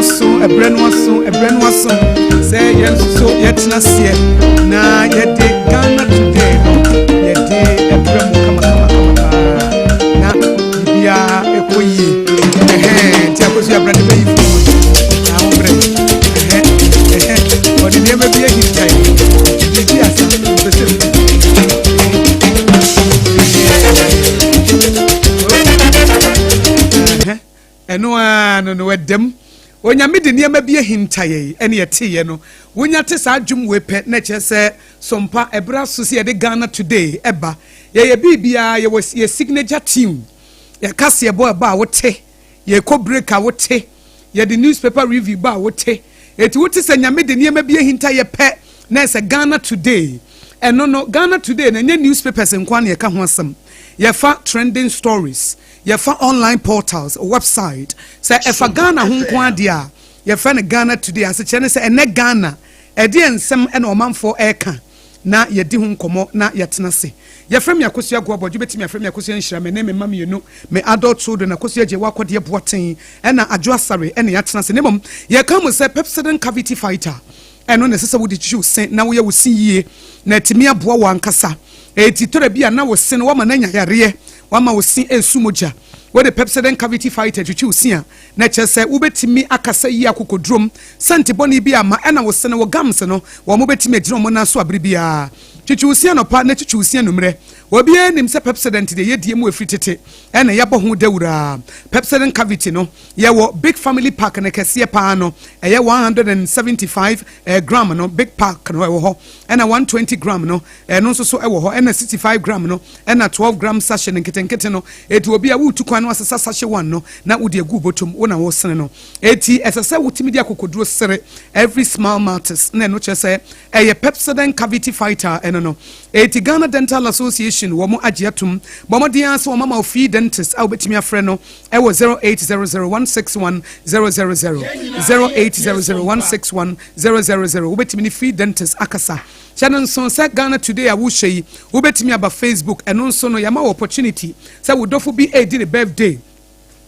aso, ɛberɛ no aso, ɛberɛ no aso sɛ yɛn nso so yɛtena aseɛ na yɛde Ghana Today no yɛde ɛberɛ mu kamakamakama paa na biribiara ɛkɔ yie. Ɛhɛn, nti Akosua bra ne bɛyi fo na ho brɛ. Ɛhɛn, ɛhɛn, ɔde nneɛma bi ahinta yi, biribi asa mpɛ sɛ mu. Ɛno ara no no ɛdam. Onyame de nneɛma bi ahinta yɛn ɛne yɛteeɛ no. Wonya te saa dwom wei pɛ na ɛkyerɛ sɛ sompa ɛberɛ aso sɛ yɛde Ghana Today ɛba. Yɛyɛ biribiara, yɛwɔ yɛ signature tune. Yɛ kaseɛbɔ ɛba a wote, yɛkɔ break a wote, yɛde newspaper review ba a wote. Eti wote sɛ Nyame de nneɛma bi ahinta yɛ pɛ na ɛsɛ Ghana Today. Ɛno no Ghana Today no ɛnyɛ newspapers nko ara na yɛka ho asɛm. Yɛfa trending stories. Yɛfa online portals, website. Sɛ ɛfa Ghana ho nko ara deɛ a, yɛfrɛ no Ghana Today. Asekyerɛ ne sɛ ɛnnɛ Ghana, ɛdeɛn nsɛm na ɔmanfoɔ reka na yɛdi ho nkɔmmɔ na yɛtena ase. Yɛfrɛ me Akosua Aguabɔgye, wobɛtumi afrɛ me Akosua Nhyira. Me ne me mma mmienu, me adult children, Akosua Agyewa Akɔdeɛ Boateng ɛna Adwo Asare ɛna yɛatena ase. Na mmom yɛka mu sɛ Pepsodent Cavity Fighter, ɛno na ɛsɛ sɛ wode twitwi wo se na woyɛ wo se yie na atumi aboa wo ankasa. Enti tɔrɔ bi a na wo se no woama no anya yareɛ, woama wo se resu mogya. Wode Pepsodent Cavity Fighter twitwi wo se a, na ɛkyerɛ sɛ wobɛtumi akasa yie akokodurom, sɛnte bɔne bi amma ɛna wo se no, wo gums no, wɔn bɛtumi agyina wɔn nan so abere biara. Twitwi wo se anɔpa na twitwi wo se anwummerɛ. Obiara nim sɛ Pepsodent deɛ yɛdie mu ɛfiri tete ɛna yɛabɔ ho dawuro ara. Pepsodent Cavity no, yɛwɔ Big Family Pack no kɛseɛ paa no, ɛyɛ 175 gram no, Big Pack no ɛwɔ hɔ, ɛna 120 gram no, Ɛno nso so wɔ hɔ, ɛna 65 gram no, ɛna 12 gram sachet no nketenkete no. Enti obi a woretu kwan na wasesa sachet one no na wode agu wo bɔtɔ mu, wo na woresene no. Enti ɛsɛ sɛ wotumi de akokoduro sere every smile matters, na ɛno kyerɛ sɛ ɛyɛ Pepsodent Cavity Fighter ɛno no. Enti Ghana Dental Association wɔn agye atom, bɔ mmɔden ara sɛ wɔama wo free dentist a wobɛtumi afrɛ no ɛwɔ 0800 161 000, 0800 161 000, wobɛtumi ne free dentist akasa. Hyɛ no nsow sɛ Ghana Today a wohyɛ yi, wobɛtumi aba Facebook, ɛno nso no yɛama wo opportunity sɛ wo dɔfo bi redi ne birthday,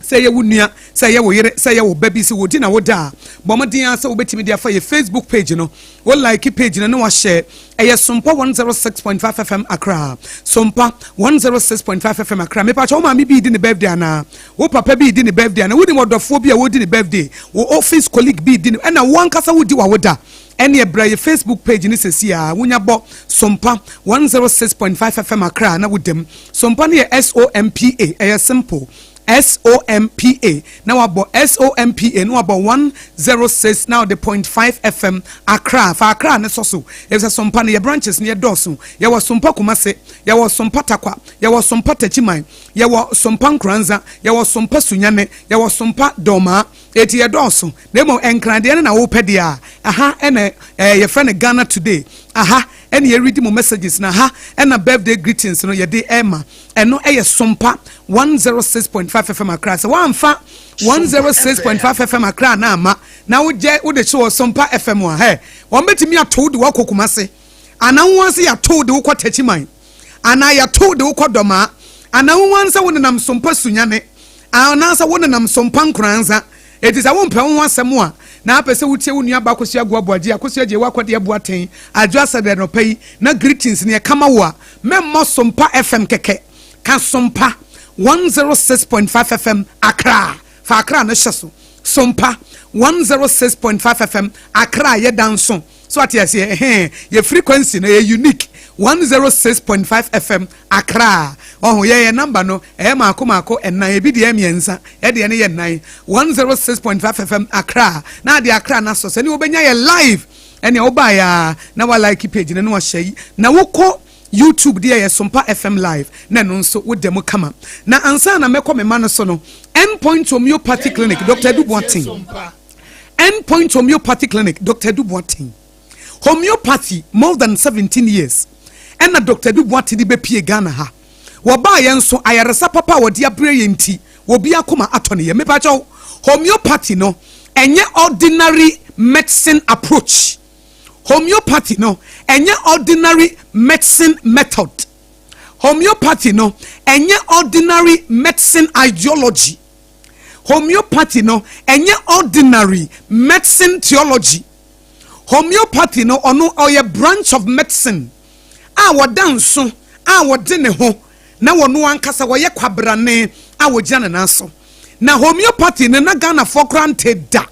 sɛ ɛyɛ wo nua, sɛ ɛyɛ wo yere, sɛ ɛyɛ wo ba bi, sɛ wɔdi na woda a, bɔ mmɔden ara sɛ wobɛtumi de afa yɛ Facebook page no, wo like page no na wahyɛ, ɛyɛ Sompa 106.5 FM Accra, Sompa 106.5 FM Accra. Mepakyɛ wo maame bi redi ne birthday anaa? Wo papa bi redi ne birthday anaa? Wonim ɔdɔfoɔ bi a wɔredi ne birthday? Wo office colleague bi redi ne, ɛna wo ankasa wodi w'awoda? Ɛneɛ bra yɛ Facebook page no sɛsi aa wonya bɔ Sompa 106.5 FM Accra na woda mu. Sompa no yɛ S-O-M-P-A, ɛyɛ simple, S-O-M-P-A na wabɔ S-O-M-P-A na wabɔ 106 na wode point 5 FM Accra. Fa Accra no sɔ so efisɛ Sompa no yɛ branches no yɛ dɔɔso. Yɛwɔ Sompa Kumase, yɛwɔ Sompa Tarkwa, yɛwɔ Sompa Techiman, yɛwɔ Sompa Nkoranza, yɛwɔ Sompa Sunyani, yɛwɔ Sompa Dormaa. Eti yɛdɔɔso, na mmom Nkran deɛ no na wopɛ deɛ a, ɛha na ɛɛ yɛfrɛ no Ghana Today. Aha na yɛredi mo messages na ha na birthday greetings no yɛde rema. Ɛno yɛ Sompa 106.5 FM Accra. Sɛ woamfa 106.5 FM Accra no amma na wogyɛ wode hyɛ wɔ Sompa FM a, hɛ, wɔbɛtumi ato wo de wo akɔ Kumasi. Anaa wo ara sɛ yɛato wo de wo kɔ Techiman. Anaa yɛato wo de wo kɔ Dɔmaa. Anaa wo ara sɛ wonenam Sompa Sunyani. Anaasɛ wonenam so mpa nkoranza. Enti sɛ wompɛ wo ho asɛm a, na apɛ sɛ wotie wo nua ba Akosua Aguo Aboagye, Akosua Gyei Wakɔdeɛ Boateng, Adwo Asɛdɛ anɔpa yi, na greetings no yɛka ma wo a, mɛmmɔ Sompa FM kɛkɛ. Ka Sompa 106.5 FM Accra. Fa Accra no hyɛ so. Sompa 106.5 FM Accra yɛ da nso. So ate aseɛ? Ɛhɛn, yɛ frequency no ɛyɛ unique, 106.5 FM, Accra. Ɔho, yɛ yɛ number no, ɛyɛ maako maako ɛnan, ebi deɛ mmiɛnsa, yɛ deɛ no yɛ nnan, 106.5 FM, Accra. Na ade Accra no asɔ, sɛ ne wobɛnya yɛ live, ɛnea wobaeɛ a, na wa like page no na wahyɛ yi, na wokɔ YouTube deɛ yɛ Sompa FM live, na ɛno nso woda mu kama. Na ansa na mɛkɔ me ma no so no, End Point Homeopathy Clinic, Dr. Adu Boateng. End Point Homeopathy Clinic, Doctor Adu Boateng. Homeopathy more than 17 years ɛna Doctor Adu Boateng de bɛpie Ghana ha. Wɔbaa yɛn nso ayaresa papa a wɔde abrɛ yɛn nti, obi akoma atɔ ne yam. Mepakyɛw, homeopathy no ɛnyɛ ordinary medicine approach. Homeopathy no ɛnyɛ ordinary medicine method. Homeopathy no ɛnyɛ ordinary medicine ideology. Homeopathy no, ɛnyɛ ordinary medicine theology. Homeopathy no, ɔno ɔyɛ branch of medicine a wɔda nso a wɔde ne ho na wɔno ankasa wɔyɛ kwabrane a wɔgyina ne nan so. Na homeopathy no, na Ghanafoɔ koraa nte da.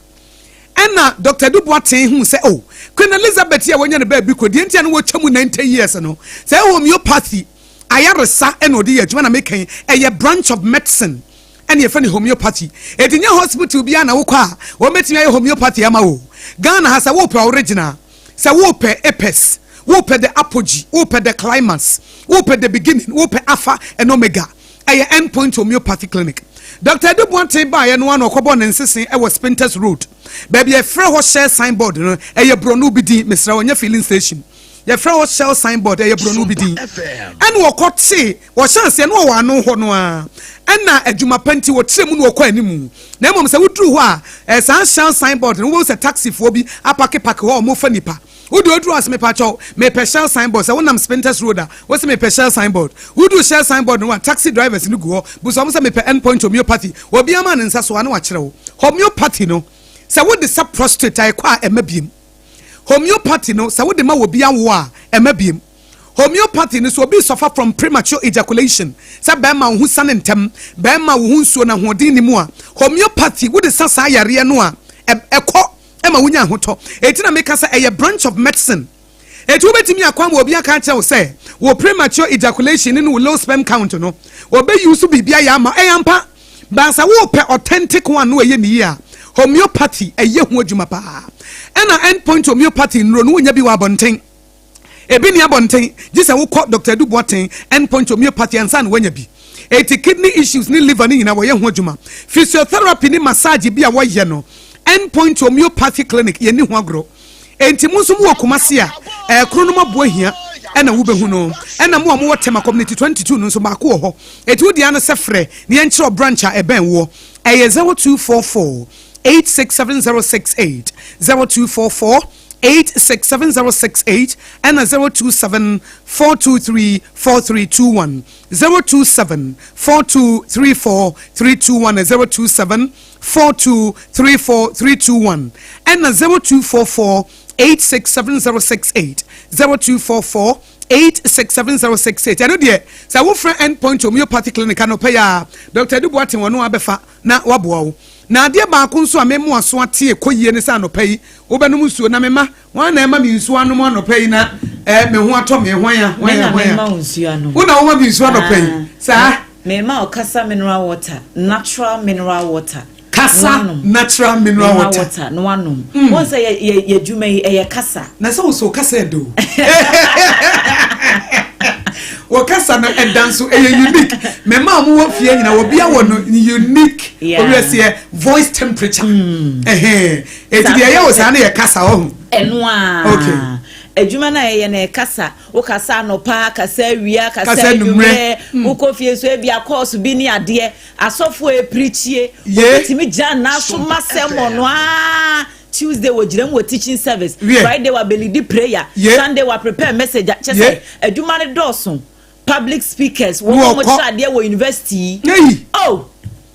Ɛna Dr Adu Boateng hu sɛ, oh, Queen Elizabeth yi a wɔnya ne baabi kɔ deɛ nti a na wɔatwa mu 90 years no, sɛ homeopathy ayaresa ɛna ɔde yɛ adwuma. Na meka yi, ɛyɛ branch of medicine ɛna yɛfrɛ no homeopathy. Ɛti nyɛ hospital biara na wokɔ a wɔmɛtumi ayɛ homeopathy ama wo. Ghana ha, sɛ wopɛ original, sɛ wopɛ apex, wopɛ the apogee, wopɛ the climax, wopɛ the beginning, wopɛ alpha and omega, ɛyɛ End Point Homeopathy Clinic. Dr Adu Boateng baayɛ no ano, ɔkɔbɔ ne nsese ɛwɔ Spintex Road, baabi yɛfrɛ hɔ Shell signboard no. Ɛyɛ borɔno bi din, mesrɛ, wɔnyɛ filling station. Yɛfrɛ hɔ Shell signboard, ɛyɛ borɔno bi din. Ɛna wɔkɔ tee wɔhyɛ aseɛ no, wɔwɔ ano hɔ no a, ɛna adwuma pa nti wɔkyerɛ mu no, wɔkɔ animu. Na mmom sɛ woduru hɔ a, saa Shell signboard no, wobɛhu sɛ taxifoɔ bi apakepake hɔ a wɔfa nipa. Wode oduru ase, mepakyɛw, mepɛ Shell signboard. Sɛ wonam Spintex Road a, wosi mepɛ Shell signboard, wodu Shell signboard no a, taxi drivers no gu hɔ. Busa wɔn sɛ mepɛ End Point Homeopathy. Obi ama ne nsa so a, na wakyerɛ wo. Homeopathy no, sɛ wode sa prostate a, ɛkɔ a ɛma biem. Homeopathy no, sɛ wode ma wɔ bi awo a, ɛma biem. Homeopathy no so, obi suffer from premature ejaculation, sɛ bɛrima wo ho sane ntɛm, bɛrima wo ho nsuo na ahoɔden ni mu a, homeopathy wode sa saa yareɛ no a, ɛkɔ ɛma wonya ahotɔ. Eti na meka sɛ ɛyɛ branch of medicine. Eti wobɛtumi akɔ ama obi aka akyerɛ wo sɛ wɔ premature ejaculation ne wo low sperm count no, wɔbɛyi so biribi ayɛ ama ɛyɛ ampa. Baasa wopɛ authentic one no, ɛyɛ ne yie a, homeopathy ɛyɛ ho adwuma paa. Ɛna End Point Homeopathy nnuro no, wonya bi wɔ abɔnten? Ebi ni abɔnten, gye sɛ wokɔ Dr Adu Boateng, End Point Homeopathy, ansa na woanya bi. Eti kidney issues ne liver ne nyinaa, wɔyɛ ho adwuma. Physiotherapy ne massage bi a wɔyɛ no, End Point Homeopathy Clinic, yɛni ho agorɔ. Enti mo nso mowɔ Kumase a, ɛkoro no maboa hia ɛna wobɛhu no. Ɛna mo a mowɔ Tema Community 22 no nso, baako wɔ hɔ. Eti wodi ano sɛ frɛ ne yɛnkyerɛ branch a ɛbɛn woɔ. Ɛyɛ 0244 867068, 0244 867068, ɛna 027 423 4321, 027 4234 321, 027 4234 321, ɛna 0244 867068, 0244 867068. Ɛno deɛ, sɛ wofrɛ End Point Homeopathy Clinic anɔpɛ yi a, Dr Adu Boateng wɔn abɛfa na waboa wo. Na adeɛ baako nso a memo aso ate kɔ yie ne sɛ anɔpɛ yi wobɛnom nsuo. Na mema wɔn na ɛma mi nsuo anom anɔpɛ yi na me ho atɔ me. Hwan ya? Hwan ya? Me hwan na mema ya wo nsuo anom. Wo na woma mi nsuo anɔpɛ yi saa? Mema wo Kasa mineral water, natural mineral water. Kasa Na wanom. natural mineral water. Water na wanom. Wɔn sɛ yɛ adwuma yi ɛyɛ kasa. Na sɛ wo kasa ɛdo wɔ kasa no ɛda nso, ɛyɛ unique. Mɛma a wɔwɔ fie nyina, obi awɔ no unique. Obi ɛseɛ voice temperature ɛhɛn. Eti deɛ ɛyɛ wɔ saa no yɛ kasa ɔho. Ɛno a. Adwuma no a yɛyɛ no yɛ kasa. Wokasa anɔpa, kasa awia, kasa Kasa anwummerɛ. anwummerɛ. Wokɔ fie so, ebi akɔɔso bi ne adeɛ, asɔfoɔ epirikyie. Obetumi gyina n'aso ma sɛmɔ no aa. Tuesday wɔ gyina mu wɔ teaching service. Friday wɔ abɛlead prayer. Sunday wɔ prepare message. Kyɛ sɛ adwuma no dɔɔso. Public speakers wɔn Ne a wɔn wɔkɔ. kyerɛ adeɛ wɔ university yi. Neyi. Oh,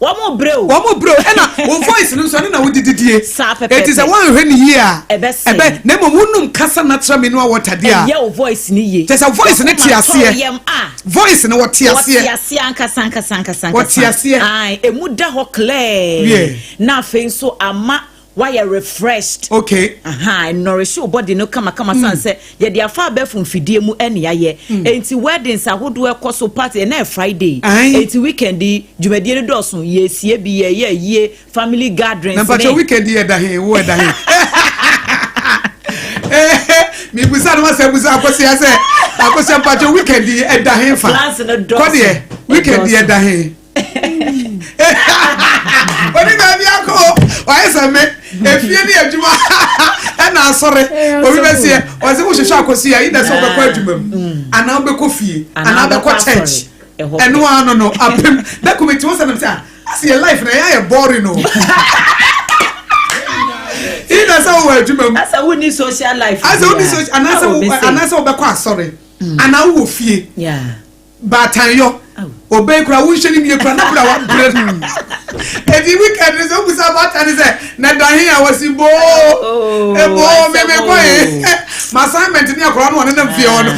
wɔn mo brɛ o. Wɔn mo bro, ɛna wɔn voice no nso, ɛno na wodi didie. Saa pɛpɛɛpɛ. Eti sɛ wɔn ahwɛ ne yie a, Ɛbɛsɛe. ɛbɛ na mmom wonum Kasa natural mineral water deɛ a, Ɛyɛ o voice ni yie. Kyɛ sɛ voice ne te Wakoma aseɛ. tɔ yam a. Voice no wɔte Wɔte aseɛ. aseɛ ankasa ankasa ankasa. Wɔte aseɛ. Ayi, emu da hɔ clear. Na afei nso ama wayɛ refreshed. Aha, nourish wo body no kamakama, san sɛ yɛde afa abɛɛfo mfidie mu ɛne ayɛ. Enti weddings ahodoɔ ɛkɔ so, party, ɛnɛ yɛ Friday. Enti weekend yi dwumadie no dɔɔso, yɛsie bi, yɛyɛ yie, family gatherings. Na mpatwa, weekend yɛ da he? Wo ɛda he? Mibusa no wasɛ busa Akosua sɛ, Akosua, mpatwa, weekend yi ɛda he fa? Plans no dɔɔso. Kɔdeɛ weekend yi Ɛdɔɔso. ɛda he? Oni baabi akɔ, wayɛ sɛ me efie ne adwuma ɛna asɔre. Obi bɛ seɛ ɔsɛ wohwehwɛ Akosua yi na sɛ wobɛkɔ adwuma mu anaa wobɛkɔ fie anaa wobɛkɔ church. Ɛhɔ. Ɛno ano no apem dɛkumi tí wọ́n sɛ nam sɛ ase yɛ life na ɛyɛ ayɛ boring o. Yi na sɛ wowɔ adwuma mu. Asa wonni social life. Asɛ wonni biara. social anaasɛ Awo, wo bese. anaasɛ wobɛkɔ asɔre anaa wowɔ fie. Yeah. Baatanyɔ Aw. obɛyi kora wonhyɛ ne mie kora na bra wabrɛ no. Eti weekend sɛ wobusa bata ne sɛ na dahe a wɔsi boo Oh, eboo meme asɛm kɔ yi ma assignment ne akɔla no ɔne nam fie hɔ no,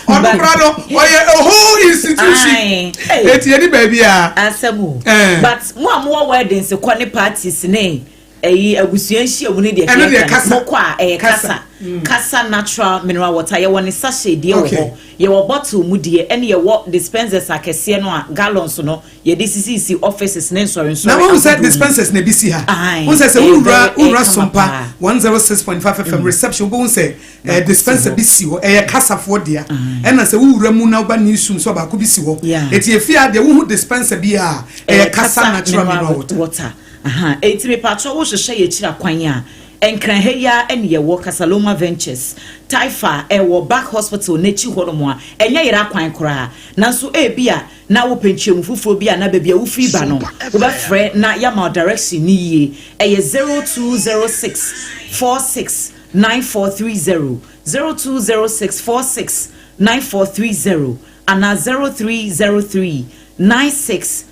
ɔno kora no ɔyɛ a whole institution. Aye. Eti yɛde baabi a Asɛm o. Eh. But mo a mowɔ weddings kɔ ne parties ne ɛyi, abusua nhyiamu ne deɛ, Ɛno deɛ keka no, kasa. mokɔ a ɛyɛ Kasa. Kasa, Kasa Natural Mineral Water, yɛwɔ ne sachet deɛ wɔ hɔ, yɛwɔ bottle mu deɛ, ɛne yɛwɔ dispensers akɛseɛ no a gallons no yɛde sisisi offices ne nsɔrensɔre Na wɔn sɛ ahodoɔ mu. Dispensers na ebi si ha. Aye. Wɔn sɛ Ɛyɛ wura ɛyɛ wura kama Sompa paa. 106.5 FM reception, wɔn sɛ dispenser si hɔ. Bi si hɔ, ɛyɛ kasafoɔ dea. Ɛna sɛ wowura mu na woba ne sum so, baako bi si hɔ. Eti efi a deɛ wohu dispenser bi a ɛyɛ Kasa Natural Mineral Water. Water. Aha. Eti mipatwa, wohyehyɛ yɛ akyiri akwan a, Nkran ha yi a ɛne yɛwɔ Casaloma Ventures, Taifa, ɛwɔ Back Hospital n'akyi hɔ nom a ɛnyɛ yɛrɛ akwan koraa. Nanso ebi a na wopɛ nkyɛmu foforɔ bi a na baabi a wofiri ba no, wobɛfrɛ na yɛama wo direction ne yie. Ɛyɛ 0206 46 9430, 0206 46 9430 anaa 0303 96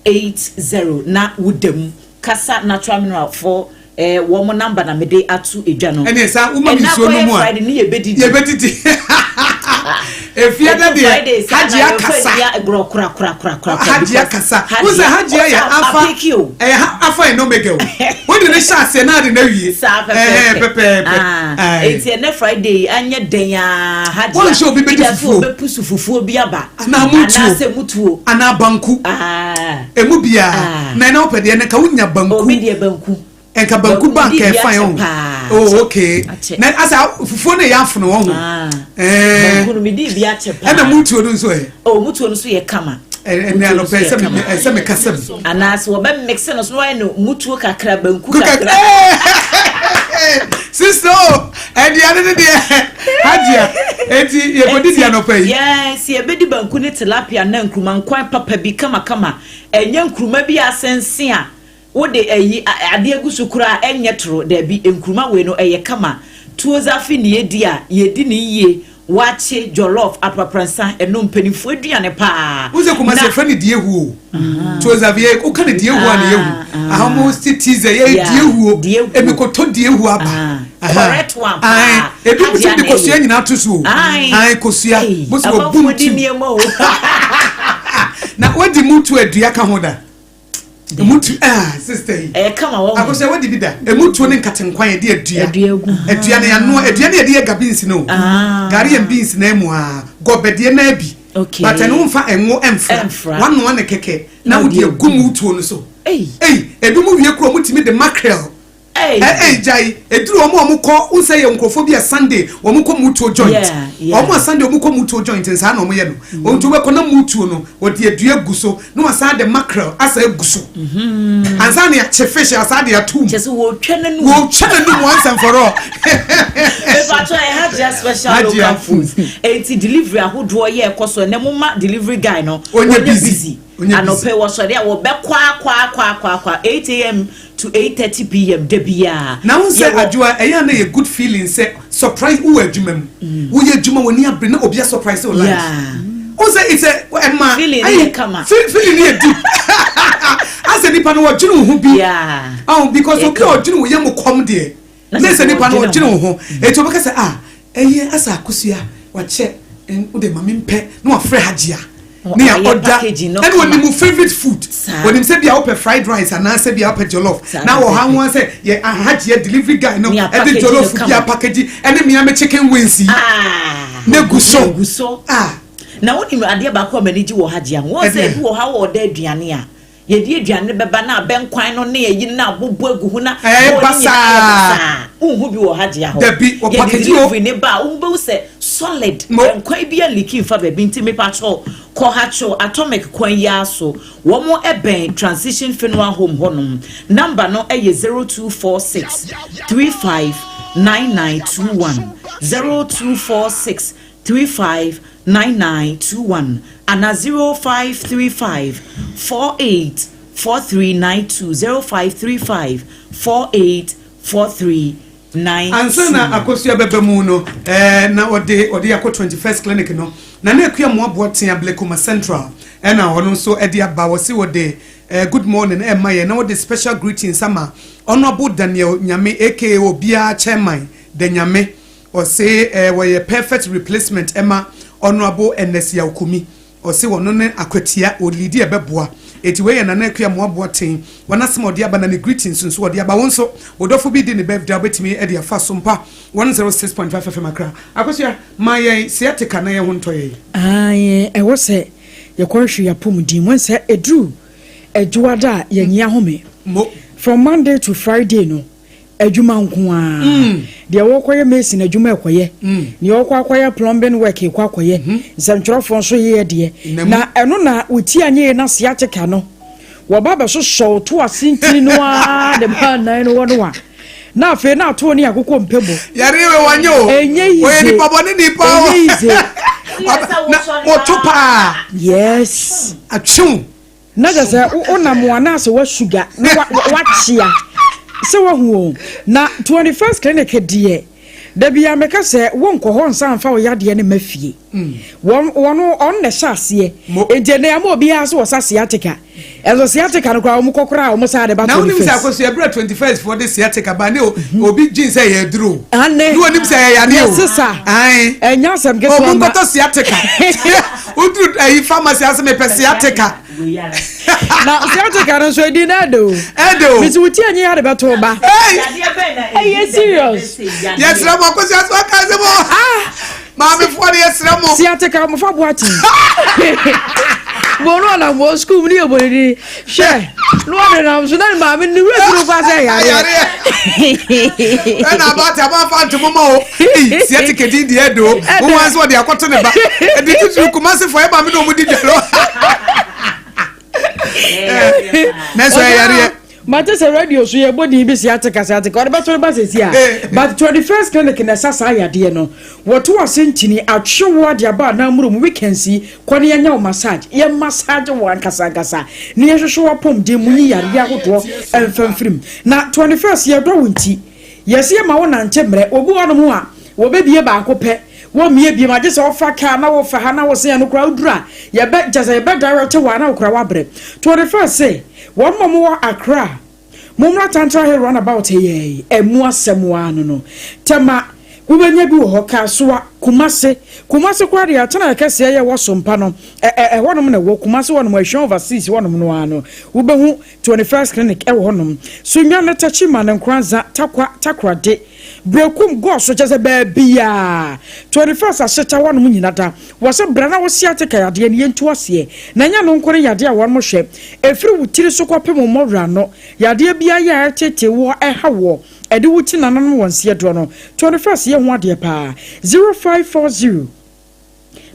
5780 na woda mu. Kasa Natural Mineral fo wɔn number na mede ato edwa no. Ɛne sa woma mi nsuo no mu a, Friday ne yɛbɛdidi. Yɛbɛdidi efie dɛ deɛ Hajj akasa. Agorɔ korakorakorakora. Hajj akasa wosɛ Hajj yɛ alpha, ɛyɛ alpha and omega o. Wode ne hyɛ aseɛ na ade na wie. Saa. Ɛhɛn, pɛpɛɛpɛ. Pɛpɛɛpɛ. Eti ɛnɛ Friday anyɛ den aa, Hajj. Wɔn nhyɛ obi bɛdi fufuo. Obepusu fufuo bi aba. Anaa mutuo. Anaasɛ mutuo. Anaa banku. Emu biara. Na ɛna wopɛ deɛ no ka wonya banku. Obi deɛ banku. Nka banku ba Banku nka di ɛfa akyɛ ho. paa. Oh, okay. Akyɛ. Na asa fufuo no yɛ afono wɔ ho. Banku no mi di bi akyɛ paa. Ɛna mutuo no nso ɛ? Oh, mutuo no nso yɛ kama. Ɛnɛ Mutuo no anɔpɛ nso yɛ ɛsɛ kama. me ɛsɛ me kasa bi. Anaasɛ wɔbɛ mix no so na wɔayɛ no mutuo kakra, banku Kuka kakra. Sister o, ɛduane no deɛ, Hajia, eti yɛkɔdidi anɔpɛ yi? Yes, yɛbɛdi banku ne tilapia na nkuruma nkwan papa bi kamakama. Ɛnyɛ nkuruma bi asɛnse a wode ayi adeɛ gu so koraa, ɛnyɛ toro daabi. Nkuruma wei no ɛyɛ kama. Tuo zaafi ne yɛdi a yɛdi ne yie, wakye, jollof, aprapransa, ɛno mpanimfoɔ aduane paa. Wọ́n sɛ Kumasi efrɛ ne die huo tuo xavier, woka ne die huo a ne yehu ahomo si ti sɛ yɛ die huo. Die huo. Ebi koto die huo aba. Correct one paa. Ebi mo Hajia ti de na kosua ɛyɛ. nyinaa to so o. Ayi, kosua mo sɛ wɔ bum Amanfoɔ di tu. nneɛma o. Na wadi mutu adua ka ho da, mutu, ah, sister yi. Ɛyɛ kama wɔ ho. Akosua, wadi bi da, emutuo ne nkatenkwan yɛde adua? Adua gu. Adua ne yanoa, adua ne yɛde yɛ ga beans no o. Gari and beans na emu a gɔbɛdeɛ na abi. But ɛno nfa ɛngo ɛnfra. Ɛmfra. Wanoa ne kɛkɛ na Na wode wode agu mutuo no so. Ei. Ei, ebi mu wie kuro, mutumi de mackerel. Ei. Ɛ ɛy, gyae, eduru wɔn a wɔn kɔ nsɛ yɛ nkurɔfoɔ bi a Sunday wɔn kɔ mutuo joint. Wɔn a Sunday wɔn kɔ mutuo joint nsaa na wɔn yɛ no. Wɔn nti wɔbɛkɔ na mutuo no wɔde adua gu so na wɔsan de mackerel asa egu so ansa na yɛakye fish asa de atum. Kyɛ sɛ wɔtwa n'anum. Wɔtwa n'anum once and for all. Mepatɔ, ɛ Hajia Special Hajia. Local Foods. Eti delivery ahodoɔ yɛ ɛkɔ so ɛnɛ, mo ma delivery guy no Onye busy. Onye busy. Anɔpɛ wɔsɔre a, wɔbɛkɔ akɔ akɔ akɔ akɔ 8 a.m. to 8:30 p.m. da biara. Na wo sɛ Yɛwɔ- adwoa, ɛyɛ a na yɛ good feeling sɛ surprise, wowɔ adwuma mu, woyɛ adwuma, w'ani abere na obi a surprise wo lunch. Wo sɛ it's a ɛma Feeling no ayi, yɛ kama. Feeling no yɛ deep, asɛ nipa no wɔdwene wo ho bi. Oh, because Yɛ obi a kama. ɔdwene wo yɛ mo kɔm deɛ Na ne sɛ sɛ nipa no ɔdwene ɔdwene wo ho, eti ɔbɛka sɛ, ah, ɛyɛ asa Akosua wakyɛ ɛn wode ma mi mpɛ na wafrɛ Hajia ne yà Wayɛ ɔda packaging no ɛna kama. onim wo favourite food. Onim sɛ bia wopɛ fried rice anaasɛ bia wopɛ jollof. Na wɔ ha ho sɛ yɛ Hajia delivery guy no Ne ɛde apackaging no jollof bi kama. apackage ɛne miami chicken wings yi ne gu so. Gu so. Ah. Na wonim adeɛ baako a m'ani gye wɔ Hajia ho, wɔn sɛ Ɛdeɛ? ebi wɔ ha wɔ ɔda aduane a yɛde aduane no bɛba na abɛnkwan no ne ayi no na abobɔ agu ho na Ɛyɛ bowl no basaa. nyinaa yɛ basaa. Wonhu bi wɔ Hajia hɔ. Dabi, wɔ yɛde package o. delivery ne ba a, wohu bɛhu sɛ solid. Mo. Nkwan bi aliki nfa baabi. Nti mepakyɛw, kɔ Hakyɛw Atomic kwan yi ara so, wɔn ɛbɛn Transition Funeral Home hɔnom. Number no ɛyɛ 0246 35 9921, 0246 35 9921 ana 0535 48 4392, 0535 48 43. 9 Ansa na Akosua bɛba mu no, eh, na ɔde ɔde akɔ 21st Clinic no. Nana Akua Mmoaboa Tea Blekuma Central ɛna ɔno nso ɛde aba. Wɔse wɔde eh, good morning ɛma yɛn na wɔde special greetings ama Honourable Daniel Nyame aka obiara chairman Da Nyame. Ɔse eh, wɔyɛ perfect replacement ɛma Honourable Ernest Yaw Kumi. Ɔse ɔno ne akwatia, ɔleadi ɛbɛboa. Enti wei yɛ Nana Akua Amoah Boateng wɔn asɛm a ɔde aba na ne greetings nso ɔde aba. Wo nso wo dɔfo bi di ne birthday a wobɛtumi de afa Sompa 106.5 FM Accra. Akosua, ma yɛn sciatica na yɛn ho ntɔ yɛn. Aane, ɛwɔ sɛ yɛkɔhwehwɛ yɛn apɔmuden mu. Sɛ ɛduru Adwoada a, yɛnyi ahome. From Monday to Friday no, adwuma nko ara. Deɛ ɔrekɔyɛ mason adwuma rekɔyɛ, deɛ ɔrekɔ akɔyɛ plumbing work rekɔ akɔyɛ, nsɛntwerɛfoɔ nso yɛ deɛ. Na ɛno na wo ti anyɛ yie na sciatica no, wɔba bɛsosɔ wo to ase ntini no ara de ba nan no hɔ no a, na afei na ato ne akokɔ mpɛ bɔ. Yare wei wanyɛ o. Ɛnyɛ yize. Ɔyɛ nipa bɔne ni paa o. Ɛnyɛ yize. Na wɔto paa. Yes. Atwew. Na kyerɛ sɛ wonam wo anaasɛ woasuga na woakyea sɛ woahu o. Na 21st Clinic deɛ, da biara meka sɛ wonkɔ hɔ nsa mfa wo yadeɛ no mma fie. Wɔn, wɔn, ɔno na ɛhyɛ aseɛ. Enti ɛnɛ ama obiara sɛ wɔsa sciatica. Ɛnso sciatica no koraa wɔn kɔ koraa a wɔn saa de ba 21st. Na wonim sɛ akɔso ɛberɛ 21st foɔ de sciatica ba ne obi gyin sɛ ɛyɛ aduro o. Ane. Ne wɔnim sɛ ɛyɛ yadeɛ o. Yɛsesa. Ae. Ɛnyɛ asɛm ketewa ma. Ɔmo nkɔtɔ sciatica. Woduru ayi pharmacy ase mepɛ sciatica. Na sciatica no nso edi na ɛde o. Ɛde o. Mesi wo ti anyi ade bɛto ba. Ɛyɛ serious. Yɛsrɛ mo akɔsi aso aka sɛ mo. Ah! Maamefoɔ no yɛsrɛ mo. Sciatica mo fa boakye. Bɔn no ɔnam wɔ sukuu mu ne yɛ bɔ ne din. Hwɛ na ɔde nam so na ne maame ne wura firi kɔ asɛ yareɛ. Ɛna abaate abafa ntomo ma o. Sciatica din deɛ ɛde o. Wo wɔn nso ɔde akɔto ne ba. Ɛde titiri Kumasi fo ɛma mi na ɔmo di dwa no. Nanso ɛyɛ yareɛ. Mate sɛ radio so yɛbɔ din bi sciatica sciatica ɔde bɛto ne ba sɛsi a but 21st clinic na ɛsa saa yadeɛ no wɔto ase nkyini atwe wo ade aba anaa mmuro mu weekends yi kɔ ne yɛnyɛ wo massage yɛ massage wo ankasa ankasa ne yɛhwehwɛ w'apɔmuden mu yi yareɛ ahodoɔ ɛmfa mfirim na 21st yɛdɔ wo nti yɛse yɛma wo nante mmerɛ obi wɔ nom a wɔbɛbie baako pɛ wɔmmie biem agye sɛ wɔfa kaa na wɔfa ha na wɔsen ɛno koraa woduru a yɛbɛ kyɛ sɛ yɛbɛ direct wo a na wo koraa wabrɛ 21st se wɔn mo wɔ Accra mommra Tantra Hill roundabout yɛi ɛmu asɛm waa no no Tema wobɛnya bi wɔ hɔ Kasoa Kumase Kumase koraa deɛ atena ɛkɛseɛ yɛ wɔ Sompa no ɛhɔnom na ɛwɔ Kumase hɔnom Ahwia Overseas hɔnom no ara no wobɛhu 21st Clinic ɛwɔ hɔnom Sunyani Techiman Nkoranza Tarkwa Takoradi Berekum Goso kyɛ sɛ baabiaa 21st ahyeta hɔnom nyina da wɔ sɛ bra na wo sciatica yadeɛ no yɛntu aseɛ na ɛnyɛ no nko ne yadeɛ a wɔnom hwɛ ɛfiri wo tiri so kɔpem wo mmɔwerɛ ano yadeɛ biara yɛ a ɛtete woɔ ɛha woɔ ɛde wo ti nananom wɔ nseɛ doɔ no 21st yɛ ho adeɛ paa 0540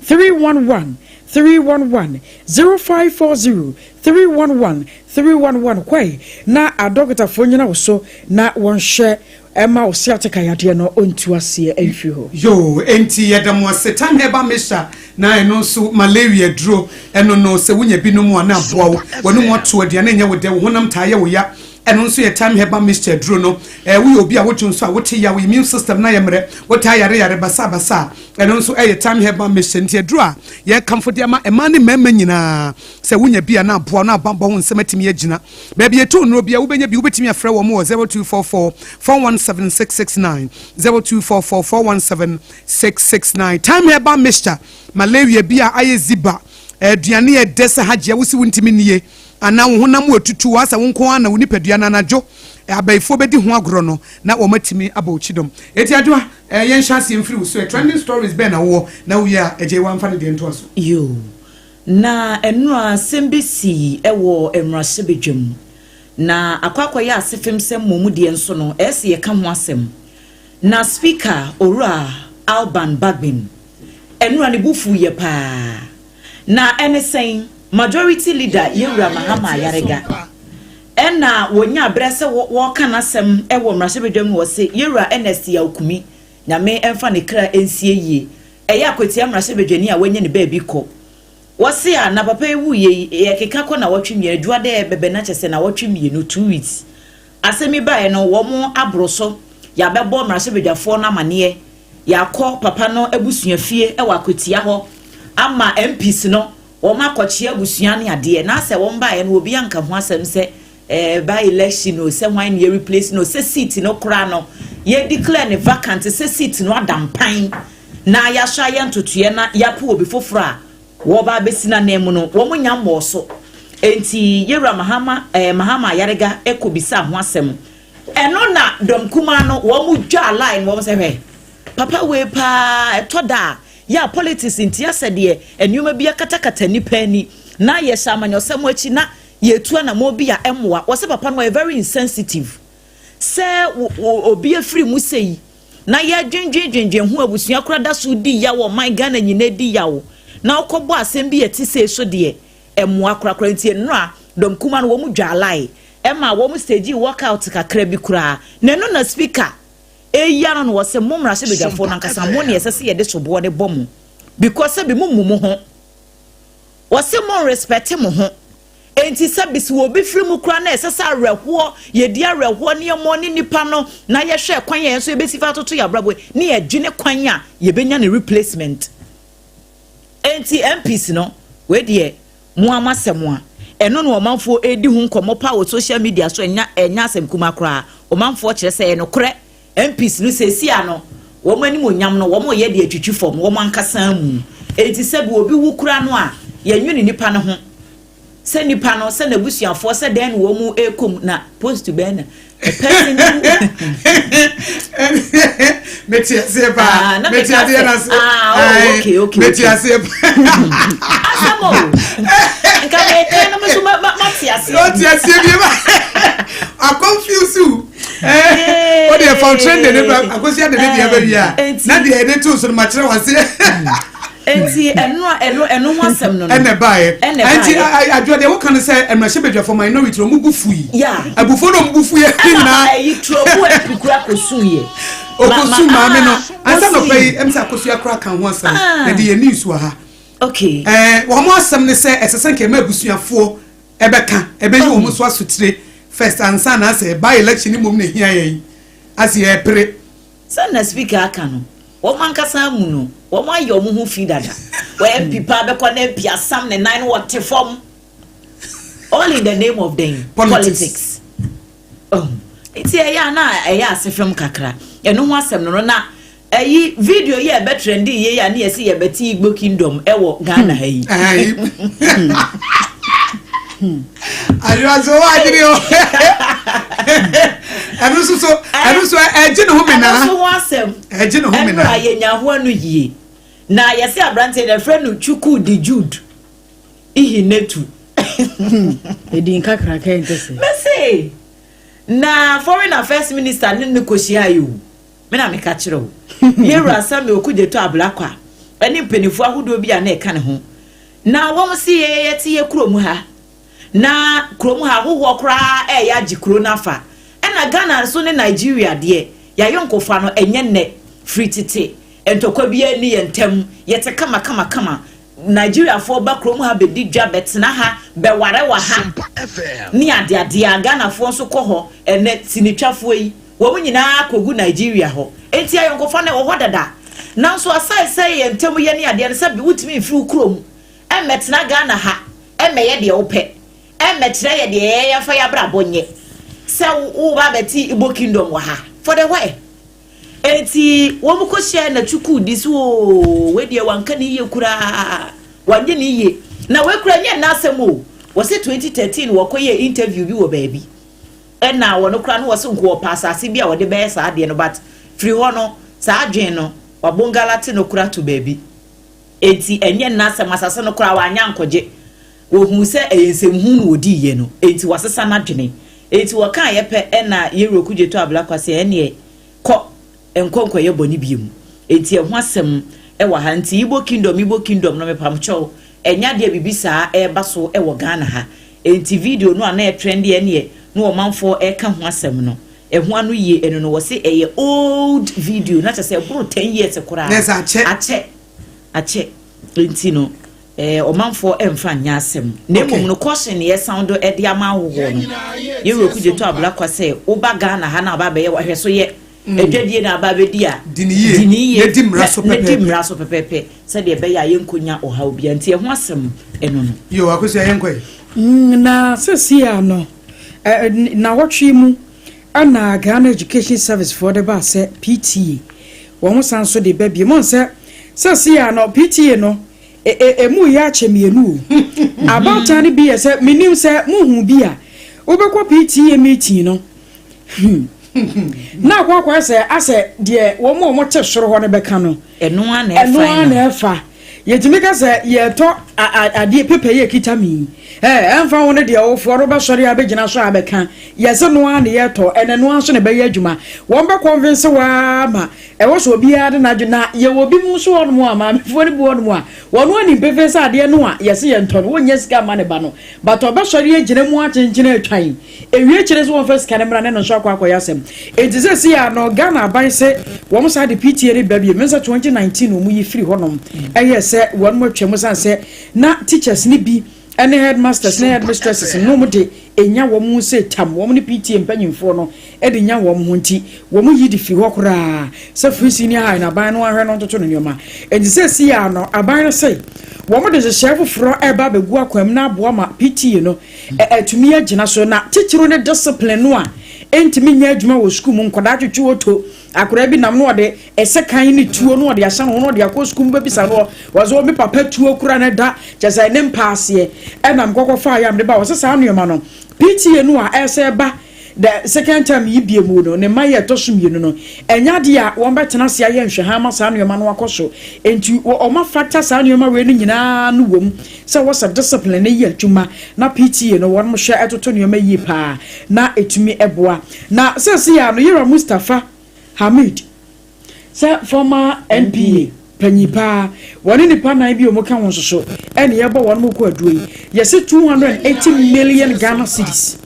311 311 0540 311 311 kwae na adɔkotafoɔ nyina wo so na wɔnhwɛ ɛma wo sciatica yadeɛ no ɔntu aseɛ ɛmfiri hɔ. Yoo, enti yɛda mo ase. Time Herbal Mixture na ɛno nso malaria duro ɛno no sɛ wonya bi nom a na aboa wo. W'anum ato aduane nyɛ wo dɛ, wo honam taa yɛ wo ya. Ɛno nso yɛ Time Herbal Mixture duro no. Ɛɛ woyɛ obi a wodwo nso a wote yaw, immune system no ayɛ mmerɛ, wotaa yare yare basaa basaa. Ɛno nso ɛyɛ Time Herbal Mixture. Nti aduro a yɛkamfo de ama mmaa ne mmarima nyinaa sɛ wonya bi a na aboa wo na abanbɔ ho nsɛm atumi agyina. Baabi yɛtɔn nnuro biara wobɛnya bi, wobɛtumi afrɛ wɔn wɔ 0244 417 669, 0244 417 669. Time Herbal Mixture, malaria bi a ayɛ ziba, aduane a ɛdɛ sɛ hagye a wosi wontumi nnie, anaa wo honam mu atutu, asɛ wo nko ara na wo nipadua no anadwo abayifoɔ bɛdi ho agorɔ no na wɔn atumi abɔ wo kyidɔm. Eti Adwoa, yɛnhyɛ aseɛ mfiri wo so ɛ, trending stories bɛn na wowɔ na wowie a agye wamfa ne deɛ ntoa so. Yoo, na nnora asɛm bi sii wɔ mmarahyɛbadwam, na akɔ akɔyɛ asefem sɛ mmom deɛ nso no, ɛyɛ sɛ yɛka ho asɛm. Na Speaker Owura Alban Bagbin, nnora ne bo fuiɛ paa. Na ɛne sɛn, Majority Leader Yewura Mahama Ayariga, ɛna wɔnya berɛ sɛ wɔreka n'asɛm wɔ mmarahyɛbadwam no wɔ se Yewura Ernest Yaw Kumi, Nyame ɛmfa ne kra nsie yie, ɛyɛ akwatia mmarahyɛbadwani a wanya ne baabi kɔ. Wɔse a na papa yi wuiɛ yi, yɛkeka kɔ nawɔtwe mmienu, adwua dɛ bɛbɛ na kyɛ sɛ nawɔtwe mmienu, 2 weeks. Asɛm yi baeɛ no, wɔn aboro so. Yɛabɛbɔ mmarahyɛbadwafoɔ no amaneɛ, yɛakɔ papa no abusuafie wɔ Akwatia hɔ ama MPs no wɔn akɔkyea abusua ne adeɛ. Na asɛ wɔn baeɛ no obi anka ho asɛm sɛ eh, by election o, sɛ hwan ne yɛ replace no, sɛ seat no koraa no yɛ declare ne vacant, sɛ seat no ada mpan na yɛahyɛ ayɛ ntotoeɛ na yɛapo obi foforɔ a wɔba abɛsi n'anan mu no, wɔn nya mmɔɔ so. Enti yɛwura Mahama eh, Mahama Ayariga kɔ bisa ho asɛm. Ɛno na dɔm kumaa no wɔn dwaa line wɔn sɛ hwɛ papa wei paa, ɛtɔ da a yɛ a politics nti asɛ deɛ nneɛma bi akatakata nipa ani na yɛhyɛ amanyɔsɛm akyi na yɛtu anammɔn bi a ɛmmoa. Wɔsɛ papa no ɔyɛ very insensitive sɛ obi afiri mu sɛ yi na yɛdwendwendwendwen ho, abusua koraa da so di yaw, ɔman Ghana nyinaa di yaw, na wokɔbɔ asɛm bi ɛte sei so deɛ ɛmmoa korakora. Nti nnora dɔm kuma no wɔn dwa line ɛma wɔn stage walkout kakra bi koraa, na ɛno na Speaker eyi ano no wɔ sɛ mo mmarahyɛbadwafoɔ no ankasa mo ne ɛsɛ sɛ yɛde soboɔ de bɔ mo, because sɛbi mo mu mo ho, wɔsɛ mo respect mo ho. Enti sɛbi sɛ obi firi mu koraa na ɛsɛ sɛ awerɛhoɔ, yɛdi awerɛhoɔ ne yɛmmɔ ne nipa no na yɛhwɛ kwan yɛn nso yɛbɛsi fa atoto yɛ abrabɔ ne yɛdwene kwan a yɛbɛnya ne replacement. Enti MPs no, wei deɛ mo ama asɛm a ɛno na ɔmanfoɔ edi ho nkɔmmɔ pa wɔ social media so. Ɛnya asɛm kuma koraa. Ɔmanfoɔ kyerɛ sɛ ɛnokorɛ, MPs no sɛsi ano wɔn anim onyam no wɔn yɛ de atwitwi fam wɔn ankasa mu. Enti sɛbi obi wu kura no a, yɛnwene nipa no ho sɛ nipa no sɛ n'abusuafoɔ sɛ dɛn na wɔn mu ekom na post bɛn na a person who Mete aseɛ paa. Ah, na mete meka adeɛ sɛ- no ase. Ah, oh, Aye, okay, mete okay. aseɛ paa. Asɛm o, nka meka no me so mate aseɛ. Ɔte aseɛ bi ma aconfuse wo. O deɛ fa trend de ne ba Akosua de ne deɛ bɛ wie a Enti- na deɛ yɛde to so no makyerɛ waseɛ. Enti ɛno a ɛno ho asɛm no ɛna ɛbaeɛ. Ɛna ɛnti ɛbaeɛ. adwoa deɛ woka no sɛ mmarahyɛbadwafoɔ minority ɔmo bu fui. Abufuo na ɔmo bu fui ɛna nyinaa. Ɛyi turobu MP kura kɔsu yɛ. Okosu maame no ansa wɔsi- nɔpɛ yi ɛm sɛ Akosua kora ka ho asɛm. Ah. Yɛde yɛ news wɔ ha. Wɔn asɛm ne sɛ ɛsɛ sɛ nkɛmɛ abusuafoɔ ɛbɛka ɛbɛyi wɔn so asotire first ansa na asɛ by election ni mom na ehia yɛn ase yɛpere. Sɛ na Speaker aka no, wɔn ankasa mu no wɔn ayɛ wɔn ho fi dada. Wɔ MP pa bɛkɔ na MP asam ne nan no wɔte fam, all in the name of the Politics. Politics. Oh. Nti ɛyɛ a na ɛyɛ ase fam kakra. Ɛno ho asɛm no na ɛyi video yi a ɛbɛ trend yie a ne yɛsi yɛbɛte Igbo Kingdom ɛwɔ Ghana ha yi. Ayi ayiwa wa adwene o, ɛno nso so, ɛno nso ɛgye ne ho Ɛno menaa. nso ho asɛm. Ɛgye ne ho ɛnura menaa. Yɛnya ho ano yie na yɛsɛ aberanteɛ no yɛfrɛ no Chukwudi Jude Ihenetu. Ɛdi nkakraka nte sɛ. Mese na Foreign Affairs Minister ne ne kɔhyia yi o, me na meka kyerɛ o, yɛwura Samuel Okudzeto Ablakwa ɛne mpanimfoɔ ahodoɔ bi a na ɛka ne ho na wɔn si yɛyɛ te yɛ kurom ha, na kurom ha ahohoɔ koraa ɛyɛ agye kuro no afa, ɛna Ghana nso ne Nigeria deɛ yɛayɛ nkofa no ɛnyɛ nnɛ, firi tete ntɔkwa bi ani yɛn ntam, yɛte kama kama kama. Nigeriafoɔ ba kurom ha bɛdi dwa, bɛtena ha, bɛware wɔ ha ne adeadeɛ a Ghanafoɔ nso kɔ hɔ. Ɛnɛ sinitwafoɔ yi wɔn nyinaa kɔgu Nigeria hɔ, enti ayɔnkofa no ɛwɔ hɔ dada. Nanso asae sɛ yɛn ntam yɛ ne adeɛ no sɛ bi wotumi mfiri wo kurom ɛmmɛtena Ghana ha ɛmmɛyɛ deɛ wopɛ, ɛmmɛkyerɛ yɛ deɛ yɛyɛ yɛmfa yɛ abrabɔ nyɛ sɛ woba abɛte Igbo Kingdom wɔ ha for the why. Enti wɔn kɔ hyia na Chukwudi so ooo, wei deɛ wanka ne yie koraa, wanyɛ ne yie na wei koraa nyɛ n'asɛm o. Wɔsɛ 2013 wɔkɔ yɛ interview bi wɔ baabi, ɛna wɔn koraa no wɔsɛ nko wɔpɛ asase bi a wɔde bɛyɛ saa adeɛ no, but firi hɔ no saa adwene no wabongala te no koraa to baabi. Enti ɛnyɛ n'asɛm, asase no koraa wanya nkɔgye. Wɔhu sɛ ɛyɛ nsɛmhu no wɔdi yɛ no, enti wasesa n'adwene. Enti wɔka yɛ pɛ ɛna yɛwura Okudzeto Ablakwa sɛ ɛneɛ kɔ nkɔ nkɔyɛ bɔne bio. Enti ɛho asɛm ɛwɔ ha. Nti Igbo Kingdom, Igbo Kingdom no, mepamkyɛw, ɛnya deɛ biribi saa ɛreba so ɛwɔ Ghana ha. Enti video no a na ɛtrend ɛneɛ na ɔmanfoɔ ɛka ho asɛm no, ɛho ano yie. Ɛno no wɔse ɛyɛ old video na kyerɛ sɛ ɛboro 10 years koraa. Na ɛsɛ akyɛ. Akyɛ akyɛ. Enti no ɔmanfoɔ ɛmfa nyɛ asɛm na mmom no caution ne yɛsan do ɛde ama ahohoɔ no, yɛwura Okudzeto Ablakwa sɛ woba Ghana ha na aba abɛyɛ wahwɛ so yɛ. Adwadie na aba abɛdi a, Di ne yie. Di ne yie. Na di mmara so Na di pɛpɛɛpɛ. mmara so pɛpɛɛpɛ sɛdeɛ ɛbɛyɛ a yɛnkɔnya ɔhaw bia. Nti ɛho asɛm ɛno no. Yo, Akosua, yɛnkɔ yi. Na sɛsi a no nawɔtwe mu ɛna Ghana Education Service foɔ de ba sɛ PTA wɔn san so de ba bie mo sɛ sɛsi a no PTA no emu yɛ akyɛ mmienu o. Abaatan no bi yɛ sɛ menim sɛ muhu bi a wobɛkɔ PTA meeting no na akɔ akɔyɛ sɛ asɛ deɛ wɔn a wɔte soro hɔ no bɛka no. Ɛno a na ɛno ɛfa ara na ɛfa. Yɛtumi ka sɛ yɛtɔ adeɛ pepa yi ekita mi ɛmfa ho no deɛ ɔwofoɔ no bɛsɔre a bɛgyina so a bɛka yɛsɛ no ara na yɛtɔ ɛnɛ no ara nso na ɛbɛyɛ adwuma. Wɔn bɛ convince waa ma ɛwɔ sɛ obiara de n'adwe na yɛwɔ bi mu nso hɔnom a maamefoɔ no bi hɔnom a wɔn anim pefee sɛ adeɛ no a yɛsɛ yɛntɔ no wɔnyɛ sika ama ne ba no, but ɔbɛsɔre agyina mu akyenkyene atwan ewie kyerɛ sɛ wɔmfa sika no mmra ne no nso akɔ akɔyɛ asɛm. Enti sɛ si a no Ghana aban sɛ wɔn saa de PTA no ba bio. Me sɛ 2019 wɔn yi firi hɔnom ɛyɛ sɛ wɔn mo atwa mu san sɛ na teachers ne bi ɛne headmasters ne headmistresses no wɔn de enya wɔn ho sɛ tam wɔn ne PTA mpanyinfoɔ no ɛde nya wɔn ho, nti wɔn yi de firi hɔ koraa sɛ free senior high na aban no ahwɛ no ntoto no nneɛma. Enti sɛ si a no aban no sɛ wɔn de hyehyɛ foforɔ ɛreba abɛgu akwan mu na aboa ma PTA no ɛtumi agyina so, na titiri ne discipline no a ɛntumi nyɛ adwuma wɔ sukuu mu. Nkwadaa twitwi oto, akwadaa bi nam no ɔde ɛsɛ ne tuo no ɔde ahyɛ ne ho na ɔde akɔ sukuu mu, bɛbisa no wɔsɛ wɔn papa tuo kura ne da kyɛ sɛ ne mpa aseɛ ɛnam kɔkɔ fa ayam de ba. Wɔsɛ saa nneɛma no PTA no a ɛsɛ ba the second term yi bie mu no ne mma yɛ ɛtɔ so mmienu no, ɛnya adeɛ a wɔn bɛtena ase ayɛ nhwɛhan ama saa nneɛma no akɔ so. Nti wɔn afata saa nneɛma wei no nyinaa no wɔ mu sɛ wɔsɛ discipline no yɛ adwuma na PTA no wɔn hwɛ ɛtoto nneɛma yie paa na etumi ɛboa. Na sɛsi a no yɛrɛ Mustapha Hamid sɛ former NPA panyin paa, wɔne nipa nan bi a wɔn ka ho nso so ɛna yɛbɔ wɔn mo kɔ aduro yi, yɛsɛ 280 million Ghana cedis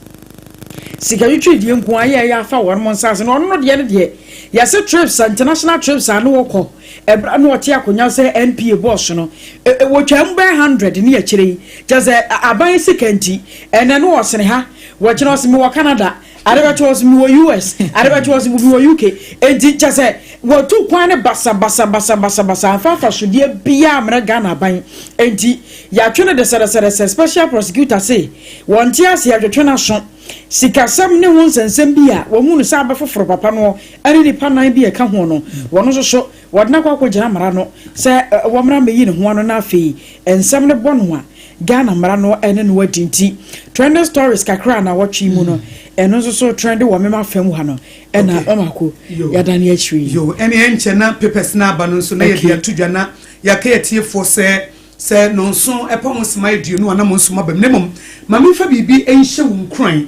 sika twitwi deɛ nko ayɛ ɛyɛ afa wɔn mo nsa ase. Na ɔno no deɛ no deɛ yɛsɛ trips, international trips a no wɔkɔ ɛbra na ɔte akonnwa sɛ NPA boss no wɔtwa mu bɛyɛ 100 ne akyire yi kyɛ sɛ aban sika. Nti ɛnɛ no ɔsene ha, wɔkyerɛ ɔsɛ mewɔ Canada, ade bɛkyɛ ɔsɛ mewɔ US, ade bɛkyɛ ɔsɛ mewɔ UK. Nti kyɛ sɛ wɔtu kwan ne basa basa basa basa basa afa afasodeɛ biara mmerɛ Ghana aban. Nti yɛatwe no de sɛrɛsɛrɛsɛ special prosecutor se wɔn te ase yɛatwetwe n'aso sikasɛm ne ho nsɛnsɛm bi a wɔn mu no sɛ abɛfoforo papa no ɛne nipa nan bi a ɛka ho no, wɔn nso so wɔde no akɔ akɔgyina mmara no sɛ wɔmmra mmɛyi ne ho ano na afei nsɛm no bɔ no a Ghana mmara no ɛne no adi. Nti trending stories kakra na wɔtwe mu no, ɛno nso so trend wɔ mema fam ha no ɛna ɔmako yɛadane akyire yi. Yo, ɛne ɛnkyɛ na papers no aba no nso na yɛde ato dwa na yɛaka yɛtiefoɔ sɛ nonso ɛpɔ ho sema 20 a na mo nso maba mu. Na mmom ma memfa biribi nhyɛ wo nkuran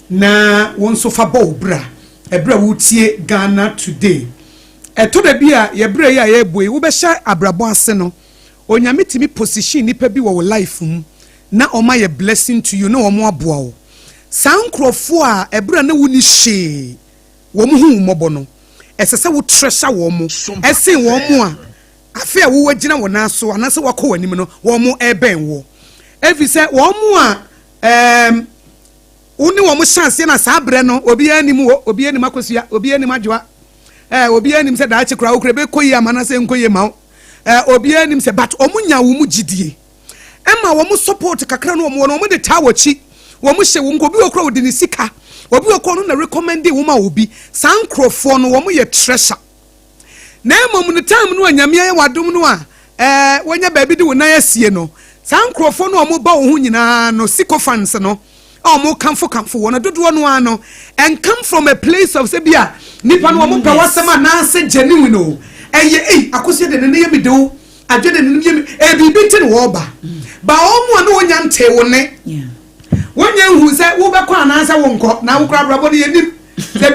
na wo nso fa bɔ wo bra ɛberɛ a wotie Ghana Today. Ɛtɔ da bi a yɛberɛ yi a yɛrebɔ yi, wobɛhyɛ abrabɔ ase no, Onyame tumi position nipa bi wɔ wo life mu na ɔma yɛ blessing to you na wɔn aboa wo. Saa nkurɔfoɔ a ɛberɛ a na wonni hwee wɔn ho wo mmɔbɔ no, ɛsɛ sɛ wo treasure wɔn mo ɛsen wɔn mo a afei a wowɔ gyina wɔn nan so anaasɛ wakɔ wɔn anim no wɔn mo ɛbɛn wɔ, ɛfiri sɛ wɔn mo a wo ne wɔn hyɛ aseɛ na saa berɛ no obiara anim wɔ, obiara anim Akosua, obiara anim Adwoa, obiara anim sɛ daakye koraa wokura bɛkɔ yie ama anaasɛ nkɔ yie ma wo, obiara anim sɛ, but wɔn nya wɔn mu gyidie ɛma wɔn support kakra no wɔn wɔ no wɔn de taa wɔ akyi, wɔn hyɛ wɔn obi wɔ kora wɔde ne sika, obi wɔ kora no na recommend wɔn a obi. Saa nkurɔfoɔ no wɔn yɛ treasure. Na mmom no time no a Nyame ayɛ wadom no a wɔnya baabi de wɔn nan asie no, saa nkurɔfoɔ no a wɔn ba wɔn ho nyinaa no, sycophants no a wɔn kamfo kamfo wɔn dodoɔ no ara no and come from a place of sɛ bi a nipa no wɔn pɛ wasɛm anaasɛ genuine o. Ɛyɛ ei, Akosua de ne ne yɛ mi de o, Adwe de ne ne yɛ mi ɛyɛ biribi nti na wɔreba ba. Wɔn a na wɔnya ntee wo ne wɔnyɛ nhu sɛ wobɛkɔ anaasɛ wonkɔ na wokora abrabɔ no yɛnim sɛ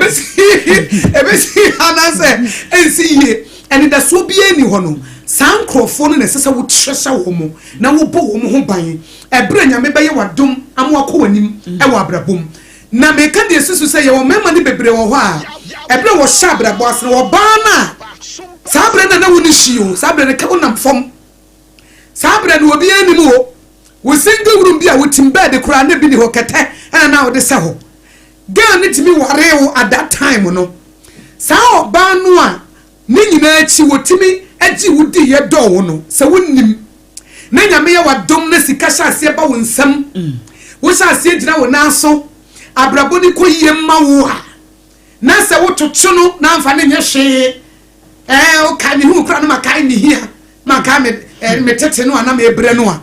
ɛbɛsi anaasɛ ɛnsi yie, anidasoɔ biara ni hɔ no, saa nkurɔfoɔ no na ɛsɛ sɛ wokyerɛhyɛ wɔn mo na wobɔ wɔn ho ban ɛberɛ Nyame bɛyɛ w'adom ama wakɔ w'anim ɛwɔ abrabɔ mu. Na meka deɛ susu sɛ yɛwɔ mmarima no bebree wɔ hɔ a ɛberɛ wɔhyɛ abrabɔ ase no, wɔbaa no a saa berɛ no na wo ne hyi o, saa berɛ no ka wonam fam, saa berɛ no obiara anim o, wo single room bi a wotim bed koraa na bi ni hɔ, kɛtɛ ɛna na wode sɛ hɔ. Girl no tumi waree wo at that time no. Saa ɔbaa no a ne nyinaa akyi wɔtumi agye wo di yɛ dɔɔ wo no, sɛ wonim na Nyame yɛ wadom na sika hyɛ aseɛ ba wo nsam, wohyɛ aseɛ gyina wo nan so, abrabɔ ne kɔ yie ma wo a, na sɛ wototwe no na amfa ne nyɛ hwee, wokae me hu kora no, makae me hia, makae me me tete no a na mebrɛ no a,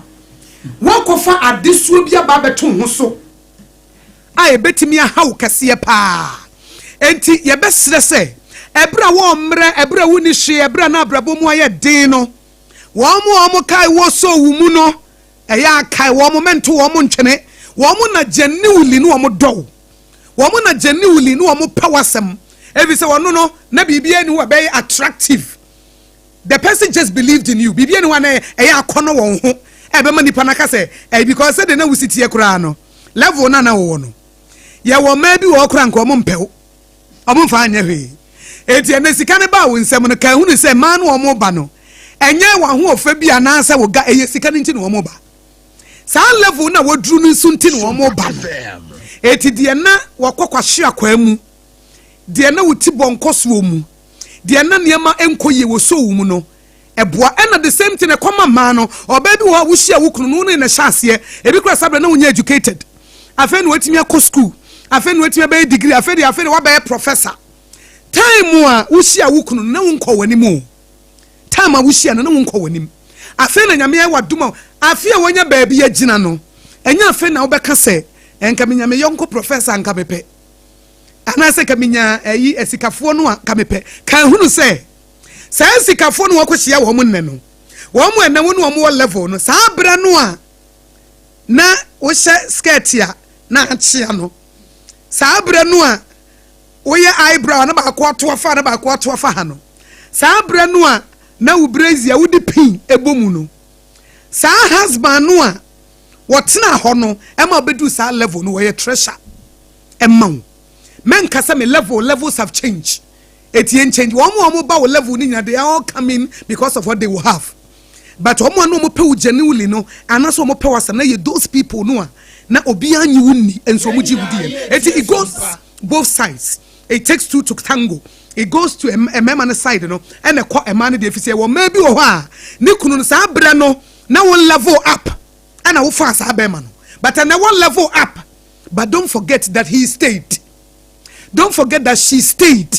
wɔkɔfa adesuo bi aba abɛto wo ho so a ebɛtumi aha wo kɛseɛ paa. Enti yɛbɛsrɛ sɛ ɛberɛ a wɔmmerɛ, ɛberɛ a wonni hwee, ɛberɛ a na abrabɔ mu ayɛ den no, wɔn mo a wɔn kae wɔ so wo mu no, ɛyɛ akae wɔn mo, mɛnto wɔn mo ntwene. Wɔn mo na genuinely ne wɔn dɔw, wɔn mo na genuinely ne wɔn pɛ w'asɛm, ebi sɛ wɔn no na biribi ani hɔ a ɛbɛyɛ attractive. The person just believed in you. Biribi ani hɔ a na ɛyɛ akɔnɔ wɔn ho ɛbɛma nipa n'aka sɛ ɛyɛ because sɛdeɛ na wusi tie koraa no, level na na wɔwɔ no, yɛwɔ mmaa bi wɔ hɔ koraa nka wɔn mpɛw, wɔn mfa anyɛ hwee. Eti ɛnɛ sika no baa wɔn nsam no, ka ehunu sɛ mmaa no wɔn ba no, ɛnyɛ wɔn ahoɔfɛ bi anaasɛ wɔ ga, ɛyɛ sika no nti na wɔn ba. Saa level na wɔduru no nso nti na wɔn ba no. Eti deɛ na wɔkɔ kwahye akwaa mu, deɛ na wɔti bɔ nkɔsoɔ mu, deɛ na nneɛma nkɔ yie wɔ so mu no, ɛboa. Ɛna the same thing ɛkɔma mmaa no. Ɔbaa bi wɔ hɔ a wohyia wo kunu no, wo ne na hyɛ aseɛ, ebi kura sábɛ na wonyɛ educated, afei na watumi akɔ school, afei na watumi abɛyɛ degree, afei deɛ wabɛyɛ professor. Time a wohyia wo kunu no na wonkɔ w'anim o, time a wohyia no na wonkɔ w'anim. Afei na Nyame ayɛ w'adom a afei a woanya baabi agyina no, ɛnyɛ afei na wobɛka sɛ ɛnka menya me yɔnko professor nka mepɛ, anaasɛ ka menya ayi asikafoɔ no a ka mepɛ. Ka ehunu sɛ saa asikafoɔ no wɔkɔhyia wɔn nnɛ no, wɔn mu ɛnɛ wo ne wɔn wɔ level no, saa berɛ no a na wohyɛ skirt a na akyea no, saa berɛ no a woyɛ eyebrow na baako ato afa na baako ato afa ha no, saa berɛ no a na wo brazier a wode pin ɛbɔ mu no, saa husband no a wɔtena hɔ no ɛma wobɛduru saa level no, wɔyɛ treasure ɛma wo. Mɛnka sɛ me level, levels have changed, eti yɛn change. Wɔn a wɔn ba wɔ level ni nyinaa, they are all coming because of what they will have, but wɔn a na wɔn pɛ wo genuinely no, anaasɛ wɔn pɛ w'asɛm na yɛ those people no a na obiara nyi wo ni nso wɔn gye wo di yɛn. Eti it goes both sides, it takes two to tango. It goes to mmarima no side no, ɛna ɛkɔ mmaa no deɛ, fi sɛ wɔ mmaa bi wɔ hɔ a ne kunu no saa berɛ no na wɔn level up ɛna wofa saa bɛrima no, but ɛna wɔn level up, but don't forget that he stayed, don't forget that she stayed.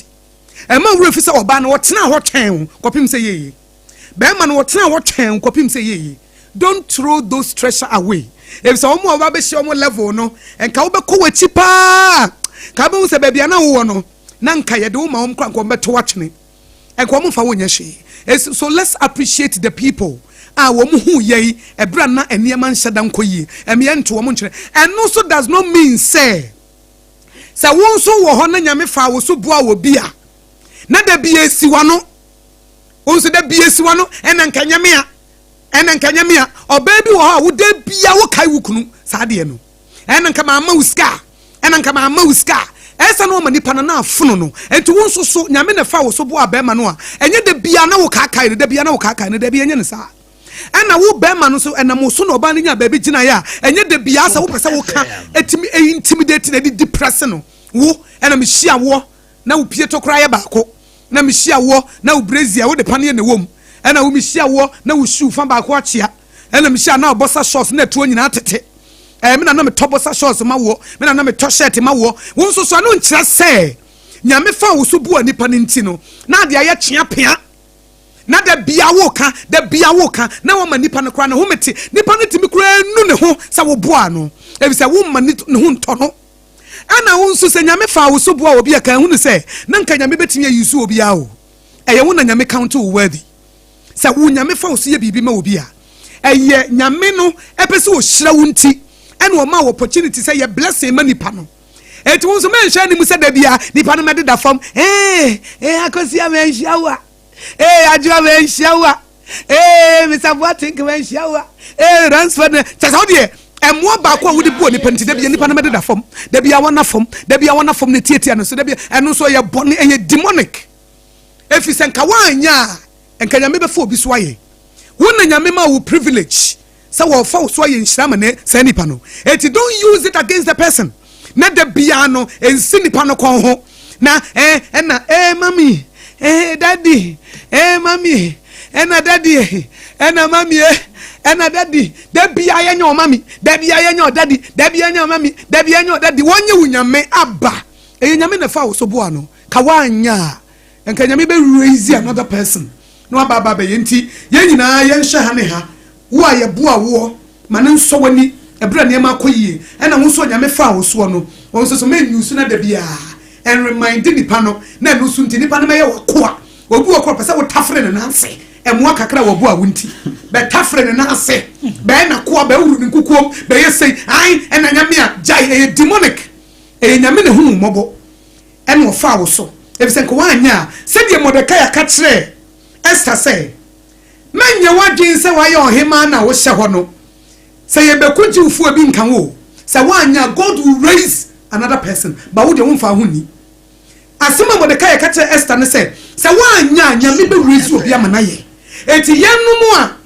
Ɛma wura fi sɛ ɔbaa no wɔtena hɔ twɛn wo kɔpem sɛ yeye, bɛrima no wɔtena hɔ twɛn wo kɔpem sɛ yeye. Don't throw those treasure away, efisɛ wɔn a wɔba abɛhyia wɔn level no, nka wobɛkɔ w'akyi paa ka wobɛhu sɛ baabi a na wowɔ no na nka yɛde wo ma wɔn kora, nka wɔn bɛto atwene, nka wɔn mfa wɔn nyɛ hwee. So let's appreciate the people a wɔn hu yɛ yi ɛbrɛ na nneɛma nhyɛ da nkɔ yie. Ɛmɛ nto wɔn nkyerɛ. Ɛno nso does not mean sɛ wɔn nso wɔ hɔ na Nyame fa wo so boa wɔ bi a na da bi esi wa no, wɔn nso da bi esi wa no, ɛna nka Nyame a, ɛna nka Nyame a. Ɔbaa bi wɔ hɔ a woda bia wokae wo kunu saa adeɛ no, ɛna nka maa ma wo sika, ɛna nka maa ma wo sika, ɛsɛ no ɔma nipa no na afono no. Nti wo nso so Nyame na fa wo so boa bɛrima no a, ɛnyɛ da bia na wo kaakae no, da bia na wo kaakae no, da bia ɛnyɛ ne saa. Ɛna wo bɛrima no nso, ɛnam wo so na ɔbaa no nya baabi gyinaeɛ a, ɛnyɛ da bia sɛ wopɛ sɛ woka ɛtumi ɛyi intimidate na ɛde depress no. Wo ɛna mehyia woɔ na wo pie to koraa yɛ baako, na mehyia woɔ na wo brazier wode paneɛ na ɛwɔ mu, ɛna wo mehyia woɔ na wo shoe fa baako akyea, ɛna mehyia na ɔbɔsa shorts na ɛtoɔ nyinaa tete. Me na na metɔ boxer shorts ma woɔ, me na na metɔ shirt ma woɔ. Wo nso so ɛno nkyerɛ sɛ Nyame fa wo so bua nipa no nti no na ade ayɛ kyea pea na da bia wo ka, da bia wo ka na wɔma nipa no koraa ne ho mete. Nipa no tumi koraa nu ne ho sɛ woboa no, efisɛ woma ne ho ntɔ no. Ɛna wo nso sɛ Nyame fa wo so boa obi a, kan hunu sɛ na nka Nyame bɛtumi ayi so obiara o, ɛyɛ wo na Nyame count wo worthy. Sɛ wo Nyame fa wo so yɛ biribi ma obi a, ɛyɛ Nyame no ɛpɛ sɛ ɔhyira wo nti ɛna ɔma wo opportunity sɛ yɛ blessing ma nipa no. Eti wo nso mɛnhwɛ anim sɛ da bia nipa no mɛdeda fam, Akosua mɛnhyia wo a, Adwoa mɛnhyia wo a, Mr Boateng mɛnhyia wo a, Ransford kyɛ sɛ wodeɛ ɛmmoa baako a wode bu nipa nti da bia nipa no mɛdeda fam, da bia wɔna fam, da bia wɔna fam na tiatia no so da bia. Ɛno nso ɛyɛ bɔne, ɛyɛ demonic, ɛfiri sɛ nka woanyɛ a, nka Nyame bɛfa obi so ayɛ. Wo na Nyame ma wo privilege sɛ wɔfa wo so ayɛ nhyira ma ne saa nipa no. Eti don't use it against the person na da biara no nsi nipa no kɔn ho. Na eh, ɛna eh, mami eh, daddy eh, mami, ɛna daddy eh, ɛna mami eh, ɛna daddy. Da bia yɛnyɛ wo mami, da bia yɛnyɛ wo daddy, da bia yɛnyɛ wo mami, da bia yɛnyɛ wo daddy. Wɔnyɛ wo Nyame aba. Ɛyɛ Nyame na ɛfa wo so boa no. Ka woanyɛ a, nka Nyame bɛ raise another person na waba aba abɛyɛ. Nti yɛn nyinaa yɛnhyɛ ha ne ha. Wo a yɛboa woɔ, ma no nsɔ w'ani ɛberɛ a nneɛma akɔ yie, ɛna wo nso a Nyame faa wo soɔ no, wo nso so mɛnuse no da biara, ɛnreminde nipa no, na ɛno nso nti nipa no mɛyɛ w'akoa. Obi wɔ hɔ koraa ɔpɛ sɛ wotafere ne nan ase, mmoa kakra a waboa wo nti, bɛtafere ne nan ase, bɛyɛ n'akoa, bɛworo ne nkukuom, bɛyɛ sei, ae, ɛna Nyame a, gyae, ɛyɛ demonic, ɛyɛ Nyame na ɛhu wo mmɔbɔ ɛna ɔfaa wo so, efisɛ nka woanyɛ a, sɛdeɛ Mordekai ka kyerɛɛ Esther sɛ, Mɛnyɛ w'adwene sɛ woayɛ ɔhemmaa na wohyɛ hɔ no. Sɛ yɛbɛko Jewfoɔ a bi nka wo o. Sɛ woanyɛ a, God will raise another person, but wo deɛ womfaa ho nni. Asɛm a Mordekai ka kyerɛɛ Esther ne sɛ, sɛ woanyɛ a, Nyame bɛ raise obi ama no ayɛ. Enti yɛnom a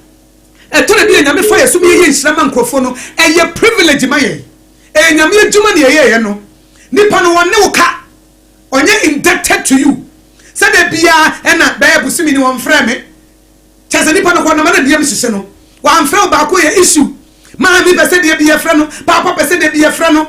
ɛtɔ da bi a Nyame fa yɛn so ma yɛyɛ nhyira ma nkurɔfoɔ no, ɛyɛ privilege ma yɛn. Ɛyɛ Nyame adwuma na yɛyɛeɛ no. Nipa no ɔnne wo ka. Ɔnyɛ indebted to you sɛ da biara ɛna bɛyɛ bosome ni wɔnfrɛ me. Kyerɛ sɛ nipa no kɔ nam na ne yam hyehye no. Wamfrɛ wo baako yɛ issue. Maame pɛ sɛ deɛ bi yɛfrɛ no, paapa pɛ sɛ deɛ bi yɛfrɛ no.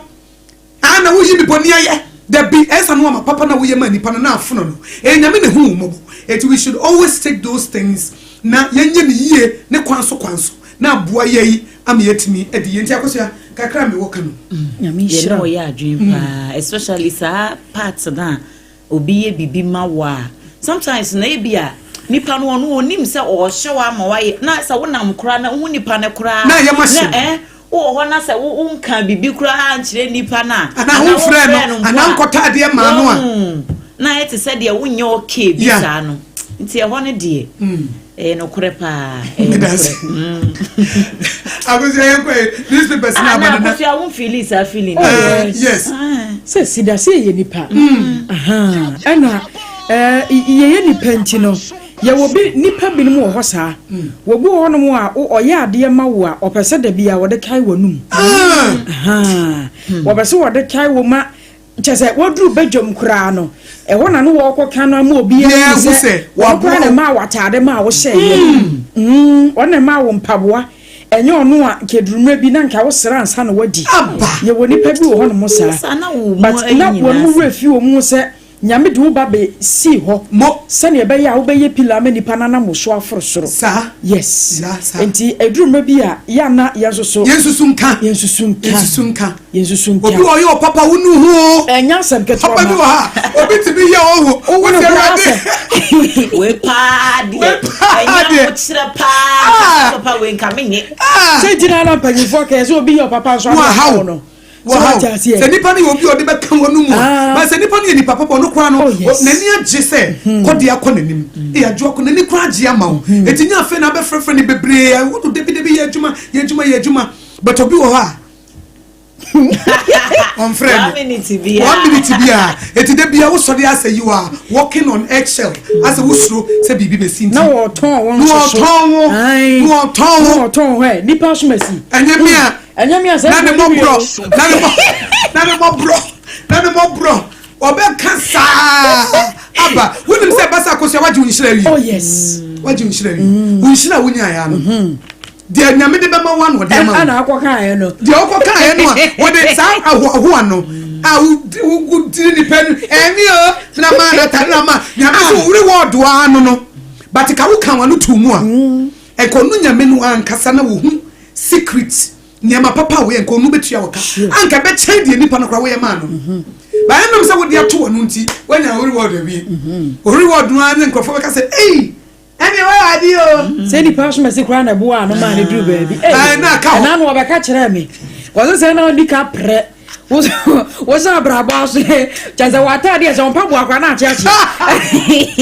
Ah na woyi me bɔni ayɛ. Dabi, ɛnsa no ama papa na woyɛ ma nipa no na afono no. Ɛyɛ Nyame na ehu wo mmɔbɔ. Enti we should always take those things na yɛnyɛ no yie ne kwan so kwan so na aboa yɛn ama yɛatumi adi yie. Nti Akosua, kakra a mewɔ ka no. Nyame Yɛne nhyira wo. ɔyɛ adwene paa especially saa part no a obi yɛ biribi ma wo a sometimes na ebi a nipa no ɔno onim sɛ ɔrehyɛ wo ama wayɛ na sɛ wonam koraa na wohu nipa no koraa Na ɛyɛ ma hyew. na eh wowɔ hɔ na sɛ wo wonka biribi koraa nkyerɛ nipa no a Anaa womfrɛɛ no, mpo anaa a, nkɔtɔ adeɛ mmaa no a. wahu, na ayɛ te sɛ deɛ wonyɛ okay bi Yeah. saa no nti ɛhɔ no deɛ ɛyɛ nokorɛ paa ɛyɛ Meda ase. nokorɛ mm. Akosua yɛn kɔ yɛ newspapers na Ah, aba na no na. Akosua wo nfeeli saa feeling no? Eh, yes. Ah. Sɛ sida sɛ yɛyɛ nipa. Ahaa, ɛna eh, yɛyɛ nipa nti no, yɛwɔ bi nipa binom wɔ hɔ saa. Wɔbi wɔ hɔnom a wo ɔyɛ adeɛ ma wo a, ɔpɛ sɛ da bi a wɔde kae w'anum. Ahaa, wɔpɛ sɛ wɔde kae wo ma kyɛ sɛ wɔduru badwam koraa no, ɛhɔ na ne wɔrekɔka no ama obiara Biara ahu hu sɛ sɛ ɔno koraa waboa na wo. ɛmaa wo ataade maa wohyɛeɛ. Mm, ɔno na ɛmaa wo mpaboa. Ɛnyɛ ɔno a, nka ɛduru mmerɛ bi na nka wosrɛ ansa na woadi. Aba. Yɛwɔ nnipa bi wɔ hɔnom saa. Saa na wo mu But ayi na wɔn nyinaa mu ase. werɛ fi wɔn ho sɛ Nyame de wo ba bɛ sii hɔ Mo. sɛnea ɛbɛyɛ a wobɛyɛ pillar ama nnipa no anam wo so aforo soro. Saa. Yes. Ya, saa. Nti ɛduru mmerɛ bi a, yɛ a na yɛn nso so. Yɛn susu nka. Yɛn susu nka. Yɛn susu nka. Yɛn susu nka. Obi wɔ ɔyɛ ɔpapa wo nu ho o. Ɛnyɛ asɛm ketewa Papa bi ma. wɔ ha, obi tumi yɛ ɔho. Wo Wote no koraa Awurade. sɛ. Wei paa deɛ. Wei paa Ɛnyɛ deɛ. ahokyerɛ paa. Ah. Papa wei nka menyɛ. Ah. Sɛ nti na na mpanyinfoɔ kɛɛ sɛ obi yɛ ɔpapa nso Wo ano ahaw. ɔhaw no. Sɛ Wow. wate aseɛ. Sɛ nipa no yɛ obi a ɔde bɛka wɔn mu a, Ah. but sɛ nipa no yɛ nipa papa ɔno koraa no, Oh, yes. ɔ- n'ani agye sɛ kɔde akɔ n'anim. Ee adwo akɔ n'ani koraa agye ama wo. Eti nyɛ afei na abɛfrɛfrɛ no bebree. Wodo dabi dabi yɛ adwuma, yɛ adwuma, yɛ adwuma. But obi wɔ hɔ a ɔmfrɛ no. One minute biara. One minute biara. Eti da bia wosɔre asɛ you are walking on eggshell. Asɛ wosuro sɛ biribi bɛsi nti. Na wɔtɔn wɔn Na nso so. wɔtɔn wo. Ae. Na wɔtɔn wo. Na wɔtɔn hɔ ɛ. Nipa asom asi. Ɛnyɛ me a. Ɛnyɛ me a sɛ na ne ɛfɔ ne mɔborɔ wie na ne mɔ na ne mɔborɔ na ne mɔborɔ ɔbɛka saa aba wonim sɛ ɛba sɛ Akosua wagye wo nhyira awie Oh yes. wagye wo nhyira awie wo nhyira a wonyaeɛ ano deɛ Nyame de bɛma wo ano ɔde ama wo Ɛna akɔkaeɛ no. deɛ ɔkɔkaeɛ no a wɔde saa ahoahoa no a wodiri nipa no ɛmi o na ma na tare na ma Nyame so wo reward wa ano no but ka wo ka wano to mu a ɛkɔ no Nyame no ankasa na wohu secret nneɛma papa a woyɛ nka ɔno bɛtua wo ka anka ɛbɛkyɛn deɛ nipa no koraa woyɛ maa no ba ɛnam sɛ wode ato w'ano nti woanya wo reward awie wo reward no ara ne nkurɔfoɔ bɛka sɛ ei ɛne woayɛ adeɛ o Sɛ nipa asom asi koraa na ɛboaa no maa no duru baabi. Ei, Ɛɛ, na aka hɔ. ɛna no ɔbɛka kyerɛɛ me. Wɔse sɛ na ɔdi ka prɛ. Wosan abrabɔ aso kyɛ sɛ w'ataade ɛsɛ mpaboa koraa na akyeakyea.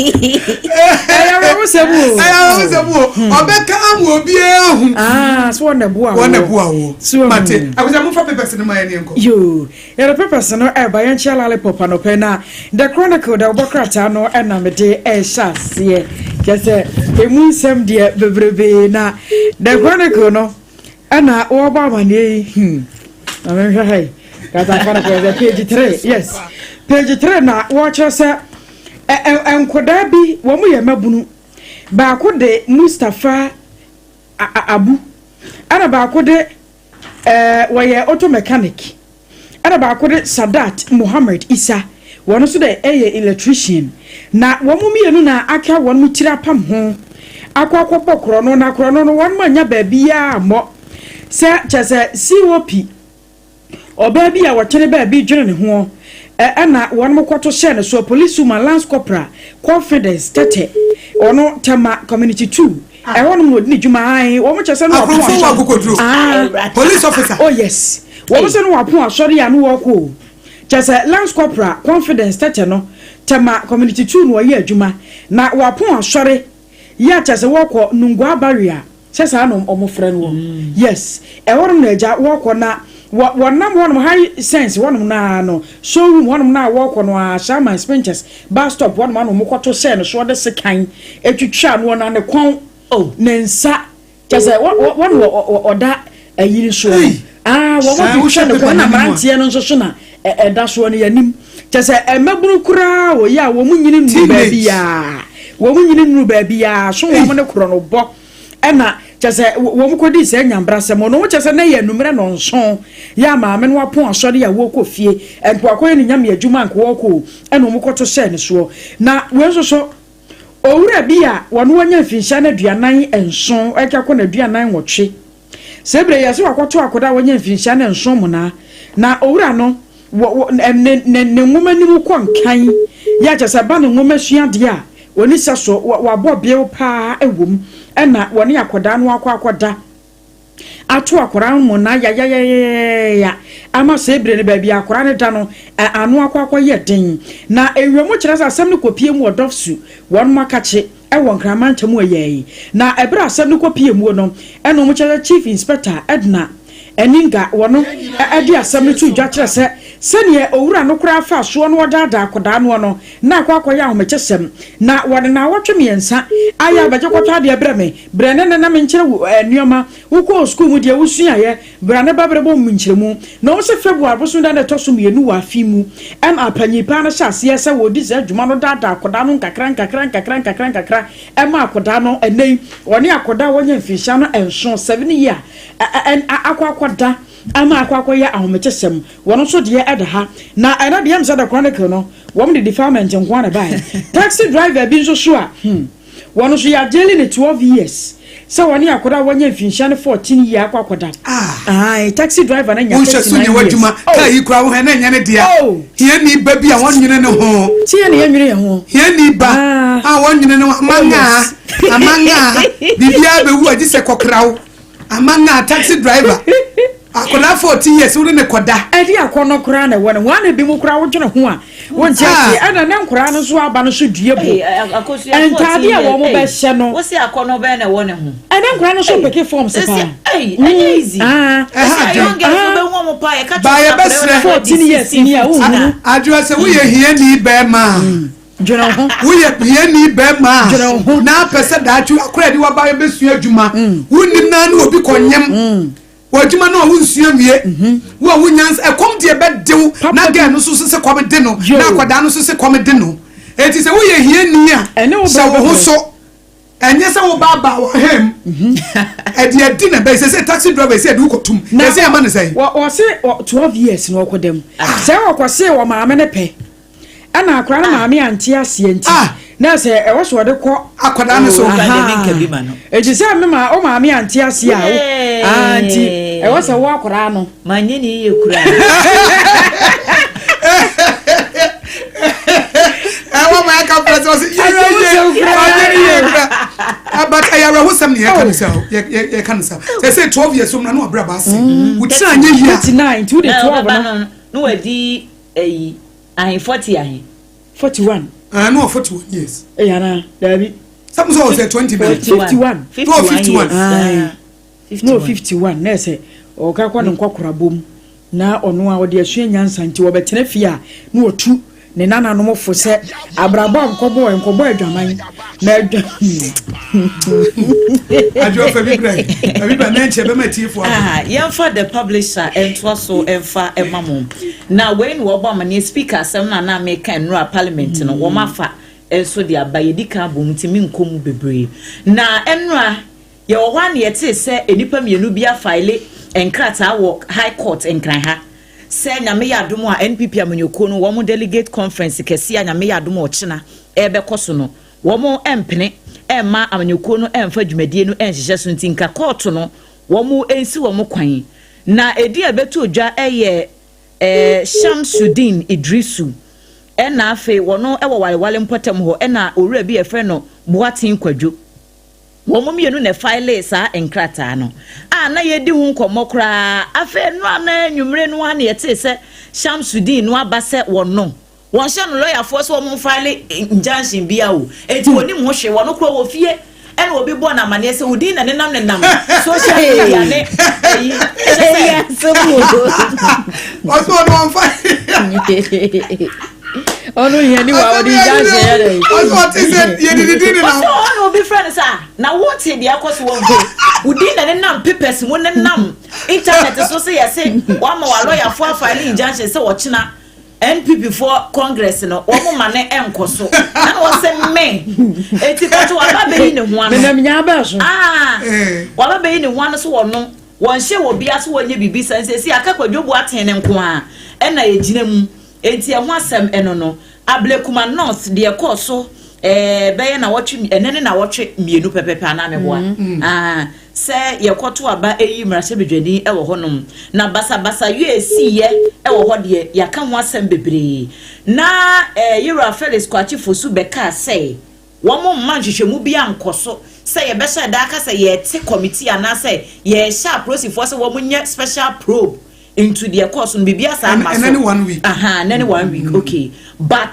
Ɛyɛ awerɛhosɛm o. Ɛyɛ awerɛhosɛm o. Ɔbɛka ama obiara ahu. Ah, so wɔn na ɛboa wo. Wɔn na ɛboa wo. So Mate. Abusa mo fa papers no ma yɛn nkɔ. Yoo, yɛde papers no ɛba yɛn kyia lollipop anɔpɛ na The Chronicle da wɔbɔ krataa no ɛna mede ɛhyɛ aseɛ. Kyɛ sɛ emu nsɛm deɛ bebrebe na The Chronicle no. Ɛna wɔrebɔ amaneɛ yi, hmm, ma menhwɛ ha yi. Krataa no kɔ sɛ page 3, yes, page 3 na wɔkyerɛ sɛ nkɔdaa bi wɔn yɛ mmabunu. Baako de Mustapha Abu, ɛna baako de wɔyɛ auto mechanic, ɛna baako de Sadat Muhammad Isa, wɔn nso de ɛyɛ electrician. Na wɔn mmienu na aka wɔn mo tiri apam ho akɔ akɔbɔ korɔ no, na korɔ no no wɔn mo anya baabi a mmɔ sɛ kyɛ sɛ COP ɔbaa bi a wɔkyene baabi dwene ne ho, ɛna wɔn mo kɔto hyɛ ne so. Police woman Lance Corporal Confidence Tete, ɔno Tema Community 2 ɛhɔ nom na ɔdi ne dwuma. Ae, wɔn kyɛ sɛ no wɔpon Akorɔmfo wɔ akokoduro. Ah. Police officer. Oh yes, wɔn sɛ no wɔapon asɔre a no wɔkɔ o. Kyɛ sɛ Lance Corporal Confidence Tete no, Tema Community 2 na ɔyɛ adwuma, na wɔapon asɔre yɛ a kyɛ sɛ wɔkɔ Nungua Barrier, sɛ saa na ɔmo frɛ no wɔ. Yes, ɛhɔ nom na agya wɔkɔ, na wɔnam hɔnom Hisense hɔnom naa no showroom hɔnom naa wɔkɔ no a, Shaman Spintex bus stop hɔnom ano ɔmo kɔto hyɛ no so, ɔde sekan etwitwa no na ne kɔn, Oh. ne nsa, kyɛ sɛ wɔn wɔ ɔda ayiri soɔ no. Aa, wɔn Saa, twitwa wohwɛ ne paper kɔn na n'anim a. mmeranteɛ no nso so na ɛda soɔ no yɛnim kyɛ sɛ mmabunu koraa wɔ yi a wɔn nyini nuru Teenage. baabi yaa, wɔn nyini nuru baabi yaa so wɔn ne korɔ no bɔ, ɛna kyɛ sɛ wɔn kɔdi sɛ nyambrasɛm ɔno wɔn kyɛ sɛ ne yɛ nummerɛ nɔnson yɛ a maame no apɔn asɔre a wɔrekɔ fie nko akɔyɛ ne nyame adwuma nko wɔrekɔ o, ɛna wɔn kɔto hyɛ ne soɔ. Na wɔn nso so owura bi a wɔn wanya mfinhyia no 47 ɛka kɔ na 48 sɛ ebire yɛ sɛ wakɔto akɔda a wɔnya mfinhyia no 7 mu na owura no wɔ wɔ ne nwoma nim kɔ nkan yɛ akyɛ sɛ ba ne nwoma sua deɛ a wɔni sɛ so wabɔ beew paa ɛwɔ mu, ɛna wɔne akɔdaa no akɔ akɔda ato akwaraa no mu na yayayayaya ama sɛ ebire no baabi akwaraa no da no ano akɔ akɔyɛ den. Na ewia mu kyerɛ sɛ asɛm no kɔpie mu wɔ Dɔfsu wɔn mo akakye ɛwɔ Nkraman ntam ɛyɛ yi. Na ɛberɛ asɛm no kɔpie mu no, ɛna wɔn kyerɛ Chief Inspector Edna Aninga wɔno ɛde asɛm no to dwa kyerɛ sɛ sɛneɛ owura no koraa fa soɔ no ɔdaadaa akwadaa noɔ no na akɔ akɔyɛ ahomekyɛsɛm, na wɔde naawɔtwe 3 ayɛ abɛgye kɔtɔ adeɛ brɛ me brɛ ne ne na menkyerɛ wo nneɛma wokɔɔ sukuu mu deɛ wosuaeɛ bra ne ba berɛ bɔ mu nkyerɛmu. Na wɔn sɛ February bosom da na ɛtɔ so 2 wɔ afe mu, ɛna apanyin paa no hyɛ aseɛ sɛ wɔdi saa adwuma no daadaa akwadaa no nkakra nkakra nkakra nkakra nkakra, ɛma akwadaa no ɛnɛ yi wɔne akwadaa a wɔnyɛ mfinhyia no 7, 7 year akɔ akɔda ama akɔ akɔyɛ ahomekyɛsɛm. Wɔn nso deɛ ɛda ha na ɛna deɛ msɛ The Chronicle no wɔn de defilement nko ara na baeɛ. Taxi driver bi nso so a wɔn nso yɛagyeli ne 12 years sɛ wɔne akwadaa a wɔnyɛ mfinhyia no 14 year akɔ akɔda. Ah. Aye, taxi driver no nya Wonhyɛ so 39 nyɛ years. w'adwuma kaa yi kora wo hɛ na ɛnyɛ ne dea. Oh. Hiani ba bi a wɔnwene ne ho. Tie ne yɛnwene yɛn ho. Hiani ba Ah. a wɔnwene ne ho amangaa amangaa biribiara bɛwu agye sɛ kɔkraw amangaa. Taxi driver, akwadaa 14 years wode ne kɔda. Ɛde akɔnɔ koraa na ɛwɔ ne ho ana bi mu koraa wodwene ho a wonte Ah. aseɛ. Ɛna ne nkoraa no nso aba no so due bo Hey, Akosua, ntaade a 14 wɔn years, bɛhyɛ no. Wosi akɔnɔ bɛn na ɛwɔ ne ho? Ɛne nkoraa no so pick forms paa. Ɛy, ɛnyɛ easy. Ah. Ɛha Ɛsɛ adwen. young girls Ah. wobɛhu ɔmo paa, yɛka Ba, kyerɛ yɛbɛsrɛ. 14 years ni a wohunu. Adwoa, sɛ woyɛ hiani bɛrima a, Dwene ho. Woyɛ hiani bɛrima Dwene a ho. na apɛ sɛ daakye akora de waba bɛsua adwuma, wonnim naa ne obi kɔnyɛm wɔ adwuma no a wonsua nwie, wo a wonya ɛkɔm deɛ bɛdew Papa na bi. girl no so sɛ kɔm de no Yo. na akwadaa no so sɛ kɔm de no. Eti sɛ woyɛ hiani a, Ɛne wo hyɛ brɛ wo ho bɛbrɛ. so. Ɛnyɛ sɛ wobaabaa wɔ hɛm ɛde adi na bɛyɛ sɛ taxi driver sɛ ɛde wokɔtum ɛsɛ ɛma ne sɛn. Wɔse 12 years na ɔkɔ dɛm sɛ wɔkɔse wɔ maame ne pɛ, ɛna akora no maame ante aseɛ nti Ah. na sɛ ɛwɔ so ɔde kɔ Akwadaa no so. Oh, Nka de menka bi ma no. Eti sɛ me ma o maame ante aseɛ a Yay. ah, nti ɛwɔ sɛ wo akwadaa no Manyɛ ne yie koraa. Ɛwɔ ma ɛka pɛ sɛ ɔsɛ yeyeye ɔnyɛ ne yie kura, but ɛyɛ awerɛhosɛm ne yɛka no sɛ yɛka no sɛ sɛ 12 years mu na ne wabrɛ ba ase wotiri anyɛ yie a. 39 nti wode Na 12 ɔbɛba no no na wadi ɛyi ahe, 40 ahe? 41. Ɛɛ, ne wɔ 41 years. Ɛyɛ ana daabi? Sɛ mo sɛ ɔsɛ 29. 51. No, 51. Years. Aye. Ah, Na ɔ 51 na ɛsɛ ɔka kɔ ne nkɔkora bom na ɔno a ɔde asua nyansa nti wɔbɛtena fie a na wɔtu. Ne nananom fo sɛ abrabɔ a nkɔbɔ nkɔbɔ adwaman na adwa. Adwo fa bi brɛ fa bi brɛ na nkyɛ bɛma tiefo abo. Ah, yɛmfa The Publisher ntoa so mfa ma mo. Na wei na wɔbɔ amanneɛ speaker asɛm no a na meka nnora parliament no wɔn afa nso de aba. Yɛdi kan abɔ mu nti menkɔ mu bebree. Na nnora yɛwɔ hɔ a na yɛtee sɛ nnipa mmienu bi afaele nkrataa wɔ High Court Nkran ha sɛ Nyame yɛ adom a NPP amanyɔkuo no wɔn delegate conference kɛseɛ a Nyame yɛ adom a ɔkyena ɛrebɛkɔ so no wɔn mpene mma amanyɔkuo no mfa dwumadie no nhyehyɛ so nti nka kɔɔto no wɔn nsi wɔn kwan. Na edin a ɛbɛtoo dwa yɛ Shamsudeen Iddrisu ɛna afei wɔn wɔ Walewale mpɔtam hɔ ɛna owura bi a yɛfrɛ no Boateng Kwadwo. Wɔn mmienu na ɛfaelee saa nkrataa no a na yɛredi ho nkɔmmɔ koraa. Afei nnora no anwummere no ara na yɛtee sɛ Shamsudeen no aba sɛ wɔno. Wɔnhyɛ no lɔyafoɔ sɛ wɔmfaele injunction biara o. Enti wɔnim ho hwee. Wɔno koraa wɔ fie ɛna obi bɔɔ no amaneɛ sɛ wo din na nenam nenam social media ne ayi. Kyerɛ sɛ. Ɔsɛ ɔno ɔmfa. Ɔno hiani wa ɔde injunction yɛ dɛ. Ɔsɛ ɔte sɛ yɛde ne din nenam. Ɔsɛ ɔno obi frɛ no sɛ ah na wonte deɛ ɛkɔ so wɔ mpo. Wo din na nenam papers mu nenam internet so sɛ yɛse wama w'alɔyafoɔ afaele injunction sɛ ɔkyena NPP foɔ congress no wɔn ma ne nkɔ so ɛna wɔsɛ me eti kɔtɔ waba bɛyi ne ho ano. Menam nyaa bɛɛ so. Aa waba bɛyi ne ho ano so wɔn no wɔn hyɛ wɔ bia so wɔnyɛ biribi sɛ nsɛsi aka Kwadwo Boateng ne nko a ɛna egyina mu eti ɛho asɛm ɛno no Ablekuma North deɛ ɛkɔɔ so ɛɛ bɛyɛ na wɔtwe ɛnɛ ne na wɔtwe mmienu pɛpɛpɛ anaa meboa aa sɛ yɛkɔto aba eyi mmarahyɛbadwani wɔ hɔnom na basabasa yɛ esiiɛ wɔ hɔ deɛ yɛaka ho asɛm bebree na Yewura Felix Kwakye Fosu bɛkaa sɛ wɔn mma nhwehwɛmu bi ankɔ so sɛ yɛbɛhyɛ da aka sɛ yɛte committee anaasɛ yɛhyɛ apolisifoɔ sɛ wɔn nyɛ special probe into deɛ ɛkɔɔ so no biribi asa ama so. Ɛnɛ ne one week. Aha, ɛnɛ ne one week, okay, but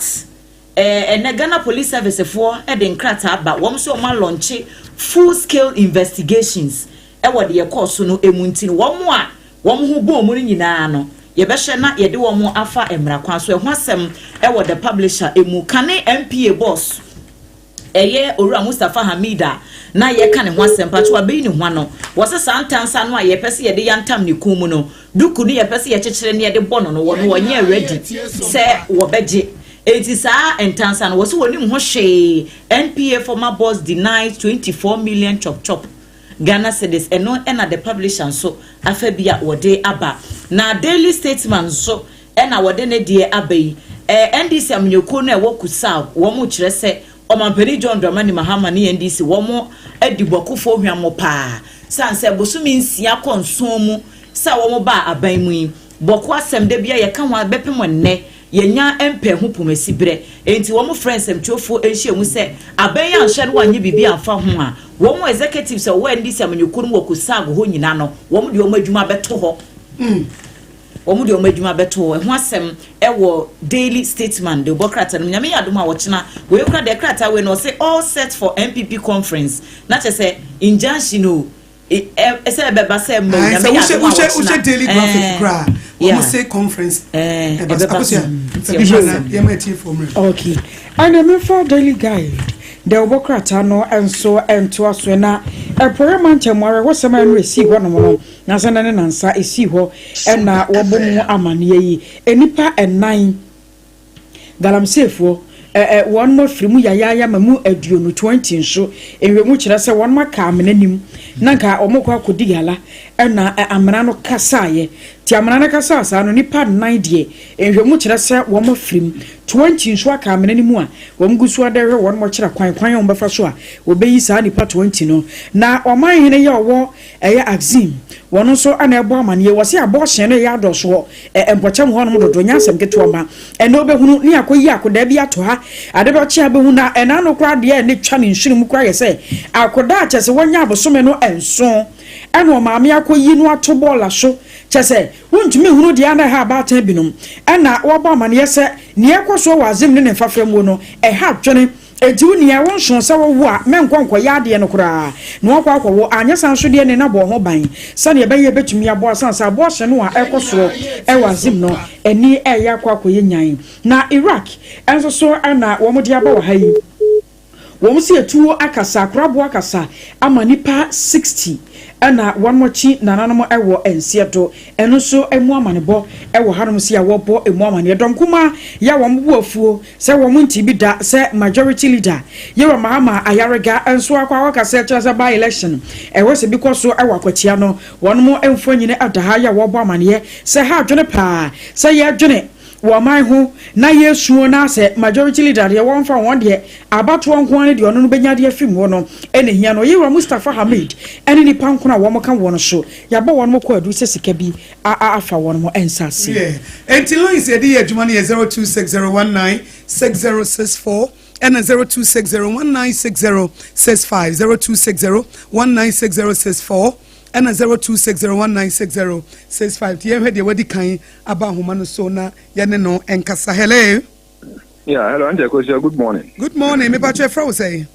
ɛnɛ Ghana Police Service foɔ de nkrataa ba wɔn nso wɔn alaunch full scale investigations ɛwɔ deɛ ɛkɔɔ so no emu nti no wɔn a wɔn ho bɔn mu no nyinaa no yɛbɛhyɛ na yɛde wɔn afa mmara kwan so. Ɛho asɛm ɛwɔ The Publisher emu. Kane NPA boss ɛyɛ Owura Mustapha Hamid a na yɛka ne ho asɛm patro abɛyi ne ho ano wɔsɛ saa ntansa no a yɛpɛ sɛ yɛde yantam ne kɔn mu no duku no yɛpɛ sɛ yɛkyekyere ne yɛde bɔ no no wɔn wɔnyɛ ready sɛ wɔbɛgye eti saa ntansa no wɔsɛ wɔnim ho hwee. NPA former boss denies 24 million chop chop Ghana cedis. Ɛno ɛna The Publisher nso afa bi a wɔde aba na Daily Statesman nso ɛna wɔde ne deɛ aba yi. NDC amanyɔkuo no a ɛwɔ Kusaug wɔn kyerɛ sɛ ɔmampanin John Dramani Mahama ne NDC wɔn adi Bawkufoɔ hwammo paa san sɛ bosome 6 kɔ 7 mu sɛ wɔn ba aban mu yi Bawku asɛm da bi a yɛka ho bɛpem nnɛ yɛnya mpɛ ho pomasi berɛ nti wɔn frɛ nsɛmtwerɛfoɔ ahyia mu sɛ aban yi anhyɛ no wanyɛ biribi amfa ho a wɔn executives a wɔwɔ NDC amanyɔkuo no wɔ Kusaug hɔ nyinaa no wɔn de wɔn adwuma bɛto hɔ. Wɔn de wɔn adwuma bɛto hɔ. Ɛho asɛm ɛwɔ Daily Statesman de bɔ krataa no mu. Nyame yɛ adom a wɔkyena wei kora deɛ krataa wei no ɔsɛ all set for NPP conference na kyerɛ sɛ injunction o sɛ ɛbɛba sɛ mma o Nyame yɛ adom a wɔkyena. Wohyɛ Daily Graphic koraa wɔn se conference ɛbɛba so. Yɛma atiefoɔ mmerɛ. Okay, ɛna mefa Daily Guide deɛ wɔbɔ krataa no nso ntoa so na ɛpɔyɛ mankyɛm awerɛhɔsɛm a ɛno ɛsii hɔnom no na sɛ ne nansa ɛsii hɔ ɛna wɔbɔ mu amanneɛ yi nnipa ɛnan galamseefoɔ wɔn mo afiri mu yayaaya ma mu 20 20 nso nhwɛmu kyerɛ sɛ wɔn aka amena nim na nka wɔn kɔ akɔdi gala ɛna amena no kasaeɛ ti amena no kasaa saa no nipa nnan deɛ nhwɛmu kyerɛ sɛ wɔn afiri mu 20 nso aka amena no mu a wɔn gu so adɛhwɛ wɔn mo kyerɛ kwan kwan a wɔn bɛfa so a wɔbɛyi saa nipa 20 no. Na ɔman hene yɛ ɔwɔ ɛyɛ Axim wɔn nso ɛna ɛbɔ amaneɛ wɔsi abɔɔhyɛn no ɛyɛ adɔsoɔ mpɔkyɛm hɔnom dodo nyɛ asɛm ketewa ma ɛna wobɛhunu ne akɔyi akodaa bi ato ha ade bɛkye abɛhu na ɛna no koraa deɛ ne twa ne nsuno mu koraa yɛ sɛ akodaa kyɛ sɛ wɔnya abosome no 7 ɛna ɔmaame akɔyi no ato bɔɔla so kyɛ sɛ wontumi hunu deɛ ana ɛha abaatan binom ɛna wɔbɔ amaneɛ sɛ nea ɛkɔ soɔ wɔ Axim ne ne mfafra mu no ɛha adwene. Enti wo nua, wo nso, sɛ wowo a, mɛnkɔ nkɔyɛ adeɛ no koraa na woakɔ akɔwo, anyɛ saa nso deɛ ne na bɔ ho ban sɛdeɛ ɛbɛyɛ ɛbɛtumi aboa sane sɛ abortion no a ɛkɔ soɔ ɛwɔ Azim no ani ɛyɛ akɔ akɔyɛ nyan. Na Iraq nso so na wɔn de aba wɔ ha yi. Wɔn si atuo akasa, akoraboɔ akasa ama nipa 60 ɛna wɔn akyi nananom ɛwɔ nseɛ do. Ɛno nso emu amanebɔ ɛwɔ hanom si a wɔbɔ emu amaneɛ. Dɔm kumaa yɛ a wɔn bo afuo sɛ wɔn nti bi da sɛ Majority Leader Yewura Mahama Ayariga nso akɔ akɔkasa kyerɛ sɛ by election ɛwɔ sɛ bi kɔ so ɛwɔ Akwatia no. Wɔn mo mfonyin ɛda ha yɛ a wɔbɔ amaneɛ sɛ ha adwene paa sɛ yɛdwene wɔ ɔman ho na yɛsuo na sɛ Majority Leader deɛ wɔmfa wɔn deɛ abatoɔ nko ara ne deɛ ɔno no bɛnya deɛ afiri mu hɔ no ɛna hia no. Yewura Mustapha Hamid ɛne nipa nkono a wɔn ka wɔn so yɛabɔ wɔn mo kɔ adu sɛ sika bi afa wɔn mo nsa ase. Yeah. Enti lines yɛde yɛ adwuma no yɛ 0260196064 ɛna 0260196065, 0260196064 ɛna 0260196065. Nti yɛhwɛ deɛ wadi kan aba ahoma no so na yɛne no nkasa. Hello. Yeah, hello, Auntie Akosia, good morning. Good morning. Mepa kyɛ, frɛ wo sɛ?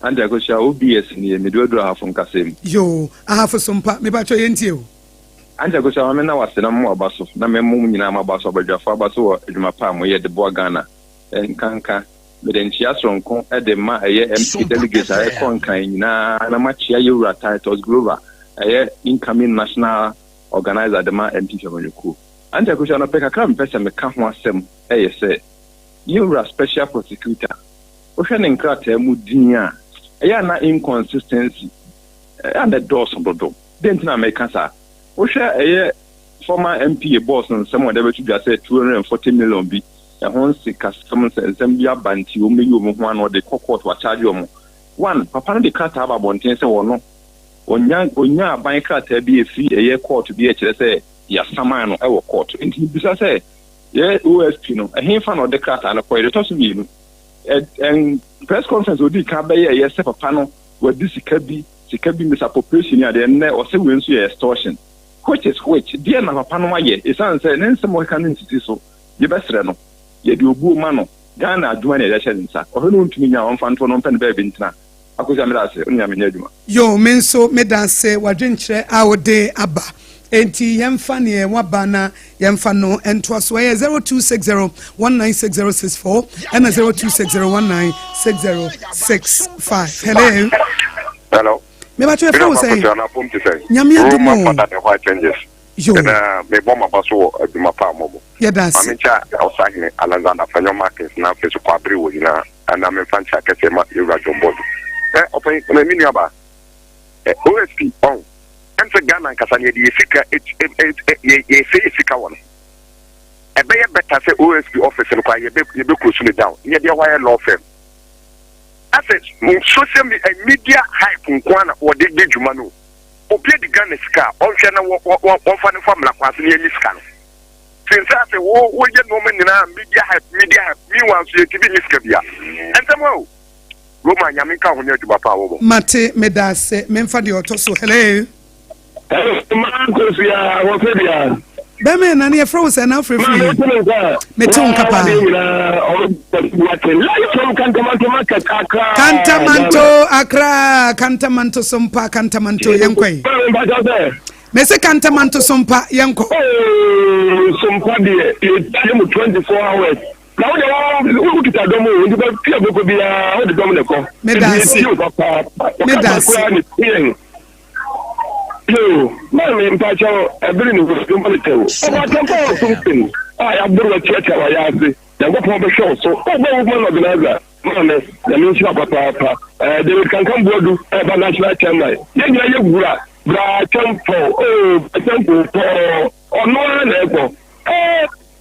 Auntie Akosia, OBS ni mede waduru Ahafo nkasa mu. Yo, Ahafo so mpa. Mepa kyɛ, yɛntie o. Auntie Akosia, ma me na wase na mo aba so na me mo nyinaa mo aba so, abadwafo aba so wɔ adwuma pa a moyɛ de boa Ghana. Nkanka, mede nkyea soronko de ma ɛyɛ MP delegates a ɛkɔ Nkran nyinaa na makyea Yɛwura Titus Glover, ɛyɛ incoming national organizer de ma MP Famanyɔkuo. Auntie Akosia, anɔpɛ kakra mepɛ sɛ meka ho asɛm ɛyɛ sɛ Yɛwura special prosecutor, wohwɛ ne nkrataa mu din a, ɛyɛ ana inconsistency ɛyɛ ana ɛdɔɔso dodo. Dɛn nti na meka saa? Wohwɛ ɛyɛ former NPA boss nsɛm a ɔde abɛto dwa sɛ 240 million bi ɛho nsikasɛm nsɛm bi aba nti wɔn bɛyi wɔn ho ano, ɔde kɔ court, wakyagye wɔn. One papa no de krataa aba abɔnten sɛ wɔno onya aban krataa bi efiri ɛyɛ court bi a ɛkyerɛ sɛ yasaman no ɛwɔ court. Nti bisa sɛ yɛ OSP no, ɛhefa na ɔde krataa no kɔ? Yɛde tɔ so mmienu, ɛ press conference odi kan bɛyɛ ɛyɛ sɛ papa no wadi sika bi misappropriation ni adeɛ. Nnɛ ɔsɛ wei nso yɛ extortion. Which is which? Deɛ na papa no ayɛ, esan sɛ ne nsɛm a ɔkeka no nsisi so. Yɛbɛsrɛ no, yɛde obuo ma no. Ghana adwuma na yɛde ahyɛ ne nsa. Ɔhwɛ no, ntumi nya ɔmfa ntoɔ no, ɔmpɛ no baabi ntena. Akosia, meda ase. Ɔne Nyame nyɛ adwuma. Yo, me nso meda ase wadwenkyerɛ a wode aba. Enti yɛmfa neɛ waba na yɛmfa no ntoa so. Ɛyɛ 0260 196064 ɛna 0260 196065. Hello. Hello. Mebatwe, ɛfrɛ wo sɛ? Nyame adom o. Roman Father the White Changes. Yo. Ɛna mebɔ maba so wɔ adwuma pa a mɔbɔ. Yɛda ase. Maame nkyɛ Ɔsahene Alexander Fanyo Markins na afei so kɔ abere wɔ nyinaa ɛna memfa nkyɛ akɛseɛ ma Yɛwura John Board. Ɛ ɔpɛn na me nua ba ɛ OSP ɔn ɛm sɛ Ghana nkasa no yɛde yɛ sika yɛsɛ yɛ sika wɔ no. Ɛbɛyɛ better sɛ OSP office no koraa yɛbɛ close no down. Yɛde ɛhɔ ayɛ law firm. Asɛ social media hype nko ara na wɔde di dwuma no. Obi adi Ghana sika a, ɔnhwɛ na wɔmfa no mfa mmara kwan so na yɛnyi sika no sinsa ase. Wo woyɛ nneɛma nyinaa media hype, media hype, meanwhile nso yɛntumi nyi sika bia ɛnsɛm a o. Roma, Nyame nka ho ne adwuma pa a wɔbɔ. Mate, meda ase. Memfa deɛ ɔtɔ so. Hello. Mankosia wɔfɛ bia. Bɛmɛ na ne yɛfrɛ wo sɛ na wofrɛfiri? Mete wo nka paa. Kantamanto Akra, Kantamanto Sompa, Kantamanto, yɛnkɔ yi. Mese Kantamanto Sompa, yɛnkɔ. Sompa deɛ, yɛtie mu 24 hours na wode wokita dɔm o, nti bɛpia bɛkɔ biara wode dɔm ne kɔ. Meda ase. Yɛtie wo papaapa. Meda ase. Koraa ne yɛn. Yo, maame, mpakyɛw, ɛbere ne hɔ ne tɛw. Ɔbatampa wɔ something a yɛaboro atiatia wɔ yɛ ase. Nyankopɔn bɛhwɛ wo so. Wobɔ woman organizer. Maame, Nyame nhyira papaapa. David Kankan Boadu ɛba national chairman. Yɛn nyinaa yɛ wura. Bra kyɛmpɔw. Oh, bra kyɛmpɔw pɔɔ. Ɔno ara na ɛkɔ.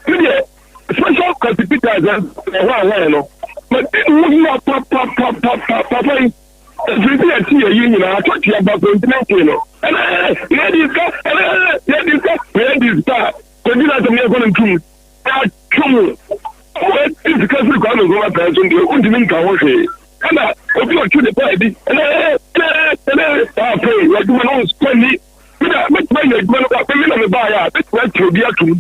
Me deɛ, special prosecutor ɛhɔ ahɔn no. Ma di ne ho yia papapapapa papa yi. Ɛfiri sɛ yɛte yɛ yi nyinaa atɔte aba kɔntinɛnti no. Ɛnɛ yɛdi sika, ɛnɛ yɛdi sika, yɛdi sika. Kɔgyina asɛm no yɛkɔ no ntum. Atwom. Wɔadi sika firi Kwame Nkrumah pɛn so deɛ, wontumi nka ho hwee. Ɛna obi ɔtwe ne paa bi ɛnɛ ɛnɛ ɛnɛ afei w'adwuma no nsɔ ni. Meda mɛtumi ayɛ adwuma no kwa, me na mebaeɛ a mɛtumi akyerɛ obi atom.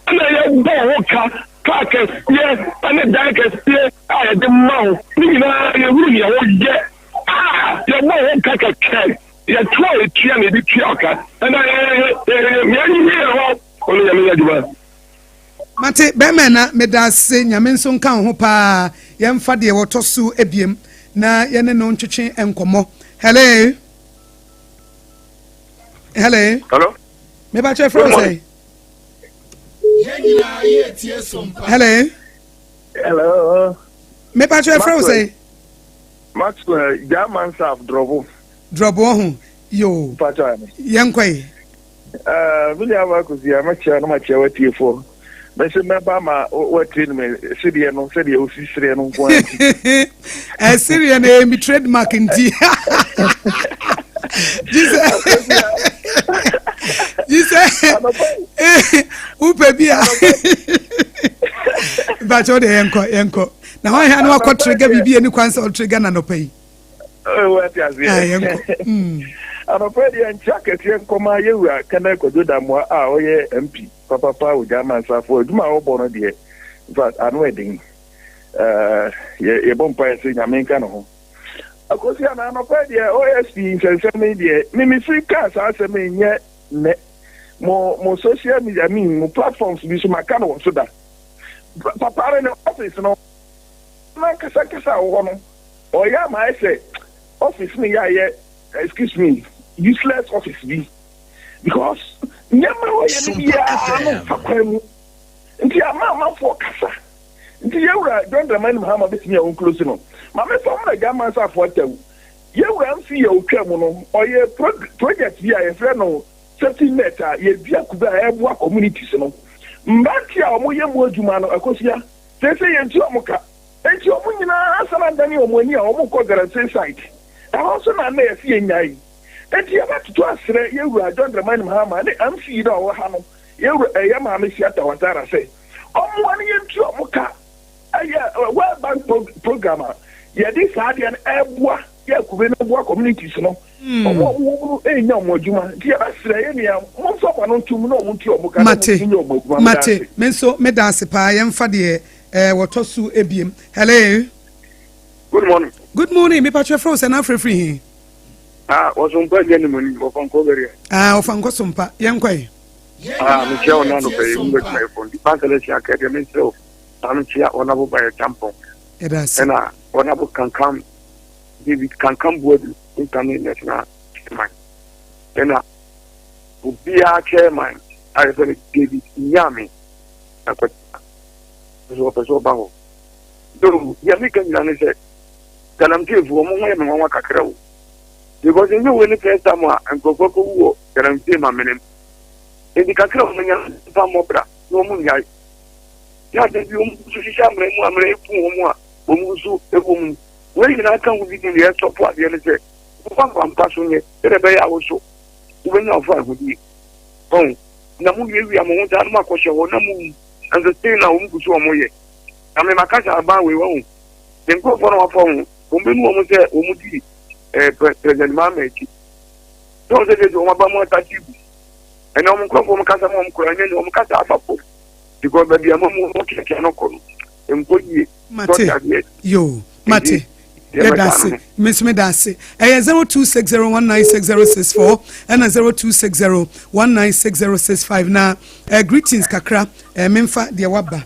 Ɛna yɛbɔ ho ka. Kaa kɛseɛ ne dan kɛseɛ a yɛde ma wo ne nyinaa yɛhunu nea woyɛ. Ah! Yɛbɔ wo ho ka kɛkɛ. Yɛto a yɛtua na yɛde tua wo ka. Ɛna yɛnyiyi yɛn ho. Wo ne Nyame nyɛ adwuma. Mate bɛrima ɛna medase Nyame nso nka wo ho paa yɛmfa deɛ wɔtɔ so ebiem na yɛne no ntwetwe nkɔmmɔ hello hello hello mebakyɛ frɛ wo sɛ hello hello mebakyɛ frɛ wo sɛ Maxwell German Saf drɔbo drɔbo ho yo yɛnkɔ yi Me nua Marcus yi a mɛkyerɛ no makyerɛ w'atiefoɔ. Mese mɛba ma woatie no me sedeɛ no sɛdeɛ wosi sereɛ no nko ara nti. Ɛsereɛ no ɛyɛ me trademark nti. Gyesɛ wopɛ bi a bakyɛ wode yɛnkɔ yɛnkɔ na hɔ ahwɛ na wakɔ trigger biribi ani kwan sɛ ɔtrigger na nɔpa yi. Wate aseɛ. Anɔpa deɛ nkyɛ kɛseɛ nkɔma yɛwura Kenneth Kwadwo Damoah a ɔyɛ MP papapa wɔ German Asafo adwuma a ɔbɔ no deɛ in fact ano ɛden. Yɛbɔ mpaeɛ sɛ Nyame nka ne ho. Akosi ana anɔpa deɛ OSP nsɛnsɛm yi deɛ memefiri kaa saa asɛm yi nyɛ nnɛ. Mo mo social media I mean mo platforms bi so maka no wɔ so da. Papa no ne office no nankasa nkasa a wɔ hɔ no Ɔyɛ ama ayɛ sɛ office no yɛ ayɛ excuse me useless office bi because nneɛma a ɔyɛ no biara no nfa kwan mu nti ama amanfoɔ kasa nti yɛwura John Dramani Mahama bɛtumi a ɔnclose no ma mefa mmra Gyaman Safoa Tawu yɛwura mfe yɛ ɔtwa mu no ɔyɛ project bi a yɛfrɛ no safety net a yɛdua kube a ɛboa communities no mmeranteɛ a wɔyɛ mu adwuma no akosua seesei yɛntua wɔn ka. Enti wɔn nyinaa asan adane wɔn ani a wɔrekɔ galamsey site. Ɛhɔ nso na na yɛse yɛnnyae. Enti yɛbɛtoto asrɛ yɛn wura John Dramani Mahama ne MC no a ɔwɔ ha no, yɛn wura eh, yɛn maame Siata Watara sɛ ɔmmoa na yɛntua wɔn ka. Ɛyɛ World Bank program a yɛde saa adeɛ no ɛreboa yɛ kube no boa communities no. Wɔn a wɔwɔ mu no renya wɔn adwuma. Nti yɛbɛsrɛ yɛn nua momfa mo ano ntom na wɔn ntua wɔn ka na Mate, wɔn nyɛ wɔn adwuma. Meda mate. ase. Me nso meda ase paa. Yɛmfa deɛ Eh, wɔtɔ so ebiem. Hello. Good morning. Good morning. Me patro frɛ wo sɛ na afrɛ firi he? Ah, wɔsompa nyɛ ne mani, wɔfa nkɔ bɛria. Ah, wɔfa nkɔ sompa. Yɛn kɔ yi. Ah, mekyia wo na anɔpa yi, wo bɛtuma yɛ fon. Di selection aka deɛ mesrɛ wo. Na mekyia wɔn abo ba yɛ tampɔn. Yɛda ase. Ɛna wɔn abo kankam David kankam buadu nkame national chairman. Ɛna obiara chairman a yɛfrɛ no David Nyame. Akɔta. Nso ɔpɛ sɛ ɔba hɔ. Though deɛ meka nyina ne sɛ galamseyfoɔ wɔn ho yɛ me nwanwa kakra o. Because ɛnyɛ wei ne first time a nkurɔfoɔ akɔwu wɔ galamsey mamene mu. Nti kakra a wɔanya no mfa mmɔ bra na wɔn nnyae. Na da bi wɔn nso hyehyɛ amena mu amena eku wɔn a wɔn nso wɔ mu. Wei nyinaa ka ho bi ne deɛ ɛsɔpo adeɛ ne sɛ wofa kwampa so nyɛ sɛdeɛ ɛbɛyɛ a wo so wobɛnya wo fa ahodie. Ɔn na mo wiawia mo ho saa na mo akɔhyɛ hɔ na mo wu. Nanso still na wɔn gu so wɔn yɛ. Na me maka sɛ aban wei wahu. Ne nkurɔfoɔ na wafa wɔn. Wɔn bɛnu wɔn sɛ wɔn di eh, President Mahama akyi. Sɛ wɔn sɛ sɛ wɔn aba mu asase gu. Ɛnna wɔn nkurɔfoɔ wɔn kasa ma wɔn kora ɛnyɛ ne wɔn kasa aba fam. Because baabi a mo mu wɔn kɛkɛ no kɔ no, nkɔ yie. Mate. Yo, mate. Yɛda ase. Me nso meda ase. Ɛyɛ 0260196064 ɛna 0260196065 na eh, greetings kakra eh, memfa deɛ waba.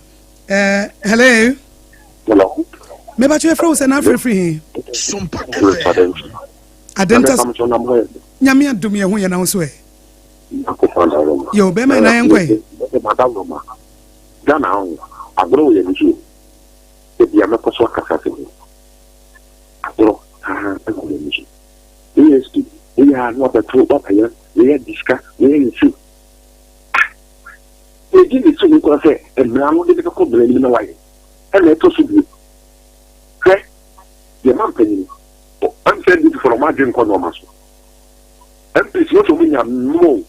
Eh, hello. Hello. Mebatwe yɛfrɛ wo sɛ na afrɛfiri he? Adenta. Nyame adom yɛ ho yɛ na wo so ɛ. Yo, bɛrima na yɛnkɔ ɛ. Ghana ho agorɔ wɔ yɛn so. Ebia mɛkɔ so akasa afa ho. Agorɔ haa wɔ m'ani so. ASP, woyɛ a na wabɛto wabɛyɛ, wei adi sika, wei ayɛ sei. Ah! Yɛgye ne tom koraa sɛ mmara no de no bɛkɔ mmara anim na wayɛ. Ɛna ɛtɔ so bio, hwɛ, yɛma mpanyin, ɛm sɛ NDP fo no wɔn adwene nkɔ nneɛma so. MPs no sɛ wɔn nya more,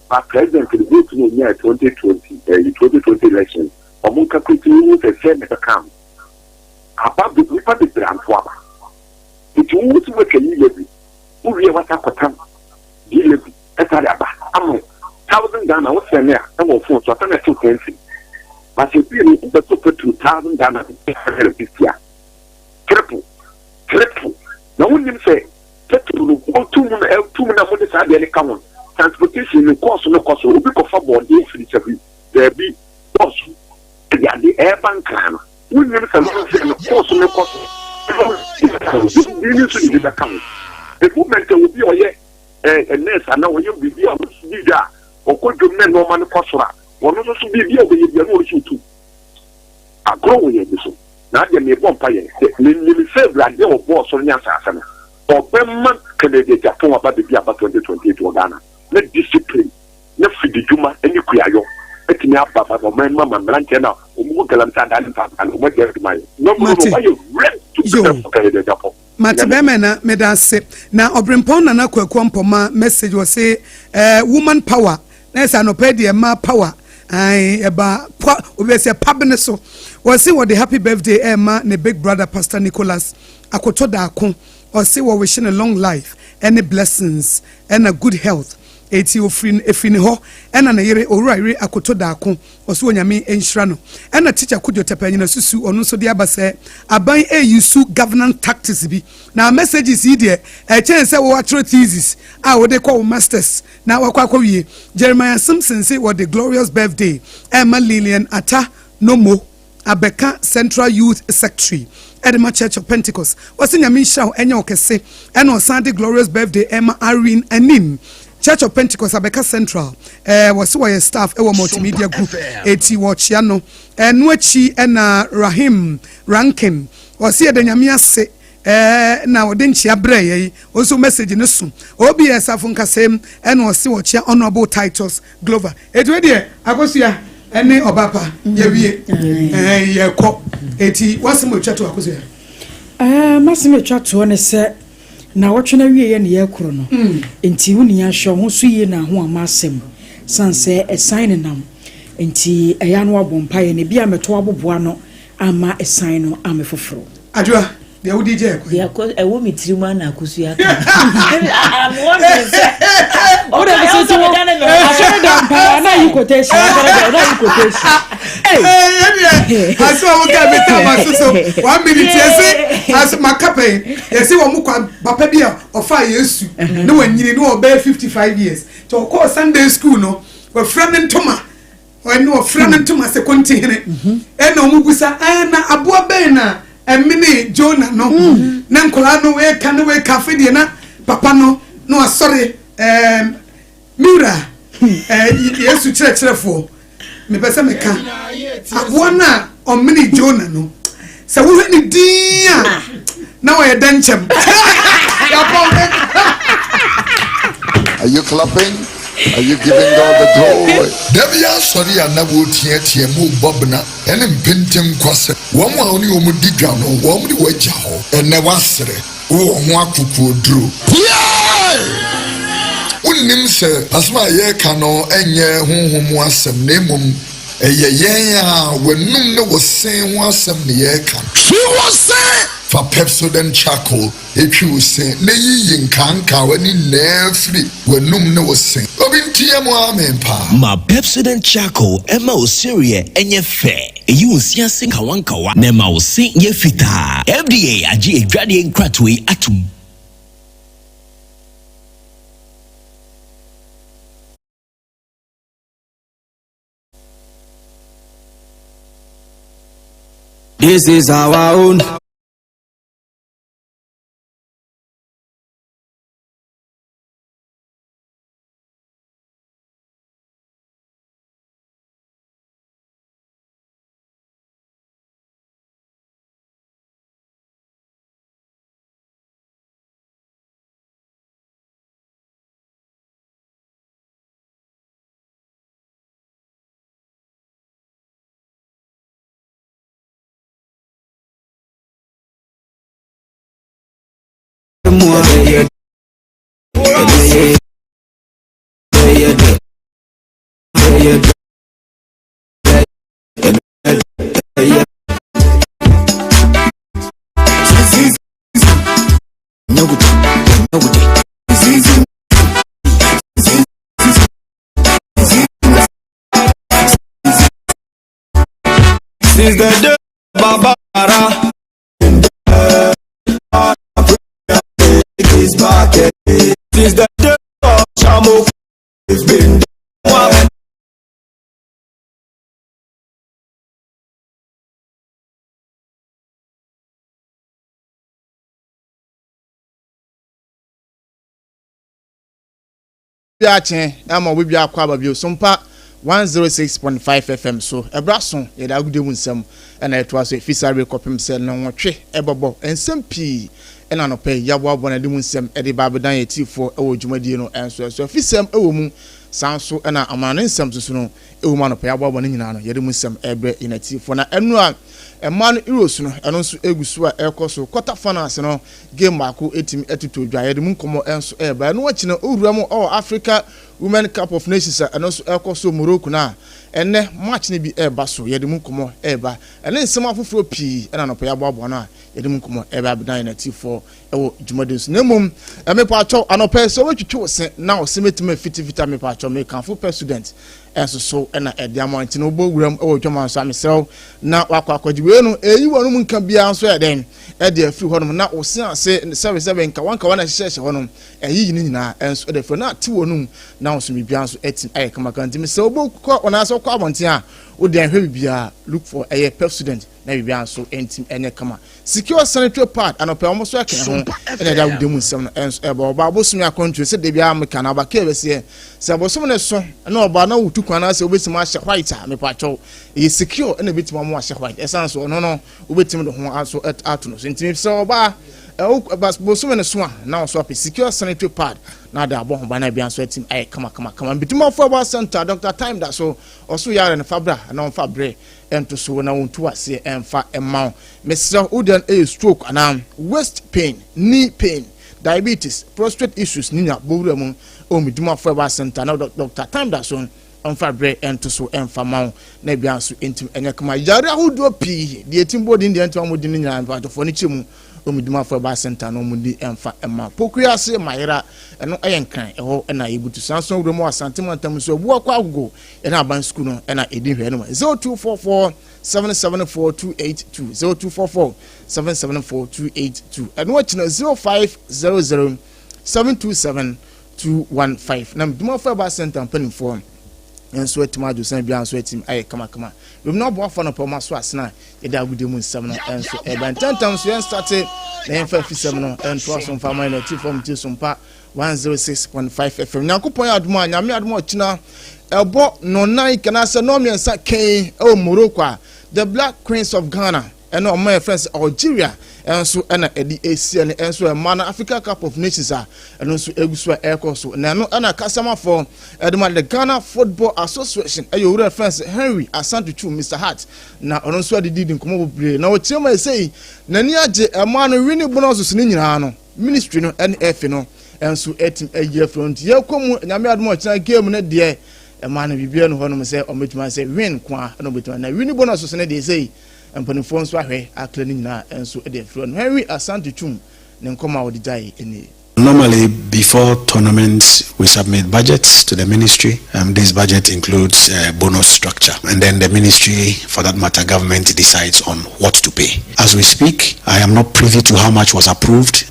but president no vote no onyae 2020, ɛyi 2020 election, Ɔmo nkakreti no hu sɛ sɛɛ na ɛbɛka no. Aba be nnipa bebree anto aba. Nti wo wosi woatwa yi levy, wo wie a woasan akɔtam D levy ɛsan de aba ama wo. Thousand Ghana wo sɛne a ɛwɔ wo phone so asan ɛtew ten cedi. But seesei no wobɛtɔ petrol thousand Ghana 850 a, triple, triple. Na wonnim sɛ petrol no wɔtu mu na ɛtu mu na mode saa deɛ no ka ho. Transportation no cost no kɔ soro. Obi kɔfa bɔɔdeɛ firi sɛbi baabi bɔs de ade ɛreba Nkran no. Wonnim sɛ lɔre fare no cost no kɔ soro. Bi nso de bi bɛka ho. The moment a obi a ɔyɛ eh, nurse anaa ɔyɛ biribi a ɔdi dwa a ɔkɔ dwom na nneɛma no kɔ soro a, ɔno nso so biribi a ɔbɛyɛ bia na ɔno nso tu. Agorɔ wɔ yɛn ani so. Na adeɛ mebɔ mpa yɛ sɛ menim sɛ Awurade a ɔbɔɔ soro ne asase no ɔbɛma Kennedy Agyapong aba baabi aba 2028 wɔ Ghana na discipline na fididwuma ne kuayɔ atumi aba ba ɔman mu ama mmeranteɛ no a wɔn gu galamsey adaa ne mpaapaa no wɔn agya adwuma ayɛ. Mmabunu no Mate. wɔayɛ ready to Yo. prepare for Kennedy Agyapong. Mate bɛrima na meda ase. Na Ɔbrempɔn Nana Kwaku Ampɔma message wɔ se eh, woman power na ɛsɛ anɔpa yi deɛ mmaa power ae ɛba pa obi bɛ sɛ pab ne so. Wɔ se wɔde happy birthday ɛɛma ne big brother Pastor Nicholas Akoto Daako. Ɔse wɔ wish no long life ɛne blessings ɛna good health. Eti ofiri efiri ne hɔ ɛna ne yere Owura yere Akoto Daako ɔse Onyame nhyira no. Ɛna Teacher Kojo Tɛpɛ Anyina Susu ɔno nso de aba sɛ aban ɛɛuse governance tactics bi na messages yi deɛ ɛkyɛn sɛ wo atwerɛ thesis a wode kɔ wo masters na wakɔ akɔwie. Jeremiah Simpson se wɔde glorious birthday ɛɛma Lillian Atta Nomo abɛka Central Youth Secretary de ma Church of Pentecost. Ɔse Nyame nhyira wo ɛnyɛ wo kɛse. Ɛna ɔsan de Glorious Birthday ɛma Irene Anin, Church of Pentecost abɛka Central. Ɛɛ wɔse wɔyɛ staff ɛwɔ Multimedia Group eti wɔkyea no. Ɛno akyi ɛna Rahim Rankin ɔse yɛda Nyame ase ɛɛ na ɔde nkyea brɛɛ yɛn. Ɔnso message no so. OBS Safo Nkasɛm ɛna ɔse wɔkyea Honourable Titus Glover. Eti wei deɛ Akosua ɛne ɔba pa yɛwie ɛɛ yɛkɔ eti wasɛm a etwa to Akosua. Ɛɛ masɛm a etwa toɔ ne sɛ naawɔtwe no awieɛ ne yɛrekoro no nti wo nua hwɛ wo ho so yie na ho amma asɛm sane sɛ ɛsan nenam nti ɛyɛ a na wabɔ mpaeɛ na ebi a mɛtɔ aboboa ano amma ɛsan no ammɛ foforo. Adwoa. Deɛ wode gya ɛkwan. Deɛ akɔ ɛwɔ me tirim a na akosua ka. I'm wondering sɛ. Wode Ɔka sɛ ɛwɔ sɛ meda ne me ho. Asɔre da mpa na ayi quotation asɔre da na ayi quotation. Ɛdeɛ asɛ wɔn ka mi ta ma soso one minute yɛsi asɛ ma ka pɛn yɛsi wɔn kɔ papa bi a ɔfa Yesu ne wɔn nyini ne wɔn bɛyɛ 55 years tí ɔkɔɔ Sunday school no wɔfira ne ntoma. Ɛna ɔfira no ntoma sɛ kontihene. Ɛna wɔn bisa, ɛɛ na aboa bɛn na ɛmene Jonah no? Na nkwadaa no weka ne weka afei deɛ na papa no na wasɔre ɛɛm miwura ɛɛ Yesu kyerɛkyerɛfoɔ mepɛ sɛ meka aboa no a ɔmene Jonah no sɛ wohwɛ ne din a na ɔyɛ dɛnkyɛm. Are you clapping? Are you giving God the glory? Da bi asɔre a na wɔreteatea mu rebɔ bena ne mpentenkwasɛm. Wɔn a wo ne wɔn di dwa no, wɔn de wo agya hɔ. Ɛnnɛ woasere, wowɔ ho akokoɔduro. Piae! Wonnim sɛ asɛm a yɛreka no nyɛ honhom mu asɛm, na mmom ɛyɛ yɛn a w'anum ne wo se ho asɛm na yɛreka. Twi wo se! Fa Pepsodent Charcoal twi wo se na yiyi nkaankawa no nyinaa firi w'anum ne wo se. Obi nteɛ mu amen paa. Ma Pepsodent Charcoal mma wo sereɛ nyɛ fɛ, ɛyi wo se ase nkawankawa na ɛma wo se yɛ fitaa. FDA agye adwadeɛ nkratoɔ yi atom. This is our own. Since the day Baba Ara is back. Since the day of Shamo it's been Bi akye ama obi bi akɔ aba bio Sompa 106.5 FM so. Ɛberɛ aso yɛde agodie mu nsɛm na ɛtoa so ɛfiri saa berɛ yi kɔpem sɛ nnɔnwɔtwe ɛbɛbɔ. Nsɛm pii na anɔpa yi yɛaboaboa no de mu nsɛm de ba abɛdan yɛn atiefoɔ wɔ dwumadie no nso so. Afisɛm wɔ mu, saa nso na amanɔne nsɛm nso so no wɔ mu anɔpa yi yɛaboaboa ne nyinaa no yɛde mu nsɛm rebrɛ yɛn atiefoɔ. Na ɛno a mmaa no Euros no ɛno nso ɛgu so a ɛrekɔ so. Quarter finals no game baako tumi totɔ dwa. Yɛde mu nkɔmmɔ nso reba. Ɛno akyi no, wowura mu wɔ Africa Women Cup of Nations a ɛno nso ɛrekɔ so wɔ Morocco no a, ɛnnɛ match no bi reba so. Yɛde mu nkɔmmɔ reba. Ɛne nsɛm afoforɔ pii na anɔpa yi aboaboa no a yɛde mu nkɔmmɔ reba abɛdan yɛn atiefoɔ wɔ dwumadi no so. Na mmom, mepaakyɛw, anɔpa yi sɛ wobɛtwitwi wo se na wo se bɛtumi afitifiti a, mepaakyɛw, mekamfo Pepsodent nso so na ɛde ama nti no wobɔ wuram wɔ dwama nso a mesrɛ wo na wakɔ akɔgye wei no ɛyi wɔnom nka biara nso yɛ dɛn ɛde afiri hɔnom na wo se ase sɛbesɛbe nkawankawa na ɛhyehyɛhyɛ hɔnom ɛyiyi ne nyinaa nso ɛde afiri na ate wɔnom na wo so biribiara nso atim ayɛ kamakama nti mesrɛ wobɔ kɔ wɔn ase wokɔ abɔnten a wode nhwɛ biribiara look for ɛyɛ Pepsodent na biribiara nso ntim ɛnyɛ kama. Secure sanitary pad anɔpɛ wɔn nso ɛka ho ɛna ɛde awude mu nsɛm no ɛnso ɛbɔ ɔbaa bosome akɔntuo sɛ debi a meka na aba kee bɛseɛ sɛ bosome ne so ɛna ɔbaa na wotu kwan na sɛ wobɛtumi ahyɛ white a mepatwɛw ɛyɛ secure ɛna ɛbɛtumi amo ahyɛ white ɛsan so ɔno no wobɛtumi de ho aso ato no so nti sɛ ɔbaa bosome ne so a na ɔso apɛ secure sanitary pad na ade abɔ ho ban na ebia nso atim ayɛ kama kama kama mbitumafo ɛbɔ center Dr. Time da so ɔso yare no fa bra na ɔmfa brɛ nto so na wɔntu aseɛ ɛmfa mma wo. Mesrɛ wo, wo deɛ no ɛyɛ stroke anaa waist pain, knee pain, diabetes, prostrate issues ne nya bɔ wura mu ɛwɔ Medumafo Herbal Center na Doctor Time da so ɔmfa berɛ nto so ɛmfa ma wo na ebia nso ɛntim ɛnyɛ kama. Yare ahodoɔ pii deɛ ɛtim bɔ din deɛ ɛntim amɔ din no nyinaa mpatɔfoɔ no kyerɛ mu wɔ Medumafo Herbal Center na wɔn di ɛmfa mma wo. Pokuya ase Mayera ɛno ɛyɛ Nkran ɛhɔ ɛna yɛbutu saa nso wura mu wɔ Asante mantam nso Abuakwa Agogo Yɛn aban sukuu no na ɛdi nhwɛɛ no ma 0244 774 282 0244 774 282 ɛno akyi no 0500 727 215 na Medumafo Herbal Center mpanimfoɔ nso atumi adwo sɛn biara nso atumi ayɛ kamakama wɛm na ɔboafoɔ no pɛ ɔma so asena yɛde agodie mu nsɛm no nso ɛba ntɛntɛm so yɛn state na yɛmfa afisɛm no ntoa so mfa ma yɛn atifoɔ mu tie so mpa 106.5 FM. Nyankopɔn yɛ adom a, Nyame adom a ɔkyena ɛbɔ nɔnan kanaasɛ nɔmmiɛnsa kɛn ɛwɔ Morocco a The Black Queens of Ghana ɛne ɔman yɛfrɛ sɛ Algeria ɛnso ɛna ɛde ɛsi ɛne ɛnso ɛma no Africa Cup of Nations a ɛno nso ɛgu so a ɛrekɔ so na ɛno ɛna kasamafoɔ ɛde ma the Ghana Football Association ɛyɛ owura yɛfrɛ sɛ Henry Asante Twum Mr Hart na ɔno nso ɛde didi nkɔmɔ bebree na ɔkyerɛ mu ɛsɛ yi n'ani agye ɛma no wini bonus ne nyinaa no Ministry no ne FA no nso atim ayi afiri hɔ nti yɛkɔ mu Nyame adom a ɔkyena game no deɛ ɛma no biribiara nu hɔnom sɛ ɔmɛtumi ayɛ sɛ win ko a ɛna ɔbɛtumi na wini bonus so no deɛ sɛi mpanimfoɔ nso ahwɛ akla no nyinaa nso de afiri hɔ no Henry Asante Twum ne nkɔmmɔ a ɔde gyae nie. Normally, before tournaments, we submit budgets to the ministry. Um, this budget includes a bonus structure. And then the ministry, for that matter, government decides on what to pay. As we speak, I am not privy to how much was approved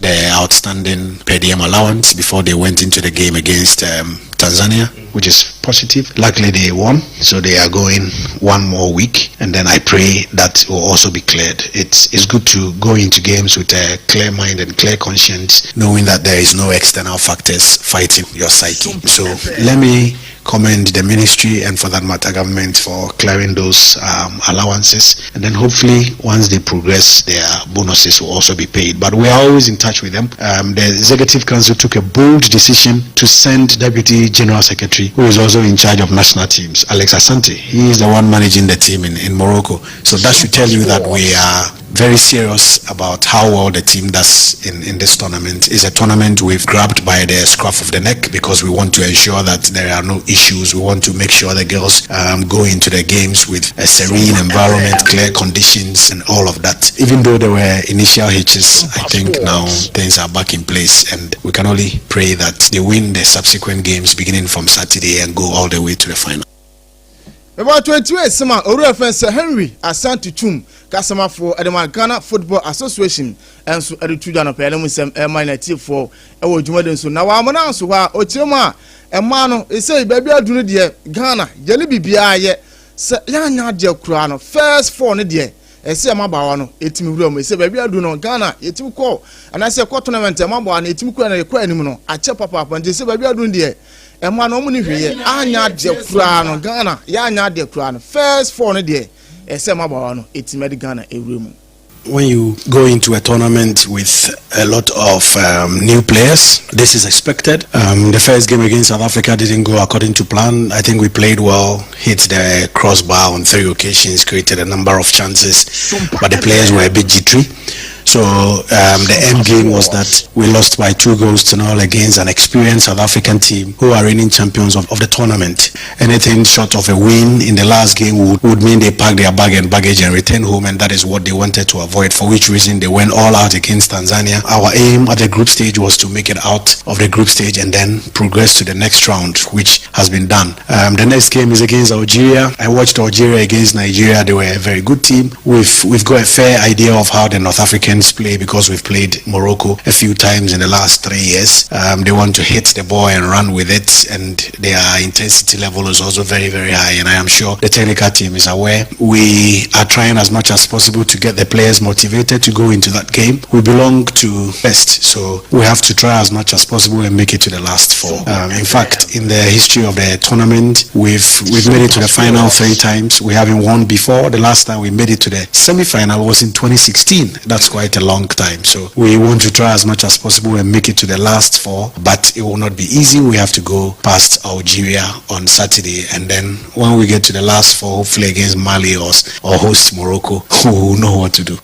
the outstanding per diem allowance before they went into the game against um, Tanzania, which is positive. Luckily, they won, so they are going one more week, and then I pray that will also be cleared. It's, it's good to go into games with a clear mind and clear conscience, knowing that there is no external factors fighting your psyche. So let me commend the ministry and for that matter government for clearing those um, allowances and then hopefully once they progress their bonuses will also be paid but we are always in touch with them um, the executive council took a bold decision to send deputy general secretary who is also in charge of national teams Alex Asante he is the one managing the team in, in Morocco so that should tell you that we are very serious about how well the team does in, in this tournament. It's a tournament we've grabbed by the scruff of the neck because we want to ensure that there are no issues. We want to make sure the girls um, go into the games with a serene environment, clear conditions, and all of that. Even though there were initial hitches, I think now things are back in place, and we can only pray that they win the subsequent games beginning from Saturday and go all the way to the final. Mebɔ 28 sɛm a owura fɛn sɛ Henry Asante Twum, kasamafoɔ de ma Ghana Football Association, nso de to dwa no pɛɛ no mu nsɛm ɛma n'atiefoɔ wɔ dwumadi nso na wɔamona nso hɔ a ɔkyerɛ mu a ɛmaa no ɛsɛ baabi aduru no deɛ, Ghana yɛne biribiara yɛ sɛ yɛanyɛ adeɛ koraa no, first four no deɛ, ɛsɛ mmabaawa no ɛtumi wura mu. Ɛsɛ baabi aduru no, Ghana yɛtumi kɔ anaasɛ ɛkɔ tournament, mmabaawa no yɛtumi kɔ na yɛkɔ anim no akyɛ papaapa. Nti sɛ baabi aduru no deɛ, ɛma no ɔmo ne hwee anyɛ adeɛ koraa no, Ghana yɛanyɛ adeɛ koraa no, first four no deɛ, ɛsɛ mmabaawa no ɛtumi de Ghana ɛwura mu. When you go into a tournament with a lot of new players, this is expected. The first game against South Africa didn't go according to plan. I think we played well, hit the crossbar on three occasions, created a number of chances, but the players were a bit jittery. So the end game was that we lost by 2 goals to 0 against an experienced South African team who are reigning champions of the tournament. Anything short of a win in the last game would mean they pack their bag and baggage and return home, and that is what they wanted to avoid, for which reason they went all out against Tanzania. Our aim at the group stage was to make it out of the group stage and then progress to the next round, which has been done. The next game is against Algeria. I watched Algeria against Nigeria. They were a very good team. We've got a fair idea of how the North Africans play because we've played Morocco a few times in the last 3 years. They want to hit the ball and run with it, and their intensity level is also very, very high. And I am sure the technical team is aware. We are trying as much as possible to get the players motivated to go into that game. We belong to best, so we have to try as much as possible and make it to the last four. In fact, in the history of the tournament, we've made it to the final three times. We haven't won before. The last time we made it to the semi-final was in 2016. That's quite a long time. So we want to try as much as possible and make it to the last four, but it will not be easy. We have to go past Algeria on Saturday, and then when we get to the last four, hopefully against Mali or host Morocco, we will know what to do.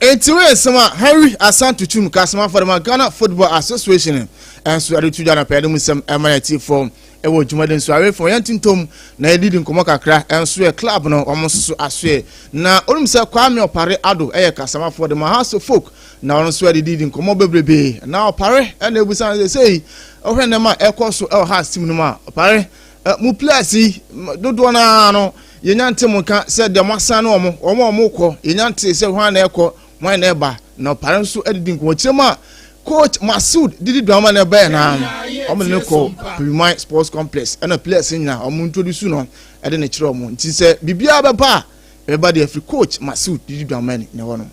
Eti wei nsɛm a Henry Asante Twum, kasamafoɔ de ma Ghana Football Association, ɛnso ɛde tu dwa na pɛɛ de mu nsɛm ɛma yɛ tifoɔ ɛwɔ dwumadi nso awefo yɛn tintom na yɛdidi nkɔmɔ kakra. Ɛnso yɛ club no, wɔn nso so asoɛ na onim sɛ Kwame Ɔpare Ado ɛyɛ kasamafoɔ de ma Hearts of Oak, na ɔno nso ɛde didi nkɔmɔ bebrebe na Ɔpare ɛna ebusa sɛ sɛyi ɔhwɛ nneɛma a ɛkɔ so ɛwɔ Hearts team no mu a, Ɔpare ɛ mu players yi dodoɔ naa no, yɛnya nte mo nka sɛ deɛ mo asan no, wɔn a wɔn kɔ, yɛnya nte sɛ hwan na ɛkɔ, hwan na ɛba. Na Ɔpare nso ɛdidi nkɔmɔ kyerɛ mu a coach Masoud Didi Dramani na ɛbɛyɛ na wɔn de ne kɔ Pobiman Sports Complex, ɛna players nyinaa wɔn introduce no ɛde ne kyerɛ wɔn. Nti sɛ biribiara bɛba a ɛbɛba deɛ, firi coach Masoud Didi Dramani na ɛwɔ no.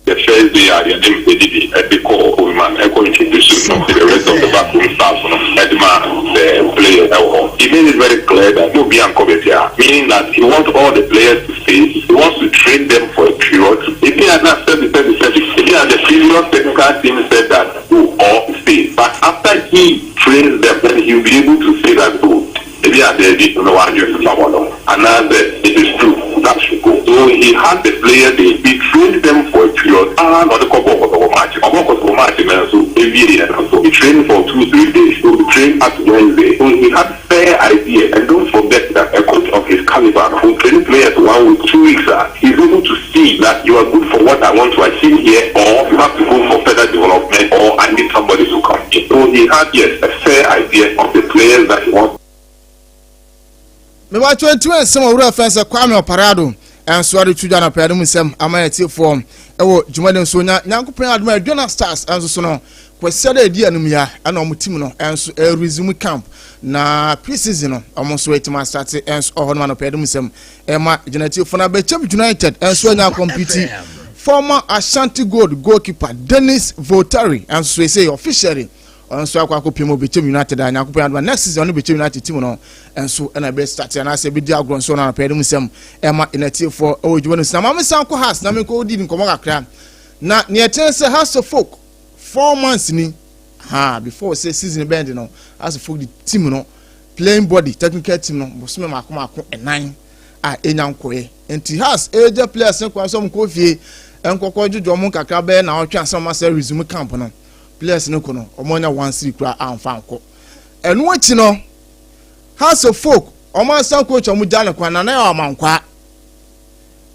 The first day a yɛde Didi ɛde kɔ Pobiman ɛkɔ introduce no to the rest of the backroom staff no, ɛde ma the players ɛwɔ hɔ. He made it very clear that no be ankɔ baabi a, meaning that he wants all the players to stay. He wants to train them for a period. Ebi a na sɛbi sɛbi sɛbi, ebi a the previous technical team said that go or stay, but after he trains them, then he will be able to say that go. Ebi a dɛbi no wadwo sisan wɔ no anaasɛ it is true that should go. So he had the players, he trained them for a period. Ah, na ɔde kɔ bɔ Kɔtɔkɔ match, ɔbɔ Kɔtɔkɔ match na nso ewie yɛ no so he trained for 2-3 days. So he trained at Wednesday, so he had fair idea. And don't forget that a coach of his caliber who train players one week, 2 weeks, ah, he's able to see that you are good for what I want to achieve here, or you have to go for further development, or I need somebody to come in. So he had, yes, a fair idea of the players that he wants. Mewatwa ntiwa nsɛm a owura fɛn sɛ Kwame Ɔparado ɛnso ade tu dwa na pɛɛ no mu nsɛm ama yɛ tiefoɔ ɛwɔ dwumadi nso nya Nyankopɔn adom a Aduana Stars ɛnso so no, Kwasiada edi anum ya ɛna ɔmo team no ɛnso ɛresume camp na pre-season no ɔmo nso ɛtumi asate ɛnso ɔhɔ nom anɔpɛ ɛdum nsɛm ɛma gyinatiefoɔ. Na Bɛkyɛm United ɛnso anya compete former Ashanti Gold goalkeeper Dennis Voltari ɛnso so ese officially ɔno nso akɔ akɔpiem wɔ Bɛkyɛm United a Nyankopɔn adom next season ɔno Bɛkyɛm United team no ɛnso ɛna ɛbɛ start anaasɛ ɛbɛdi agorɔ nso no anɔpɛ ɛdum nsɛm ɛma gyinatiefoɔ ɛwɔ dwuma no si. Na maame san kɔ Hearts na menkɔ di nkɔmmɔ kakra na neɛ ɛkyɛn sɛ Hearts of Oak 4 months ni ha before sɛ season bɛn de no, Hearts of Oak the team no playing body, technical team no, bosome mako mako ɛnan a enya nkɔɛ. Nti Hearts ɛgya players ne kwan sɛ ɔmo kɔ fie nkɔkɔ dwodwo ɔmo kakra bɛyɛ na ɔtwe asɛm ɔmo asɛ resume camp no. Players no kɔ no, ɔmo anya one cedi kura amfa nkɔ. Ɛno akyi no, Hearts of Oak ɔmo asan coach, ɔmo gya ne kwan na na yɛ ɔmankwa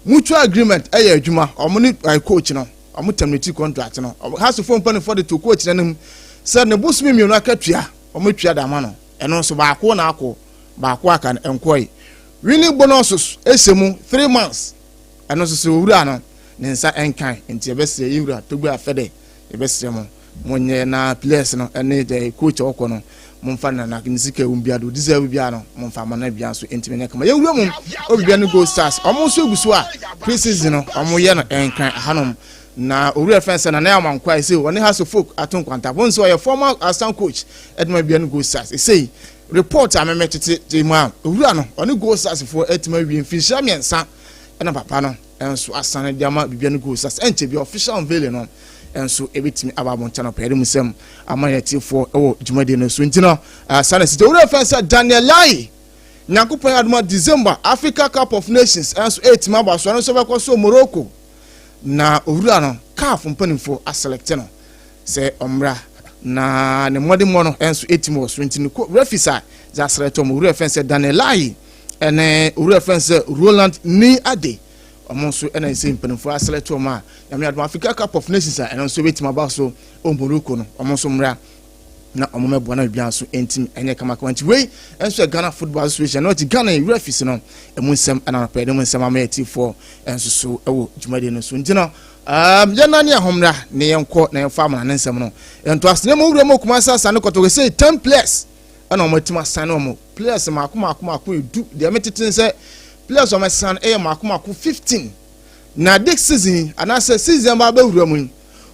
mutual agreement ɛyɛ adwuma. Ɔmo ne ɛɛ coach no, ɔmo terminate contract no. Hearts of Oak mpanimfoɔ de to coach n'anim sɛ ne bosome 2 akatua ɔmo tua dama no. Ɛno nso baako na akɔ, baako aka no nkɔɛ. Winning bonuses ɛhyɛ mu 3 months. Ɛno nso so owura no ne nsa nkan, nti yɛbɛsrɛ yɛwura Togbe Afede, yɛbɛsrɛ mo, monyɛ na players no ɛne the coach a ɔkɔ no, momfa nana ne sika ewu bia do deserve bia no, momfa ama no bia nso ntumi nyɛ kama. Yɛwura mu obibia no, Gold Stars, ɔmo nso egu so a pre-season no ɔmo yɛ no ɛnkran ahanom, na owura fɛn sɛ Nana Amankwa ese ɔne Hearts of Oak ato nkwanta wɔn nso ɔyɛ former assistant coach ɛdema bia no Gold Stars. Ese report a mɛmɛ tete te mu a, owura no ɔne Gold Stars foɔ ɛtumi awie mfinhyia 3, ɛna papa no ɛnso asane de ama bibia no Gold Stars. Ɛnkyɛ bi official unveiling no ɛnso ebitumi aba abɔnten no pɛɛ de mu sɛm ama yɛ tiefoɔ ɛwɔ dwumadie no so. Nti no saa na sisi owura fɛn sɛ Daniel Laryea, Nyankopɔn adoma, December Africa Cup of Nations ɛnso ɛtumi aba so. Ɛno nso bɛkɔ so Morocco, na owura no CAF mpanimfoɔ aselect no sɛ ɔmmra na ne mmɔdemmɔ no ɛnso ɛtumi wɔ so. Nti no referees a dze aselect ɔmo, owura fɛn sɛ Daniel Laryea ɛne owura fɛn sɛ Roland Nii Ade, ɔmo nso ɛna ɛsɛ mpanimfoɔ aselect ɔmo a Nyame adom Africa Cup of Nations a ɛno nso bɛtumi aba so wɔ Morocco no, ɔmo nso mmra na ɔmo mɛboa na biribiara nso ntim ɛnyɛ kamakama. Nti wei nso yɛ Ghana Football Association na ɔte Ghana yɛ referees no ɛmu nsɛm, ɛna anɔpɛ ɛde mu nsɛm ama yɛ tifoɔ nso so ɛwɔ dwumadie no so. Nti no yɛn nan ne ahomra ne yɛnkɔ na yɛmfa amana ne nsɛm no yɛnto ase. Ne mu wura mu Kumasi Asante Kɔtɔkɔ sɛ 10 players ɛna wɔn atumi asan wɔn players mako mako mako 10. Deɛ mɛtete sɛ players wɔn asan ɛyɛ mako mako 15. Na this season anaasɛ season ba abɛwura mu yi,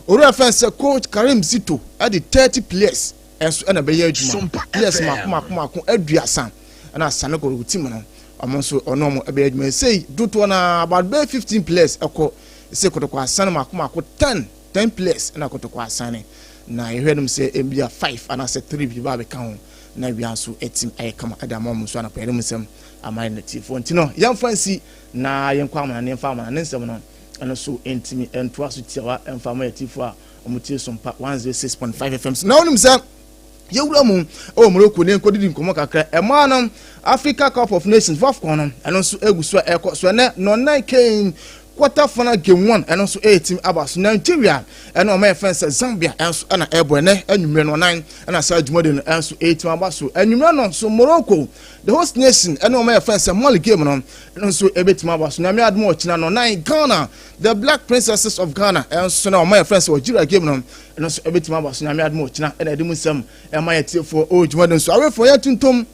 owura fɛn sɛ coach Karim Zito ɛde 30 players ɛnso ɛna bɛyɛ adwuma, players mako mako mako 30 ɛna Asante Kɔtɔkɔ team no, ɔmo nso ɔno ɔmo ɛbɛyɛ adwuma. Sei dodoɔ na about bɛyɛ 15 players ɛkɔ sɛ Kɔtɔkɔ asan mako mako 10 10 players ɛna Kɔtɔkɔ asan, na yɛhwɛ nom sɛ ebia five anaasɛ three bi ba abɛka ho na wia nso ɛtim ayɛ kama ɛde ama ɔmo nso anapɛ yɛde mu nsɛm ama yɛn natifoɔ. Nti no yɛmfa nsi na yɛnkɔ amana ne yɛmfa amana ne nsɛm no ɛno so ntumi ntoa so tiawa ɛmfa ama yɛtifoɔ a ɔmo tie Sompa 106.5 FM so. Na wonim sɛ yɛwura mu ɛwɔ Morocco ne nkɔdidi nkɔmmɔ kakra. Ɛmaa no Africa Cup of Nations, WAFCON no, ɛno nso egu so a ɛkɔ so. Ɛnɛ nɔnan kɛn quarter final game one, ɛno nso ɛyɛ team aba so. Nigeria ɛna ɔmo yɛ fɛn sɛ Zambia ɛnso ɛna ɛbɔ ɛnɛ ɛnwummerɛ no ɔnan, ɛna saa dwumadi no ɛnso ɛyɛ team aba so ɛnwummerɛ no so. Morocco, the host nation, ɛna ɔmo yɛ fɛn sɛ Mali game no, ɛno nso ɛbɛtumi aba so. Nyame adum, ɔkyina no nan Ghana, the Black Princesses of Ghana, ɛnso na ɔmo yɛ fɛn sɛ Algeria game no, ɛno nso ɛbɛtumi aba so. Nyame adum, ɔkyina ɛna ɛde mu nsɛm ɛma yɛ tiefoɔ ɛwɔ dwumadi nso. Awefoɔ yɛn tuntum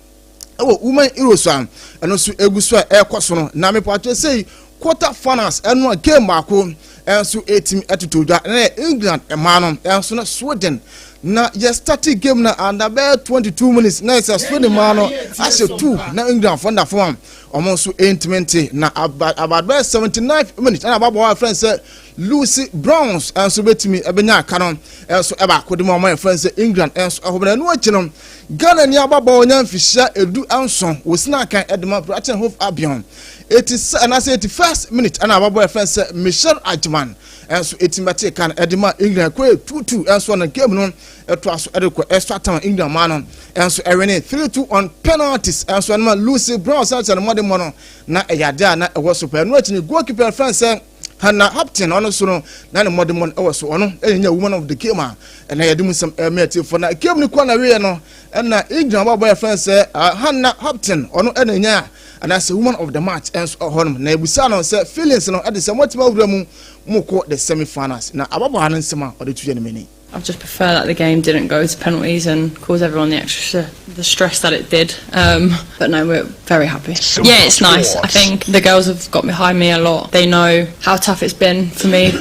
ɛwɔ Women Euros a ɛno nso egu so a ɛrekɔ so no, na mepatwa sɛ quarter finals ɛno a game baako ɛnso ɛtumi ɛtoto dwa, ɛna yɛ England mmaa no ɛnso no Sweden. Na yɛ start game na under bɛyɛ 22 minutes na yɛ sɛ Sweden mmaa no ahyɛ two, na England fɔ nda fam a wɔn nso ɛntumi nte. Na about bɛyɛ 79 minutes ɛna ababaawa a fɛn sɛ Lucy Bronze ɛnso bɛtumi ɛbɛnya aka no ɛnso ɛbaako de mu a wɔn yɛ fɛn sɛ England ɛnso ɛhɔ. Bɛn ɛno akyi no, Ghana ni ababaawa nya mfihyia 17 wɔsi akan ɛde ma Brighton Hove Albion, 80 anaasɛ 81st minute ɛna ababaawa yɛ fɛn sɛ Michelle Agyeman ɛnso ɛtumi bɛte kan ɛde ma England kɔ 2-2. Ɛnso ɔno game no ɛtoa so ɛde kɔ extra time, England maa no ɛnso ɛwin 3-2 on penalties. Ɛnso ɛno ma Lucy Bronze ɛkyɛ no mmɔde mmɔ no na ɛyɛ ade a na ɛwɔ so pɛɛ. Ɛno akyi no, goalkeeper fɛn sɛ Hannah Hampton, ɔno so no na ne mmɔde mmɔ no ɛwɔ so, ɔno ɛna nya woman of the game a ɛna yɛde mu nsɛm ɛmɛ atiefo. Na game no kɔ na wieɛ no, ɛna England ababɔ yɛ fɛn sɛ Hannah Hampton, ɔno ɛna nya anaasɛ woman of the match ɛnso ɛhɔ nom. Na ebusa no sɛ feelings no ɛde sɛ mɔtumi awura mu mo kɔ the semi finals, na ababɔ no nsɛm a ɔde tu yɛ no mani. I just prefer that the game didn't go to penalties and cause everyone the extra the stress that it did. But no, we're very happy. Yeah, it's nice. I think the girls have got behind me a lot. They know how tough it's been for me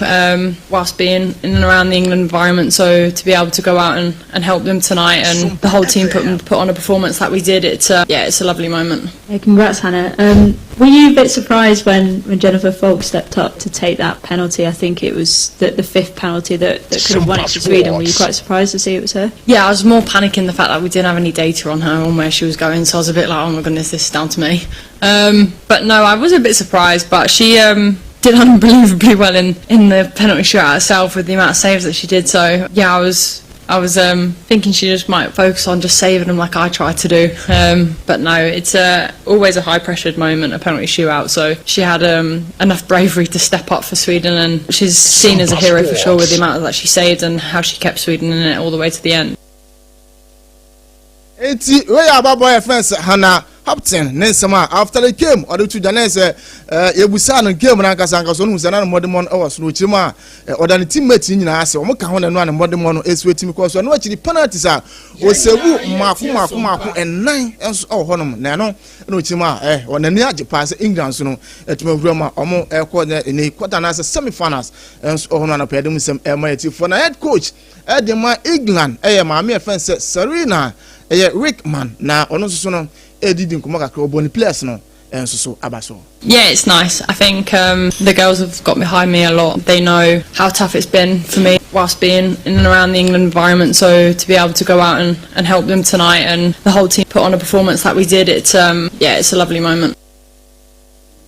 whilst being in and around the England environment. So to be able to go out and help them tonight and the whole team put on a performance like we did, it's yeah, it's a lovely moment. Yeah, congrats, Hannah. Were you a bit surprised when Jennifer Falk stepped up to take that penalty? I think it was the fifth penalty that could have won it for Sweden. Were you quite surprised to see it was her? Yeah, I was more panicking the fact that we didn't have any data on her, on where she was going, so I was a bit like, "Oh my goodness, this is down to me." But no, I was a bit surprised, but she did unbelievably well in the penalty shootout herself with the amount of saves that she did. So yeah, I was thinking she just might focus on just saving them like I tried to do. But no, it's always a high pressured moment, a penalty shootout. So she had enough bravery to step up for Sweden, and she's seen as a hero for sure with the amount that she saved and how she kept Sweden in it all the way to the end. Eti wei yɛ ababɔ yɛ fɛn sɛ Hannah. Hopton ne nsɛm a after the game ɔde to dwa ne sɛ yɛbusaa no game no ankasa ankasa, ɔno hu sɛ na ne mmɔdemmɔ no wɔ soro. Ɔkyerɛ mu a, ɔda ne teammate nyinaa ase, wɔn ka ho na ɛno a ne mmɔdemmɔ no ɛsi etimi kɔ so. Ɛno akyiri penalties a ɔsɛbu mmaako mmaako mmaako ɛnan nso wɔ hɔnom, na ɛno ɛna ɔkyerɛ mu a wɔn ani agye paa sɛ England nso no ɛtumi awura mu a wɔn ɛkɔ na ɛne quarter anaasɛ semi finals nso wɔ hɔnom. Anɔpɛ yɛde mu nsɛm ɛma yɛ tifoɔ na head coach ɛde ma England ɛyɛ maame ɛfɛn sɛ Sarina ɛyɛ Wiegman, na ɔno nso so no ɛdidi nkɔmɔ kakra, ɔbɔ ne players no nso so aba so. Yeah, it's nice. I think the girls have got behind me a lot. They know how tough it's been for me whilst being in and around the England environment. So to be able to go out and help them tonight and the whole team put on a performance like we did, it's yeah, it's a lovely moment.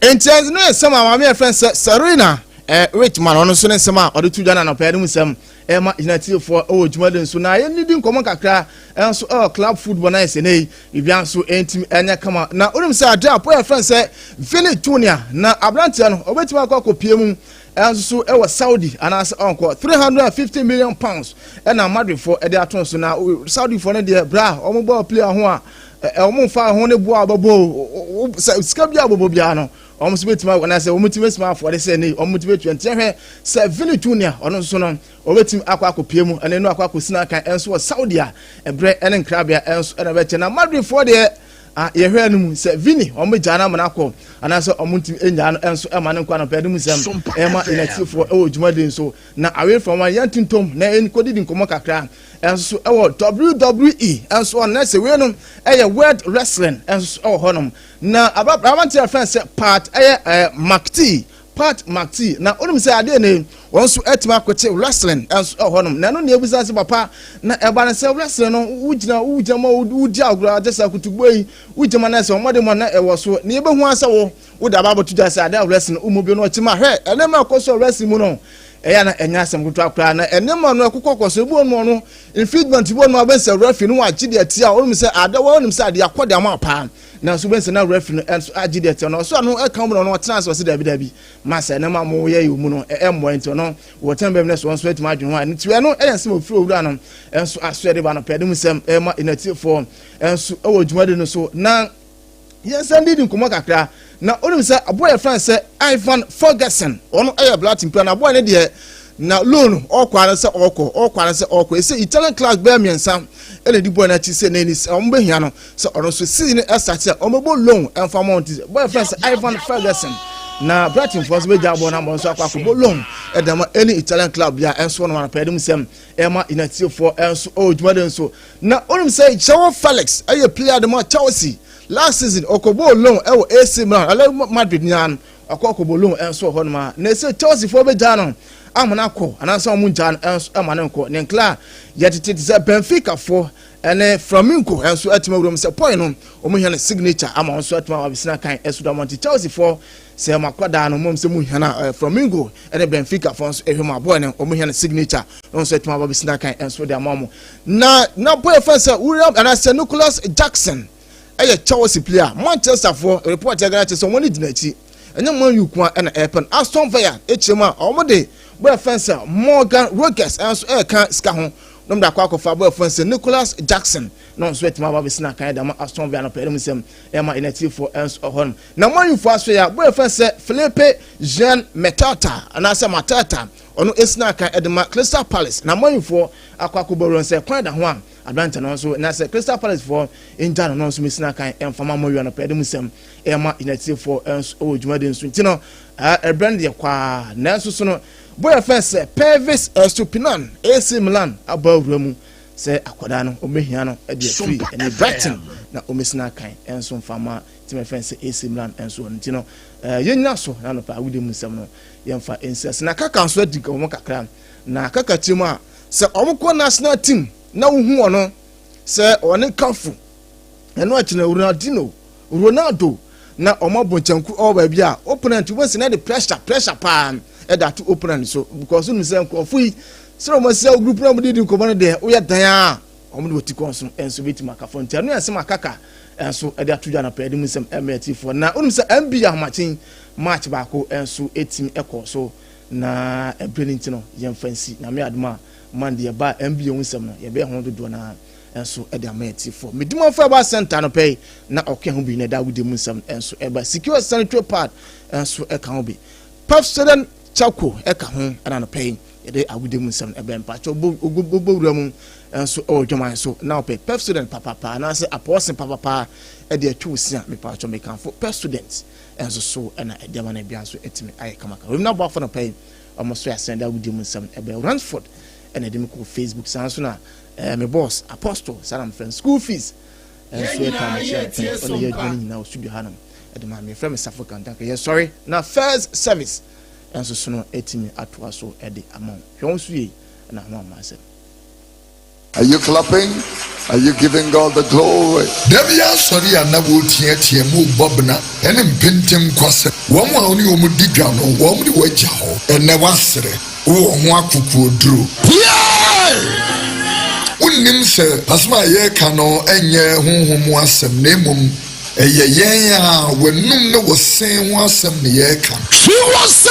Nti ɛno yɛ nsɛm a maame yɛ fɛn sɛ Sarina Wiegman, ɔno nso ne nsɛm a ɔde to dwa no anɔpɛ no mu nsɛm ɛma gyinatiefoɔ ɛwɔ dwumadi nso. Na yɛnidi nkɔmmɔ kakra ɛnso ɛwɔ club football na ɛsɛ ne yi biribiara nso ɛntumi ɛnyɛ kama. Na wonim sɛ ade a pɔ yɛ fɛn sɛ Vini Junior na aberanteɛ no ɔbɛtumi akɔ akɔpie mu ɛnso so ɛwɔ Saudi anaasɛ ɔnkɔ. £350 million ɛna Madridfoɔ ɛde ato so, na Saudifoɔ no deɛ, bra wɔn bɔ player ho a wɔn mfa ho ne boa a wɔbɛbɔ sɛ sika bi a wɔbɛbɔ biara no, wɔn nso bɛtumi akɔ anaasɛ wɔn tumi bɛtumi afɔre sɛ ne wɔn tumi bɛtua. Nti ɛhwɛ sɛ Vini Junior ɔno nso no wɔbɛtumi akɔ akɔpie mu ɛne no akɔ akɔsi n'akan ɛnso wɔ Saudi a ɛbrɛ ɛne nkrabea ɛnso ɛna bɛkyɛ. Na Madridfoɔ deɛ a yɛhwɛ no mu sɛ Vini wɔn bɛgyaa no ama no akɔ anaasɛ wɔn ntumi nnyaa no ɛnso ɛma no nkɔ. Anɔpɛ no mu nsɛm ɛma yɛnatifoɔ ɛwɔ dwumadie nso na away from one yɛn tuntum na yɛnkɔdidi nkɔmmɔ kakra ɛnso ɛwɔ WWE ɛnso ɔno sɛ wei no ɛyɛ World Wrestling ɛnso ɛwɔ hɔnom. Na aberanteɛ a fɛn sɛ Pat ɛyɛ McAtee, Pat McAtee, na onim sɛ adeɛ ne wɔn nso atumi akɔkye wrestling ɛnso ɛwɔ hɔnom. Na ɛno nea ebisa sɛ papa na ɛba no sɛ wrestling no wogyina ma wodi agorɔ agye sɛ akutugbo yi wogyina ma na sɛ ɔmɔde mɔ na ɛwɔ so na yɛbɛhu asɛ wo wode aba abɛto dwa sɛ adeɛ wrestling wo mu bi no ɔkye ma hwɛ ɛnɛma ɛkɔ so wrestling mu no, ɛyɛ na ɛnyɛ asɛm ketewa koraa. Na ɛnɛma no ɛkokɔ kɔ so ebi wɔn no infringement bi wɔn abɛnsɛ referee no wagye deɛ tia, wɔn sɛ ade wɔn sɛ adeɛ akɔ deɛ ama paa, na nso bɛnsɛ na referee no ɛnso agye deɛ tia no ɔso ano ɛka wɔn na ɔno ɔtena ase ɔsi dabi dabi ma sɛ ɛnɛma mo yɛ yɛ mu no ɛmmoa. Nti ɔno wɔtɛn bɛm no so wɔn nso atumi adwene ho a nti ɛno ɛyɛ nsɛm ofiri owura no ɛnso aso ɛde ba no pɛɛ de mu nsɛm ɛma ɛnatifoɔ ɛnso ɛwɔ dwumadi no so. Na yɛnsan didi nkɔmɔ kakra, na onim sɛ aboa yɛ fɛn sɛ Ivan Ferguson, ɔno ɛyɛ Brighton player, na aboa ne deɛ na loan ɔkɔ ara sɛ ɔkɔ ara sɛ ɔkɔ ɛsɛ Italian clubs bɛyɛ mmiɛnsa ɛna di bɔɔl n'akyi sɛ n'ani sɛ ɔmo bɛhia no sɛ ɔno nso season ɛstart sɛ ɔmo bɔ loan ɛnfa mo nti bɔɔl fɛn sɛ Ivan Ferguson na Brighton foɔ nso bɛgya bɔɔl na mo nso akɔ akɔbɔ loan ɛda ma ɛne Italian club bi a ɛnso ɔno anapɛ ɛde mu sɛm ɛma Unitedfoɔ ɛnso ɛwɔ dwumadi nso. Na onim sɛ Joao Felix ɛyɛ player de ma Chelsea. Last season ɔkɔbɔɔ loan ɛwɔ AC Milan, Real Madrid nyinaa no ɔkɔ ɔkɔbɔ loan ɛnso wɔ hɔnom a na ɛsɛ Chelsea foɔ bɛgyaa no ama no akɔ anaasɛ ɔmo ngyaa no ɛnso ɛma no nkɔ. Ne nkla yɛtete te sɛ Benfica foɔ ɛne Flamengo ɛnso ɛtumi awuram sɛ point no ɔmo hia no signature ama wɔn nso ɛtumi abɛsina kan ɛso da wɔn. Nti Chelsea foɔ sɛ mo akɔdaa no mo sɛ mo hia no Flamengo ɛne Benfica foɔ nso ɛhwɛ mo aboɔ no, ɔmo hia no signature no nso ɛtumi abɛsina kan ɛnso de ama mo. Na boy fɛn sɛ William anaasɛ Nicholas Jackson ɛyɛ Chelsea player. Manchester foɔ report yɛ gara kyerɛ sɛ wɔn ani gyina akyi, ɛnyɛ Man U ko a ɛna ɛpɛ no. Aston Villa ekyir mu a wɔn de boy fɛn sɛ Morgan Rogers ɛnso ɛɛka sika ho na wɔn de akɔ akɔfa boy fɛn sɛ Nicholas Jackson na nso ɛtumi aba abɛsi n'akan ɛda ma Aston Villa no pɛ ɛdɛm nsɛm ɛma ɛnɛtifoɔ ɛnso ɛhɔ no. Na Man U foɔ aso yɛ a boy fɛn sɛ Philippe Jean Mateta anaasɛ Mateta, ɔno esi n'akan ɛde ma Crystal Palace, na Man U foɔ akɔ akɔbɔ wura sɛ kwan da ho a aberante no nso na sɛ Crystal Palace foɔ ngya no nso mesi n'akan ɛmfama mo wia no pɛ ɛde mu nsɛm ɛma ɛnɛtifoɔ ɛnso ɛwɔ dwumadi nso. Nti no ɛbrɛ no deɛ kwaa, nanso so no boy fɛn sɛ Pervis Estupinan, AC Milan abɔ awura mu sɛ akwadaa no ɔmɛhia no ɛde afiri ɛne Brighton na ɔmɛsi n'akan ɛnso mfama team ɛfɛn sɛ AC Milan ɛnso hɔ. Nti no yɛnyina so na nɔpɛ awudi mu nsɛm no yɛmfa nsi ase. Na Kaka nso adi wɔn kakra na Kaka kyerɛ mu a sɛ wɔn kɔ national team na wohu ɔno sɛ ɔne Cafu, ɛno akyi no Ronaldinho, Ronaldo na wɔn abɔ nkyɛnku ɛwɔ baabi a opponent wɔn si na de pressure paa ɛde ato opponent so, because wɔn sɛ nkurɔfo yi sɛ wɔn asi group na wɔn de di nkɔmɔ no deɛ woyɛ dan a wɔn de wɔti kɔn so ɛnso bɛtumi akafo. Nti ɛno yɛ nsɛm akaka ɛnso ɛde ato dwa na pɛɛ de mu nsɛm ɛmɛ atifoɔ. Na wɔn sɛ NBA ahomakyen match baako ɛnso ɛtumi ɛkɔ so na ɛbrɛ ne nti no yɛmfa nsi. Nyame adom a Monday ɛba NBA ho nsɛm no yɛbɛyɛ ho dodoɔ naa. Nso de ama atiefoɔ. Medimafo ɛba center no pɛ yi na ɔka ho bi na ɛda awudie mu nsɛm nso ɛba. Secure sanitary pad nso ɛka ho bi. Pepsodent charcoal ɛka ho ɛna no pɛ yi yɛde awudie mu nsɛm ɛbɛn. Mpakyɛ ogbogbo wura mu nso ɛwɔ dwaman so na ɔpɛ Pepsodent papapa anaasɛ apɔɔsen papapa ɛde atwi wo si a, mepakyɛ mekanfo Pepsodent nso so ɛna ɛde ama no bia nso ɛtumi ayɛ kamakama. Wɔn aboafo no pɛ yi ɔmo so yɛasɛn de awudie mu nsɛm ɛbɛn. Ransford ɛna ɛde mi kɔ Facebook saa nso na me boss Apostle saa na mefrɛ school fees nso ɛka mo kyerɛ pɛn ɔna yɛ adwuma no nyinaa wɔ studio hanom ɛde maa me. Yɛfrɛ me Safo Kantanka. Yɛsɔre na first service nso so no ɛtumi atoa so ɛde ama wo. Hwɛ wo nso yie ɛna ho ama asɛm. Are you clapping? Are you giving God the glory? Da bi asɔre a na wɔreteatea mu bɔ bena ɛne mpenten kwasɛm. Wɔn a wɔne wɔn di dwa no, wɔn de wɔagya hɔ. Ɛnɛ wasere, wowɔ ho akokoɔduro. Piae! Wonnim sɛ asɛm a yɛreka no ɛnyɛ honhom mu asɛm na mmom ɛyɛ yɛn a w'anum ne wo sen ho asɛm ne yɛreka. Twi wo se!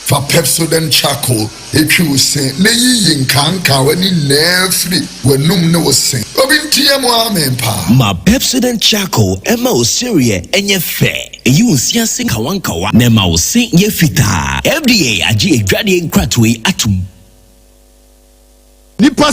Fa Pepsodent charcoal etwi wo se na yiyi nkankawa ne nyinaa firi w'anum ne wo se. Obi nteɛ mu amen paa. Ma Pepsodent charcoal ɛma wo sereɛ ɛnyɛ fɛ. Ɛyi wo nsi ase nkawankawa na ɛma wo se yɛ fitaa. FDA agye adwadeɛ nkratoɔ yi atom. Nipa.